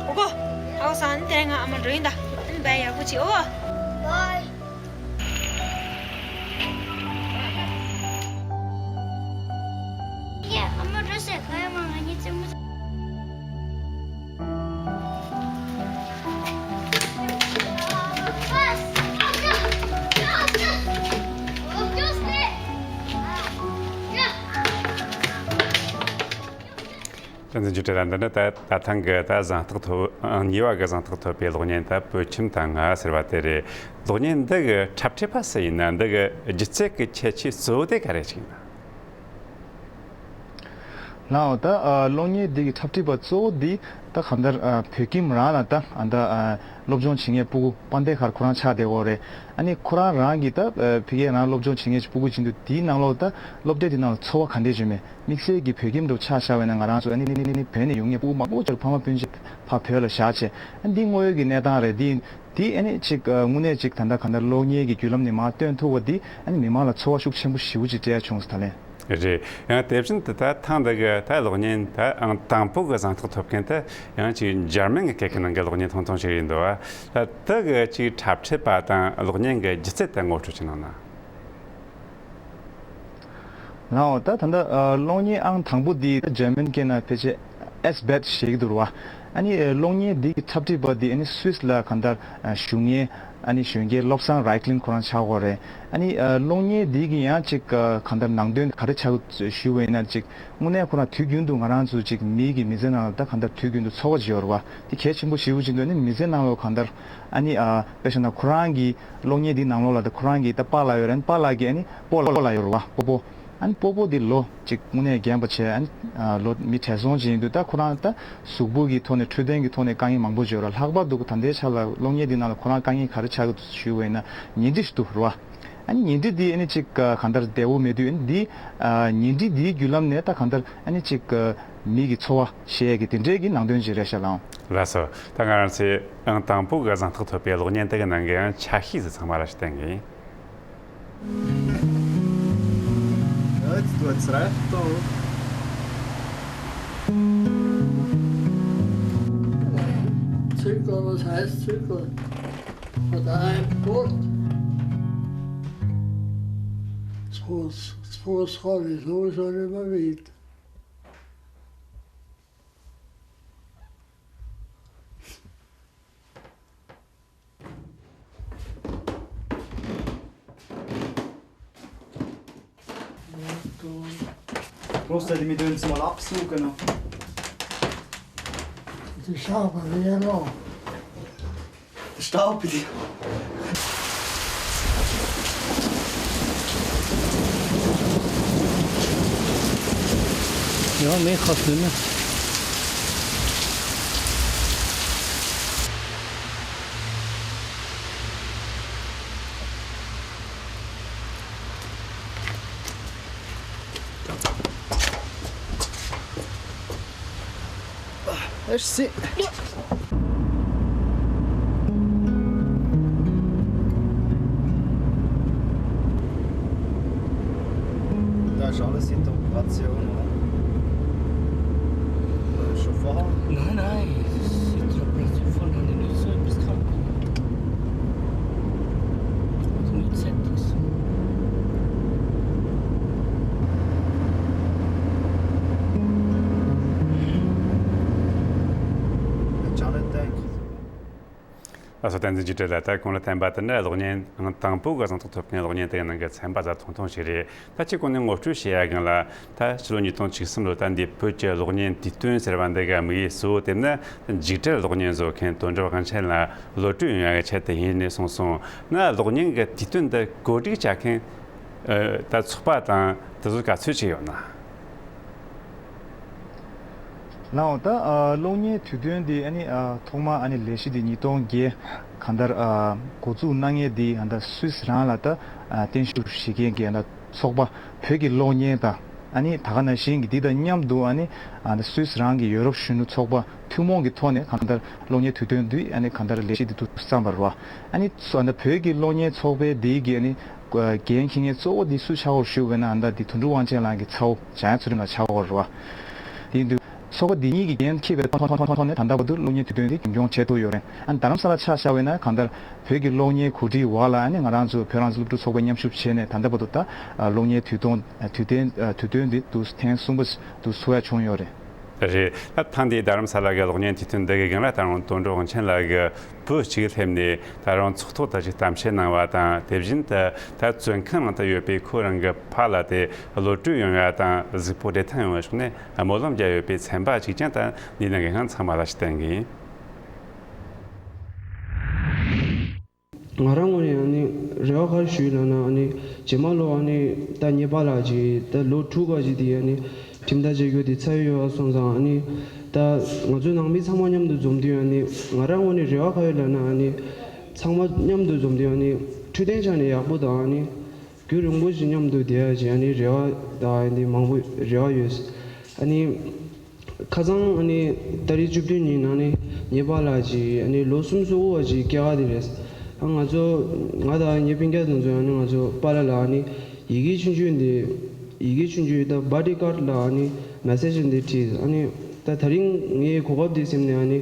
འོ་གོ། ཧ་གོ་སོང་། ཨ་ནི་དེ་རིང་ང་ཨ་མ་འགྲོ་ཡིན་ད། ཨ་ནི་བའི་ཡག་པོ་བྱེད་འོ་གོ། བའི། ཡ། ཨ་མ་འགྲོ་ཟེར། ང་ཡང་མ་ང་གཉིས་རྩེད་མོ། བསྟན་འཛིན་ཆོས་སྒྲོན་ལགས། འདི་ནི་ད་ད་ཐེངས་ཀྱི་ད་གཟེངས་རྟགས་ཐོབ། ཨང་གཉིས་པ་གི་གཟེངས་རྟགས་ཐོབ་པའི་གློག་བརྙན་ད་བོད་ཁྱིམ་དང་ང་ཟེར་བ་དེ་རེད། གློག་བརྙན་འདི་གི་འཁྲབ་ཁྲིད་པ་སུ་ཡིན་ན། འདི་གི་སྒྱུ་རྩལ་གྱི་ཁྱད་ཆོས་གཙོ་བོ་དེ་ག་རེ་ཞིག་ཡིན་ན། ལགས་འོ། ད་ཨ་གློག་བརྙན་འདི་གི་འཁྲབ་ཁྲིད་པ་གཙོ་བོ་འདི་ད་གང་ལྟར་ཨ་བོད་ཁྱིམ་རང་ལ་ད་ཨ་ད་ཨ་སློབ་སྦྱོང་བྱེད་མཁན་སྤུ་གུ་དཔལ་ལྡན་ཁར་ཁོ་རང་ཆགས་བསྡད་ཡོད་རེད། ཨ་ནི་ཁོ་རང་རང་གི་ད་ཨ་ཕ་གིར་རང་སློབ་སྦྱོང་བྱེད་མཁན་སྤུ་གུ་ཡིན་དུས་དེའི་ནང་ལོགས་ད་སློབ་གྲྭ་དེ་ནང་ལ་འཚོ་བ་ག་འདྲས་བྱུང་མེད། དམིགས་བསལ་གྱི་བོད་ཁྱིམ་འདྲ་པོ་ཆ་བཞག་པ་ཡིན་ན། ང་རང་ཚོ་ཨ་ནི་ནི་ནི་ནི་བོད་ནས་ཡོང་མཁན་སྤུ་གུ་མང་པོ་ཅིག་ཕ་མ་སྤུན་མཆེད་ཕར་བོད་ལ་བཞག་བྱས། ཨ་ནི་འདི་དངོས་ཡོད་ཀྱི་གནས་སྟངས་རེད། འདི་འདི་ཨ་ནི་ཅིག་ཨ་དངོས་གནས་ཅིག་ད་ལྟ་གང་ལྟར་གློག་བརྙན་གྱི་བརྒྱུད་ལམ་ནས་མར་སྟོན་ཐུབ་པ་འདི་ཨ་ནི་མི་མང་ལ་ཚོར་བ་ཤུགས་ཆེན་པོ་ཞེ་པོ་ཅིག་སྤྲད་ཡ་བྱུང་སོང་ད་ལན། རེད། ཡང་དེ་བཞིན་དུ་ད་ཐེངས་འདི་གི་ད་གློག་བརྙན་ད་ཨང་དང་པོ་གི་གཟེངས་རྟགས་ཐོབ་མཁན་དེ་ཡང་ཅིག་འཇར་མན་གྱི་སྐད་ཀྱི་ནང་གི་གློག་བརྙན་ཐུང་ཐུང་ཞིག་ཡིན་འདུག་ཨ། ད་དེ་གི་ཅིག་འཁྲབ་ཁྲིད་པ་དང་གློག་བརྙན་གྱི་སྒྱུ་རྩལ་དེ་ངོ་སྤྲོད་ཅིག་གནང་ན། ལགས་འོ། ད་ད་ལྟ་ཨ་གློག་བརྙན་ཨང་དང་པོ་འདི་ད་འཇར་མན་སྐད་ནང་ཕལ་ཆེར་ཨེས་བེད་ཞེས་འདུག་ར་བ། ཨ་ནི་ཨ་གློག་བརྙན་འདི་གི་འཁྲབ་ཁྲིད་པ་འདི་ཨ་ནི་སུད་སི་ལ་གང་ལྟར་ཨ་བཞུགས་མཁན་ཨ་ནི་གཞོན་སྐྱེས་བློ་བཟང་རའི་ཀླིན་ཁོ་རང་ཆགས་ཀྱི་ཡོད་རེད། ཨ་ནི་ཨ་གློག་བརྙན་འདི་གི་ཡང་ཅིག་ཨ་གང་ལྟར་ནང་དོན་ག་རེ་ཆགས་ཀྱི་ཞུས་པ་ཡིན་ན། ཅིག་དངོས་གནས་ཁོ་རང་དུས་རྒྱུན་དུ་ང་རང་ཚོ་ཅིག་མི་གི་མི་ཚེ་ནང་ལ་ད་གང་ལྟར་དུས་རྒྱུན་དུ་འཚོ་བ་བྱེད་ཀྱི་ཡོད་རེད་བ། དེ་གལ་ཆེན་པོ་ཞེ་པོ་ཅིག་འདུག་ཨ་ནི་མི་ཚེ་ནང་ལ་གང་ལྟར་ཨ་ནི་ཨ་དཔེ་བཞག་ན་ཁོ་རང་གི་གློག་བརྙན་འདི་ནང་ལོགས་ལ་ད་ཁོ་རང་གི་ད་པཱ་ལགས་ཡོད་རེད། ཨ་ནི་པཱ་ལགས་ཀྱི་ཨ་ནི་སྤོ་ལགས་ཡོད་རེད་བ། སྤོ་སྤོ། ཨ་ནི་སྤོ་སྤོ་འདི་ལོ་གཅིག་དངོས་གནས་རྒན་པ་བྱས། ཨ་ནི་ཨ་ལོ་མི་བགྲེས་སོང་ཅིག་ཡིན་དུས་ད་ཁོ་རང་ད་གཟུགས་པོ་གི་ཐོག་ནས་འཕྲོད་བསྟེན་གྱི་ཐོག་ནས་དཀའ་ངལ་མང་པོ་ཅིག་ཡོད་རེད། ལྷག་པར་དུ་ད་ལྟའི་ཆ་ལ་གློག་བརྙན་འདི་ནང་ལ་ཁོ་རང་དཀའ་ངལ་ག་རེ་ཆགས་ཀྱི་འདུག་ཞུས་པ་ཡིན་ན་ཉལ་ཁྲི་ཞིག་འདུག་རེད་བ། ཨ་ནི་ཉེ་འབྲེལ་འདི་ཨ་ནི་ཅིག་ག་གང་ལྟར་བདེ་བོ་མེད་དུས་ཨ་ནི་འདི་ཉེ་འབྲེལ་འདིའི་བརྒྱུད་ལམ་ནས་ད་གང་ལྟར་ཨ་ནི་ཅིག་མི་གི་འཚོ་བ་བཤད་ཀྱི་དེ་འདྲའི་གི་ནང་དོན་ཅིག་རེད་ཤག་ལགས། ལགས་སོ། ད་ང་རང་ཚོས་ཨང་དང་པོ་གི་གཟེངས་རྟགས་ཐོབ་པའི་གློག་བརྙན་དེ་གི་ནང་གི་ཡང་ཆ་ཤས་ཟིག་ཚང་མ་ར་ཞིག་བསྟན་གི་ཡིན། Jetzt wird's recht toll. Zügler, was heißt Zügler? Hat er einen Gurt? Das Fuß, das Fuß habe ich sowieso nicht mehr weit. Prost, die wir uns mal absuchen noch. Die Schafe, wie noch. Staub bei dir. Ja, mehr kannst du nicht. Merci. T'as jamais cette opération, non? Le chauffeur? Nein, nein, c'est trop pressé, faut aller le soir, parce que ལགས་སོ། བསྟན་འཛིན་ཆོས་སྒྲོན་ལགས། ད་གོང་ལ་བསྟན་པ་དེ་ནི་གློག་བརྙན་ཨང་དང་པོ་གི་གཟེངས་རྟགས་ཐོབ་མཁན་གློག་བརྙན་དེ་གི་ནང་གི་ཚན་པ་ཟ་ཐུང་ཐུང་ཞིག་རེད། ད་ཅིག་གོང་ནས་ངོ་སྤྲོད་བྱེད་ཡ་སྒང་ལ། ད་ཕྱི་ལོ་ཉིས་སྟོང་བཅུ་གསུམ་ལོ་ད་འདི་བོད་ཀྱི་གློག་བརྙན་དུས་སྟོན་ཟེར་བ་འདི་གི་དམིགས་ཡུལ་གཙོ་བོ་དེ་ནི་འཇིགས་བྲལ་གློག་བརྙན་བཟོ་མཁན་དོན་གྲུབ་དབང་ཆེན་ལགས་གློད་བཀྲོལ་ཡོང་ཡ་གི་ཆེད་དུ་ཡིན་ནས་གསུངས་སོང་། ན་གློག་བརྙན་གྱི་དུས་སྟོན་འདི་གོ་སྒྲིག་བྱ་མཁན་ད་ཚོགས་པ་དང་དེ་ཚོ་ག་ཚོད་ཅིག་ཡོད་ན། ལགས་འོ། ད་གློག་བརྙན་དུས་སྟོན་འདི་ཨ་ནི་ཐོག་མ་ཨ་ནི་ལས་གཞི་འདི་ཉིས་སྟོང་བརྒྱད་གང་ལྟར་འགོ་འཛུགས་གནང་མཁན་འདི་ཨ་ད་སུད་སི་རང་ལ་ད་བརྟན་བཞུགས་བཞེས་མཁན་གྱི་ཨ་ད་ཚོགས་པ་བོད་ཀྱི་གློག་བརྙན་དང་ཨ་ནི་ད་ག་ནང་བཞིན་གྱི་འདི་དང་མཉམ་དུ་ཨ་ནི་ཨ་ད་སུད་སི་རང་གི་ཡོ་རོབ་གཞོན་ནུ་ཚོགས་པ་ཐུན་མོང་གི་ཐོག་ནས་གང་ལྟར་གློག་བརྙན་དུས་སྟོན་འདི་ཨ་ནི་གང་ལྟར་ལས་གཞི་འདི་འདུག་བརྩམས་པ་རེད་བ། ཨ་ནི་ཚོ་ཨ་ནི་བོད་ཀྱི་གློག་བརྙན་ཚོགས་པའི་འདི་གི་ཨ་ནི་འགན་འཁྱེར་མཁན་གཙོ་བོ་འདི་སུ་ཆགས་ཡོད་ཞུ་བས་ན་ཨ་ད་འདི་དོན་གྲུབ་དབང་ཆེན་ལགས་ཀྱི་ཚ་བོ་འཇམ་དབྱངས་ཚུལ་ཁྲིམས་ལགས་ཆགས་ཡོད་རེད་བ། དེ་ཡིན་དུས་ཚོགས་པ་འདི་གཉིས་ཀྱི་འགན་འཁྱེར་བའི་ཐོག་ནས་ད་ལྟ་བར་དུ་གློག་བརྙན་དུས་སྟོན་འདི་རྒྱུན་སྐྱོང་བྱེད་ཐུབ་ཡོད་རེད། ཨ་ནི་རྡ་རམ་ས་ལ་ཆ་བཞག་པས་ན་གང་ལྟར་བོད་ཀྱི་གློག་བརྙན་གོ་སྒྲིག་འོག་ལ་ཨ་ནི་ང་རང་ཚོ་བོད་རང་བཙན་སློབ་ཕྲུག་ཚོགས་པས་མཉམ་ཞུགས་བྱས་ནས་ད་ལྟ་བར་དུ་ད་གློག་བརྙན་དུས་སྟོན་དུས་སྟོན་དུས་སྟོན་འདི་དུས་ཐེངས་གསུམ་པ་དུ་ཚོགས་ཡ་བྱུང་ཡོད་རེད། རེད། ད་ཐེངས་འདིའི་རྡ་རམ་ས་ལ་གི་གློག་བརྙན་དུས་སྟོན་འདི་གི་སྒང་ལ་ད་རུང་དོན་གྲུབ་དབང་ཆེན་ལགས་ཀྱི་བུ་གཅིག་སླེབས་ནས་ད་རུང་ཚོགས་ཐོག་ད་ཅིག་གཏམ་བཤད་གནང་བ་དང་། དེ་བཞིན་དུ་ད་བཙོན་ཁང་ནང་དུ་ཡོད་པའི་ཁོ་རང་གི་ཕ་ལ་དེ་གློད་བཀྲོལ་ཡོང་ཡ་དང་གཟུགས་པོ་བདེ་ཐང་ཡོང་བའི་ཕྱོགས་ནས་སྨོན་ལམ་རྒྱག་ཡོད་པའི་ཚན་པ་གཅིག་ཀྱང་ད་འདི་ནང་གི་ཁང་ཚང་མ་ལ་ཞིག་བསྟན་གི་ཡིན། ང་རང་ངོས་ནས་ཨ་ནི་རེ་བ་ག་རེ་ཞུ་ཡི་ལབ་ན། ཨ་ནི་རྗེས་མ་ལོ་ཨ་ནི་ད་ཉེས་པ་ལ་ཅིག་ད་ལོ་དྲུག་ག་ཅིག་དེ་ཨ་ནི་ཁྲིམས་ཐག་བཅད་རྒྱུ་དེ་ཚར་ཡོད་སོང་ཙང་། ཨ་ནི་ད་ང་ཚོ་ནང་མི་ཚང་མ་མཉམ་དུ་འཛོམས་དུས་ཨ་ནི་ང་རང་ངོས་ནས་རེ་བ་ག་ཡོད་ལབ་ན། ཨ་ནི་ཚང་མ་མཉམ་དུ་འཛོམས་དུས་ཨ་ནི་འཕྲོད་བསྟེན་ཆ་ནས་ཡག་པོ་དང་། ཨ་ནི་རྒྱུན་རིང་པོ་ཞིག་མཉམ་དུ་བསྡད་ཡ་ཅིག་ཨ་ནི་རེ་བ་ད་ཨ་ནི་མང་པོ་རེ་བ་ཡོད། ཨ་ནི་ཁ་སང་ཨ་ནི་ཏ་རིག་བཅུ་བདུན་ཉིན་ཨ་ནི་ཉེས་པ་ལ་ཅིག་ཨ་ནི་ལོ་གསུམ་སོ་དགུ་བ་ཅིག་སྐྱེས་པ་དེ་རེད། ཨ་ང་ཚོ་ང་དང་ངའི་སྤུན་ཀྱག་དེ་ཚོ་ཨ་ནི་ང་ཚོ་པཱ་ལགས་ལ་ཨ་ནི་ཡི་གེ་ཆུང་ཆུང་འདི་ཡི་གེ་ཆུང་ཆུང་ད་བ་ཌི་ཀཱཌ་ལ་ཨ་ནི་མེ་སེ་ཇི་འདི་བྲིས། ཨ་ནི་ད་དེ་རིང་ངའི་གོ་སྐབས་འདི་ཟིན་ནས་ཨ་ནི་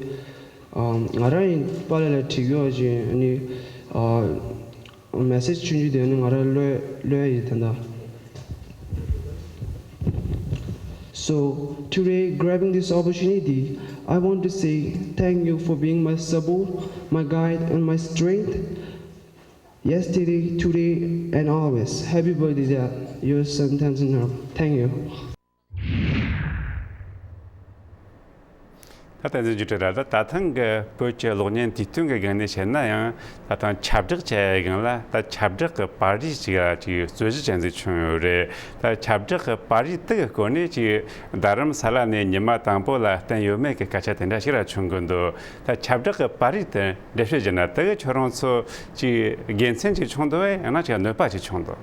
ང་རང་ཡིན་པཱ་ལགས་ལ་བྲིས་རྒྱུ་བ་ཅིག་ཨ་ནི། མེ་སེ་ཇི་ཆུང་ཆུང་དེ་ནི་ང་རང་ཀློག་ཀློག་ཡ་ཡིན་ད་ལྟ། So, today, grabbing this opportunity, I want to say thank you for being my support, my guide, and my strength. Yesterday, today, and always. Happy birthday, Dad. Your son, Tanzania. Thank you. ད་བསྟན་འཛིན་རྒྱུད་གྲྭ་ལགས། ད་ད་ཐེངས་ཀྱི་བོད་ཀྱི་གློག་བརྙན་དུས་སྟོན་གྱི་སྒང་ནས་བཤད་ན་ཡང་། ད་ཐེངས་ཁྱབ་བསྒྲགས་བྱ་ཡའི་སྒང་ལ་ད་ཁྱབ་བསྒྲགས་ཀྱི་པར་རིས་ཅིག་ལ་ཅིག་རྩོད་གཞི་ཅན་ཟིག་བྱུང་ཡོད་རེད། ད་ཁྱབ་བསྒྲགས་ཀྱི་པར་རིས་དེ་གི་སྐོར་ནས་ཅིག་རྡ་རམ་ས་ལ་ནས་ཉི་མ་དང་པོ་ལ་བསྟན་ཡོད་མེད་ཀྱི་སྐད་ཆ་དེ་འདྲ་ཞིག་ར་བྱུང་གི་འདུག་ད་ཁྱབ་བསྒྲགས་ཀྱི་པར་རིས་དེ་འགྲེལ་བཤད་བྱས་ན། དེ་གི་ཁྱོད་རང་ཚོ་ཅིག་དགེ་མཚན་ཅིག་བྱུང་འདུག་གས། ཡང་ན་ཅིག་གནོད་པ་ཅིག་བྱུང་འདུག་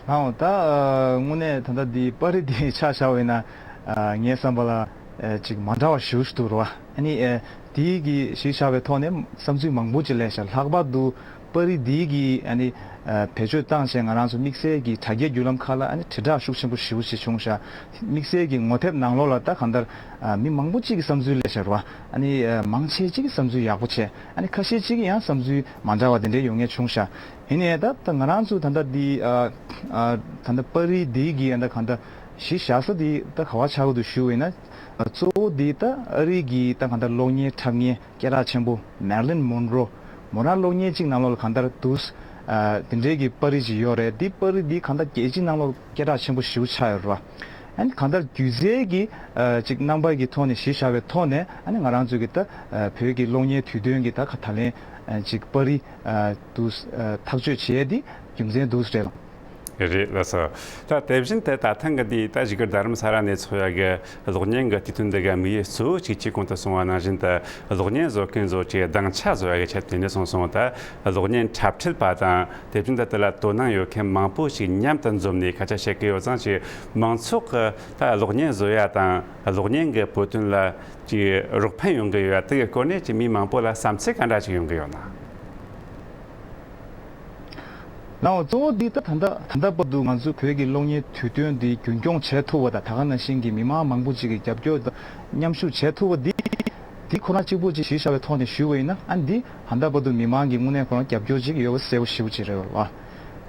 ཨོ། ད་ཨ་དངོས་གནས་ད་ལྟ་འདི་པར་རིས་འདི་ཆ་བཞག་པ་ཡིན་ན། ཨ་ངའི་བསམ་པ་ལ་ཨ་ཅིག་མ་འདྲ་བ་ཞེ་པོ་ཞིག་འདུག་རེད་བ། ཨ་ནི་ཨ་དེའི་གི་གཞི་བཞག་པའི་ཐོག་ནས་བསམ་ཚུལ་མང་པོ་ཅིག་སླེབས་ཤག་ལྷག་པར་དུ་པར་རིས་འདིའི་གི་ཨ་ནི་ཨ་བེད་སྤྱོད་བཏང་བྱས་ང་རང་ཚོ་དམིགས་བསལ་གྱི་དྲ་རྒྱའི་བརྒྱུད་ལམ་ཁག་ལ་ཨ་ནི་དྲིལ་བསྒྲགས་ཤུགས་ཆེན་པོ་ཞེ་པོ་ཞིག་བྱུང་ཤག་དམིགས་བསལ་གྱི་ངོ་དེབ་ནང་ལོགས་ལ་ད་གང་ལྟར་ཨ་མི་མང་པོ་ཅིག་གི་བསམ་ཚུལ་སླེབས་ཤག་རེད་བ། ཨ་ནི་ཨ་མང་ཆེ་ཅིག་གི་བསམ་ཚུལ་ཡག་པོ་བྱས། ཨ་ནི་ཁ་ཤས་ཅིག་གི་ཡང་བསམ་ཚུལ་མ་འདྲ་བ་དེ་འདྲའི་ཡོང་མཁན་བྱུང་ཤག་ཡིན་ནའི་ད་ད་ང་རང་ཚོ་ད་ལྟ་འདི་ཨ་ཨ་ད་ལྟ་པར་རིས་འདི་གི་ཨ་ད་གང་ལྟར་གཞི་བཞག་ས་འདི་ད་ག་བ་ཆགས་ཀྱི་འདུག་ཞུ་བ་ཡིན་ན། གཙོ་བོ་འདི་ད་ཨ་རི་གི་ད་གང་ལྟར་གློག་བརྙན་འཁྲབ་མཁན་སྐད་གྲགས་ཆེན་པོ་མེ་རི་ལིན་མོན་རོ། མོ་རང་གློག་བརྙན་གཅིག་ནང་ལོགས་ལ་གང་ལྟར་འདུག་ཨ་དེ་འདྲའི་གི་པར་རིས་ཅིག་ཡོད་རེད། འདི་པར་རིས་འདི་གང་ལྟར་རྒྱལ་སྤྱིའི་ནང་ལོགས་སྐད་གྲགས་ཆེན་པོ་ཞེ་པོ་ཆགས་ཡོད་རེད་བ། ཨ་ནི་གང་ལྟར་སྒྱུ་རྩལ་གྱི་ཨ་ཅིག་རྣམ་པ་གི་ཐོག་ནས་གཞི་བཞག་པའི་ཐོག་ནས། ཨ་ནི་ང་རང་ཚོ་གི་ད་ཨ་བོད་ཀྱི་གློག་བརྙན་དུས་སྟོན་གྱི་ད་ཁ་ད་ལན་ཨ་ཅིག་པར་རིས་ཨ་འདུག་ཨ་ཐག་གཅོད་བྱས་ཏེ་རྒྱུ་མཚན་འདུག་རེད། རེད་ལགས་སོ། ད་དེ་བཞིན་དུ་ད་ཐེངས་ཀྱི་འདི་ད་བཞུགས་སྒར་རྡ་རམ་ས་ལ་ནས་ཚོགས་ཡ་གི་གློག་བརྙན་གྱི་དུས་སྟོན་འདི་གའི་དམིགས་ཡུལ་གཙོ་བོ་གཅིག་ཁྱེད་གོང་དུ་གསུངས་པ་ནང་བཞིན་དུ། གློག་བརྙན་བཟོ་མཁན་ཚོ་གི་སྡིངས་ཆ་བཟོ་ཡ་གི་ཆེད་དུ་ཡིན་ནས་གསུངས་སོང་། ད་གློག་བརྙན་འཁྲབ་ཁྲིད་པ་དང་དེ་བཞིན་དུ་དེ་ལ་དོ་སྣང་ཡོད་མཁན་མང་པོ་ཞིག་མཉམ་དུ་འཛོམས་ནས་སྐད་ཆ་བཤད་ཀྱི་ཡོད་ཙང་། ཅིག་མང་ཚོགས་ཀྱི་ད་གློག་བརྙན་བཟོ་ཡ་དང་གློག་བརྙན་གྱི་བོད་དོན་ལ་ཅིག་རོགས་ཕན་ཡོང་གི་ཡོད་ཡ་དེ་གི་སྐོར་ནས་ཅིག་མི་མང་པོ་ལ་བསམ་ཚུལ་ག་འདྲ་ཅིག་ཡོང་གི་ཡོད་ན། ལགས་འོ། གཙོ་བོ་འདི་ད་ད་ལྟ་ད་ལྟ་བར་དུ་ང་ཚོ་བོད་ཀྱི་གློག་བརྙན་དུས་སྟོན་འདི་རྒྱུན་སྐྱོང་བྱེད་ཐུབ་པ་དང་། ད་ག་ནང་བཞིན་གྱི་མི་མང་མང་པོ་ཅིག་གི་རྒྱབ་སྐྱོར་དང་མཉམ་ཞུགས་བྱེད་ཐུབ་པ་འདི། འདི་ཁོ་རང་གཅིག་པུ་ཅིག་གཞི་བཞག་པའི་ཐོག་ནས་ཞུས་པ་ཡིན་ན། ཨ་འདི་ད་ལྟ་བར་དུ་མི་མང་གི་དངོས་གནས་ཁོ་རང་རྒྱབ་སྐྱོར་ཅིག་ཡོད་པ་གསལ་པོ་ཞེ་པོ་ཅིག་རེད་བ།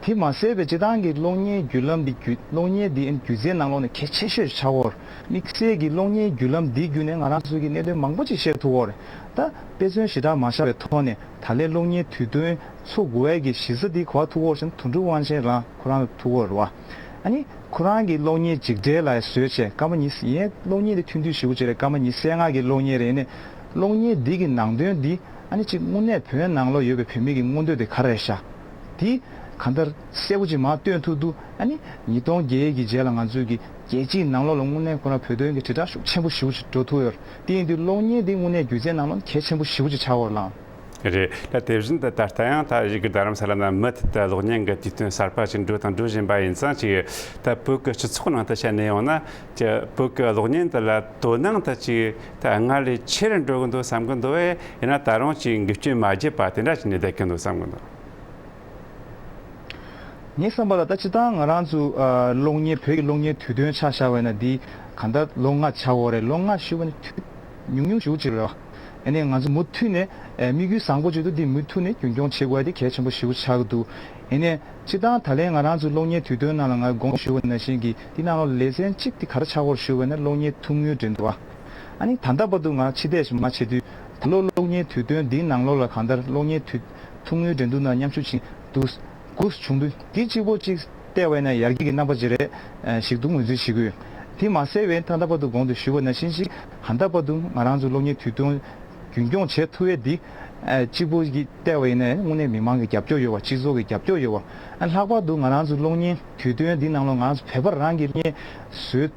དེ་མ་ཟད་པའི་སྤྱིར་བཏང་གི་གློག་བརྙན་བརྒྱུད་ལམ་འདི་བརྒྱུད། གློག་བརྙན་འདི་སྒྱུ་རྩལ་ནང་ལོགས་ནས་གལ་ཆེ་ཤོས་ཆགས་ཡོད་རེད། དམིགས་བསལ་གྱི་གློག་བརྙན་བརྒྱུད་ལམ་འདི་བརྒྱུད་ནས་ང་རང་ཚོ་གི་གནད་དོན་མང་པོ་ཅིག་ཤེས་ཐུབ་ཡོད་རེད། ད་དཔེ་མཚོན་ཞེ་དྲག་མ་བཞག་པའི་ཐོག་ནས། ད་ལན་གློག་བརྙན་དུས་སྟོན་ཚོགས་དགོས་ཡས་ཀྱི་གཞི་རྩ་འདི་ག་པར་ཐུག་ཡོད་རེད་ཟེར་ན། དོན་གྲུབ་དབང་ཆེན་རང་ཁོ་རང་ལ་ཐུག་ཡོད་རེད་བ། ཨ་ནི་ཁོ་རང་གི་གློག་བརྙན་འཇིགས་བྲལ་ལ་བཟོས་བྱས་སྐར་མ་ཉི་ཤུ། ཡིན་ནའི་གློག་བརྙན་འདི་ཐུང་ཐུང་ཞེ་པོ་ཅིག་རེད། སྐར་མ་ཉི་ཤུ་རྩ་ལྔ་གི་གློག་བརྙན་རེད། ཡིན་ནའི་གློག་བརྙན་འདི་གི་ནང་དོན་འདི། ཨ་ནི་གཅིག་དངོས་གནས་བོད་ནང་ལོགས་ཡོད་པའི་བོད་མི་གི་མངོན་འདོད་དེ་ག་རེ་རེད་ཤག་འདི་གང་ལྟར་གསལ་པོ་ཅིག་མར་སྟོན་ཐུབ་འདུག་ཨ་ནི་ཉིས་སྟོང་བརྒྱད་ཀྱི་རྗེས་ལ་ང་ཚོས་ཀྱི་རྒྱལ་སྤྱིའི་ནང་ལོགས་ལ་དངོས་གནས་ཁོ་རང་བོད་དོན་གྱི་དྲིལ་བསྒྲགས་ཤུགས་ཆེན་པོ་ཞེ་པོ་ཅིག་འགྲོ་ཐུབ་ཡོད་རེད། དེ་ཡིན་དུས་གློག་བརྙན་འདི་དངོས་གནས་སྒྱུ་རྩལ་ནང་ལོགས་གལ་ཆེན་པོ་ཞེ་པོ་ཅིག་ཆགས་ཡོད་རེད་ལགས། རེད། ད་དེ་བཞིན་དུ་ད་ལྟ་ཡང་ད་བཞུགས་སྒར་རྡ་རམ་ས་ལ་ན་མུ་མཐུད་དུ་གློག་བརྙན་གྱི་དུས་སྟོན་གསར་པ་ཞིག་འགྲོ་དང་འགྲོ་བཞིན་པ་ཡིན་ཙང་། ཅིག་ད་བོད་ཀྱི་སྤྱི་ཚོགས་ནང་དུ་བཤད་ནས་ཡོང་ན། ཅིག་བོད་ཀྱི་གློག་བརྙན་དེ་ལ་དོ་སྣང་དེ་ཅིག་ད་སྔར་ལས་ཆེ་རུ་འགྲོ་གི་འདུག་བསམ་གི་འདུག་གས། ཡིན་ན་ད་རུང་ཅིག་འགུལ་སྐྱོད་མ་བརྒྱབ་པ་དེ་འདྲ་ཞིག་ནས་བསྡད་ཀྱི་འདུག་བསམ་གི་འདུག་ངའི་བསམ་པ་ལ་ད་སྤྱིར་བཏང་ང་རང་ཚོ་ཨ་གློག་བརྙན། བོད་ཀྱི་གློག་བརྙན་དུས་སྟོན་ཆ་བཞག་པ་ཡིན་ན། འདི་གང་ལྟར་ལོ་ལྔ་ཆགས་ཡོད་རེད། ལོ་ལྔ་ཞུ་བ་ནི་ཐུང་ཉུང་ཉུང་ཞེ་པོ་ཅིག་རེད་བ། ཨ་ནི་ང་ཚོ་མུ་མཐུད་ནས་ཨ་དམིགས་ཡུལ་བཟང་པོ་ཅིག་འདུག་འདི་མུ་མཐུད་ནས་རྒྱུན་སྐྱོང་བྱེད་དགོས་ཡ་དེ་གལ་ཆེན་པོ་ཞེ་པོ་ཆགས་ཀྱི་འདུག་ཨ་ནི་སྤྱིར་བཏང་ད་ལན་ང་རང་ཚོ་གློག་བརྙན་དུས་སྟོན་ནང་ལ་ང་དགོངས་ཞུ་བ་ནང་བཞིན་གྱི་འདི་ནང་ལོགས་ལེ་ཚན་གཅིག་དེ་ག་རེ་ཆགས་ཡོད་རེད་ཞུ་བ་ན། གློག་བརྙན་ཐུང་ངུའི་འགྲན་བསྡུར་བ། ཨ་ནི་ད་ལྟ་བར་དུ་ང་ཕྱི་བལྟས་ཤིག་མར་བྱེད་དུས། ད་ལོ་གློག་བརྙན་དུས་སྟོན་འདིའི་ནང་ལོགས་ལ་གང་ལྟར་གློག་བརྙན་དུས་ཐུང་ངུའི་འགྲན་བསྡུར་ནང་མཉམ་ཞུགས་བྱེད་དུས་དགུ་བྱུང་དུས། འདི་གཅིག་པོ་གཅིག་བལྟས་པ་ཡིན་ན་ཡར་རྒྱས་ཀྱི་རྣམ་པ་ཅིག་རེད་ཞིག་ཏུ་ངོས་འཛིན་བྱེད་ཀྱི་ཡོད། དེ་མ་ཟད་པའི་ད་ལྟ་བར་དུ་གོང་དུ་ཞུས་པ་ནང་བཞིན་ཞིག་ད་ལྟ་བར་དུ་ང་རང་ཚོ་གློག་བརྙན་དུས་སྟོན་རྒྱུན་སྐྱོང་བྱེད་ཐུབ་ཡས་འདི་གཅིག་པོ་གཅིག་བལྟས་པ་ཡིན་ན་དངོས་གནས་མི་མང་གི་རྒྱབ་སྐྱོར་ཡོད་པ། སྤྱི་ཚོགས་ཀྱི་རྒྱབ་སྐྱོར་ཡོད་པ། ལྷག་པར་དུ་ང་རང་ཚོ་གློག་བརྙན་དུས་སྟོན་འདི་ནང་ལོགས་ང་རང་ཚོ་བོད་པ་རང་གི་གློག་བརྙན་བཟོས་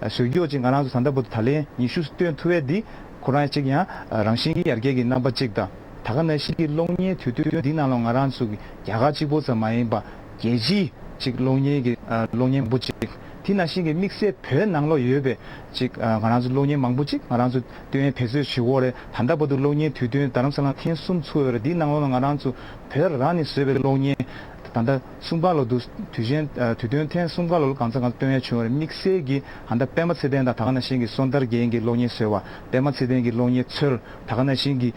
བཟོ་རྒྱུ་ཅིག་ང་རང་ཚོ་ད་ལྟ་བར་དུ་ད་ལན་ཉི་ཤུ་སྟོན་ཐུབ་ཡས་འདི་ཁོ་རང་གཅིག་ཡང་རང་བཞིན་གྱི་ཡར་རྒྱས་ཀྱི་རྣམ་པ་གཅིག་དང་། ད་ག་ནང་བཞིན་གྱི་གློག་བརྙན་དུས་སྟོན་འདི་ནང་ལོགས་ང་རང་ཚོ་གི་རྒྱ་གར་གཅིག་པོ་ཙམ་མ་ཡིན་པ། རྒྱལ་སྤྱིའི་གཅིག་གློག་བརྙན་གྱི་ཨ་གློག་བརྙན་མང་པོ་གཅིག་དེ་ནང་བཞིན་གྱི་དམིགས་བསལ་བོད་ནང་ལོགས་ཡོད་པའི་གཅིག་ཨ་ང་རང་ཚོ་གློག་བརྙན་མང་པོ་གཅིག་ང་རང་ཚོ་སྟོན་ཡས་འབད་རྩོལ་ཞུ་གི་ཡོད་རེད། ད་ལྟ་བར་དུ་གློག་བརྙན་དུས་སྟོན་རྡ་རམ་ས་ལ་ཐེངས་གསུམ་ཚུགས་ཡོད་རེད། འདིའི་ནང་ལོགས་ལ་ང་རང་ཚོ་བོད་རང་ནས་བཟོས་པའི་གློག་བརྙན། ད་ལྟ་གསུམ་ཀ་ལོ་འདུག་དུས་ཆེན་ཨ་དུས་སྟོན་ཐེངས་གསུམ་ཀ་ལོ་ལ་གང་ས་གང་སྟོན་ཡས་བྱུང་བ་རེད། དམིགས་བསལ་གྱི་ད་ལྟ་པད་མ་ཚེ་བརྟན་དང་། ད་ག་ནང་བཞིན་གྱི་སོན་དར་རྒྱལ་གྱི་གློག་བརྙན་བཟོས་པ། པད་མ་ཚེ་བརྟན་གྱི་གློག་བརྙན་འཚོལ། ད་ག་ནང་བཞིན་གྱི་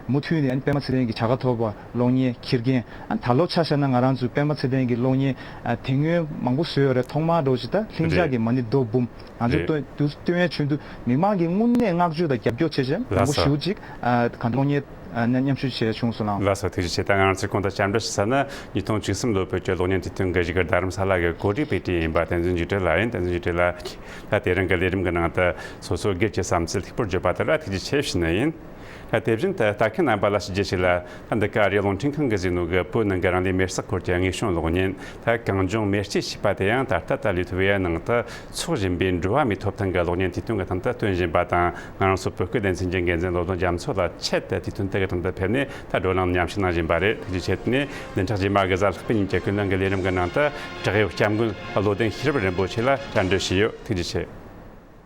མུ་མཐུད་ནས་ཨ་ནི་པད་མ་ཚེ་བརྟན་གྱི་བྱ་དགའ་ཐོབ་པ་གློག་བརྙན་ཁྱི་རྒན། ཨ་ནི་ད་ལོ་ཆ་བཞག་ན་ང་རང་ཚོའི་པད་མ་ཚེ་བརྟན་གྱི་གློག་བརྙན་ཨ་དེ་སྔོན་མང་པོ་བཟོས་ཡོད་རེད། ཐོག་མར་འགྲོ་ཅིག་ད་ལྷིང་འཇགས་ཀྱི་མ་ཎི་རྡོ་འབུམ། ང་ཚོ་རེད། སྟོན་དུས་སྟོན་ཡས་ཆུང་དུས་མི་མང་གི་དངོས་གནས་བསྔགས་བརྗོད་དང་རྒྱབ་སྐྱོར་བྱས་བྱས་མང་པོ་ཞེ་པོ་ཅིག་ཨ་གང་གློག་བརྙན་ ཨ་ནི་མཉམ་ཞུགས་བྱས་བྱུང་སོང་ལགས། ལགས་སོ། ཐུགས་རྗེ་ཆེ། ད་ང་རང་ཚོས་གོང་དུ་བཅར་འདྲི་ཞུས་ས་ནི་ཉིས་སྟོང་བཅུ་གསུམ་ལོ་བོད་ཀྱི་གློག་བརྙན་དུས་སྟོན་གྱི་བཞུགས་སྒར་རྡ་རམ་ས་ལ་གི་གོ་སྒྲིག་པའི་གྲས་ཡིན་པ་བསྟན་འཛིན་འཇིགས་བྲལ་ལགས་ཡིན། བསྟན་འཛིན་འཇིགས་བྲལ་ལགས། ད་དེ་རིང་གི་ལས་རིམ་གྱི་ནང་དུ་སོ་སོའི་སྒེར་གྱི་བསམ་ཚུལ་ལྷུག་པོར་བརྗོད་པ་དེ་ལ་ཐུགས་རྗེ་ཆེ་ཞུ་ནི་ཡིན། ད་དེ་བཞིན་དུ་ལྟ་མཁན་རྣམ་པ་ལ་ཞུ་རྒྱུ་ཞིག་ལ། ད་འདི་ག་ཨ་རིའི་རླུང་འཕྲིན་ཁང་གིས་གཟིགས་ནོ་གི་བོད་ནང་གི་རང་ལུས་མེར་སྲེག་སྐོར་གྱི་དངོས་བྱུང་གློག་བརྙན། ད་གངས་ལྗོངས་མེ་ལྕེ་ཞེས་པ་དེ་ཡང་ད་ལྟ་ད་ལི་ཐུ་ཝེ་ཡ་ནང་དུ་འཚོགས་བཞིན་པའི་འགྲོ་བ་མིའི་ཐོབ་ཐང་གི་གློག་བརྙན་དུས་སྟོན་གྱི་སྟེང་དུ་སྟོན་བཞིན་པ་དང་། ང་རང་ཚོ་བོད་སྐད་སྡེ་ཚན་གྱི་འགན་འཛིན་བློ་བཟང་རྒྱ་མཚོ་ལགས་ཆེད་དུ་དུས་སྟོན་དེ་གི་སྟེང་དུ་ཕེབས་ནས་ད་བགྲོ་གླེང་མཉམ་ཞུགས་གནང་བཞིན་པ་རེད། ཐུགས་རྗེ་ཆེ། དེ་ནས་བདུན་ཕྲག་རྗེས་མ་གི་གཟའ་ལྷག་པའི་ཉིན་གྱི་ཀུན་གླེང་གི་ལས་རིམ་གྱི་ནང་དུ་བྲག་གཡབ་སྐྱབས་མགོན་བློ་ལྡན་ཤེས་རབ་རིན་པོ་ཆེ་ལ་བཅར་འདྲི་ཞུས་ཡོད། ཐུགས་རྗེ་ཆེ།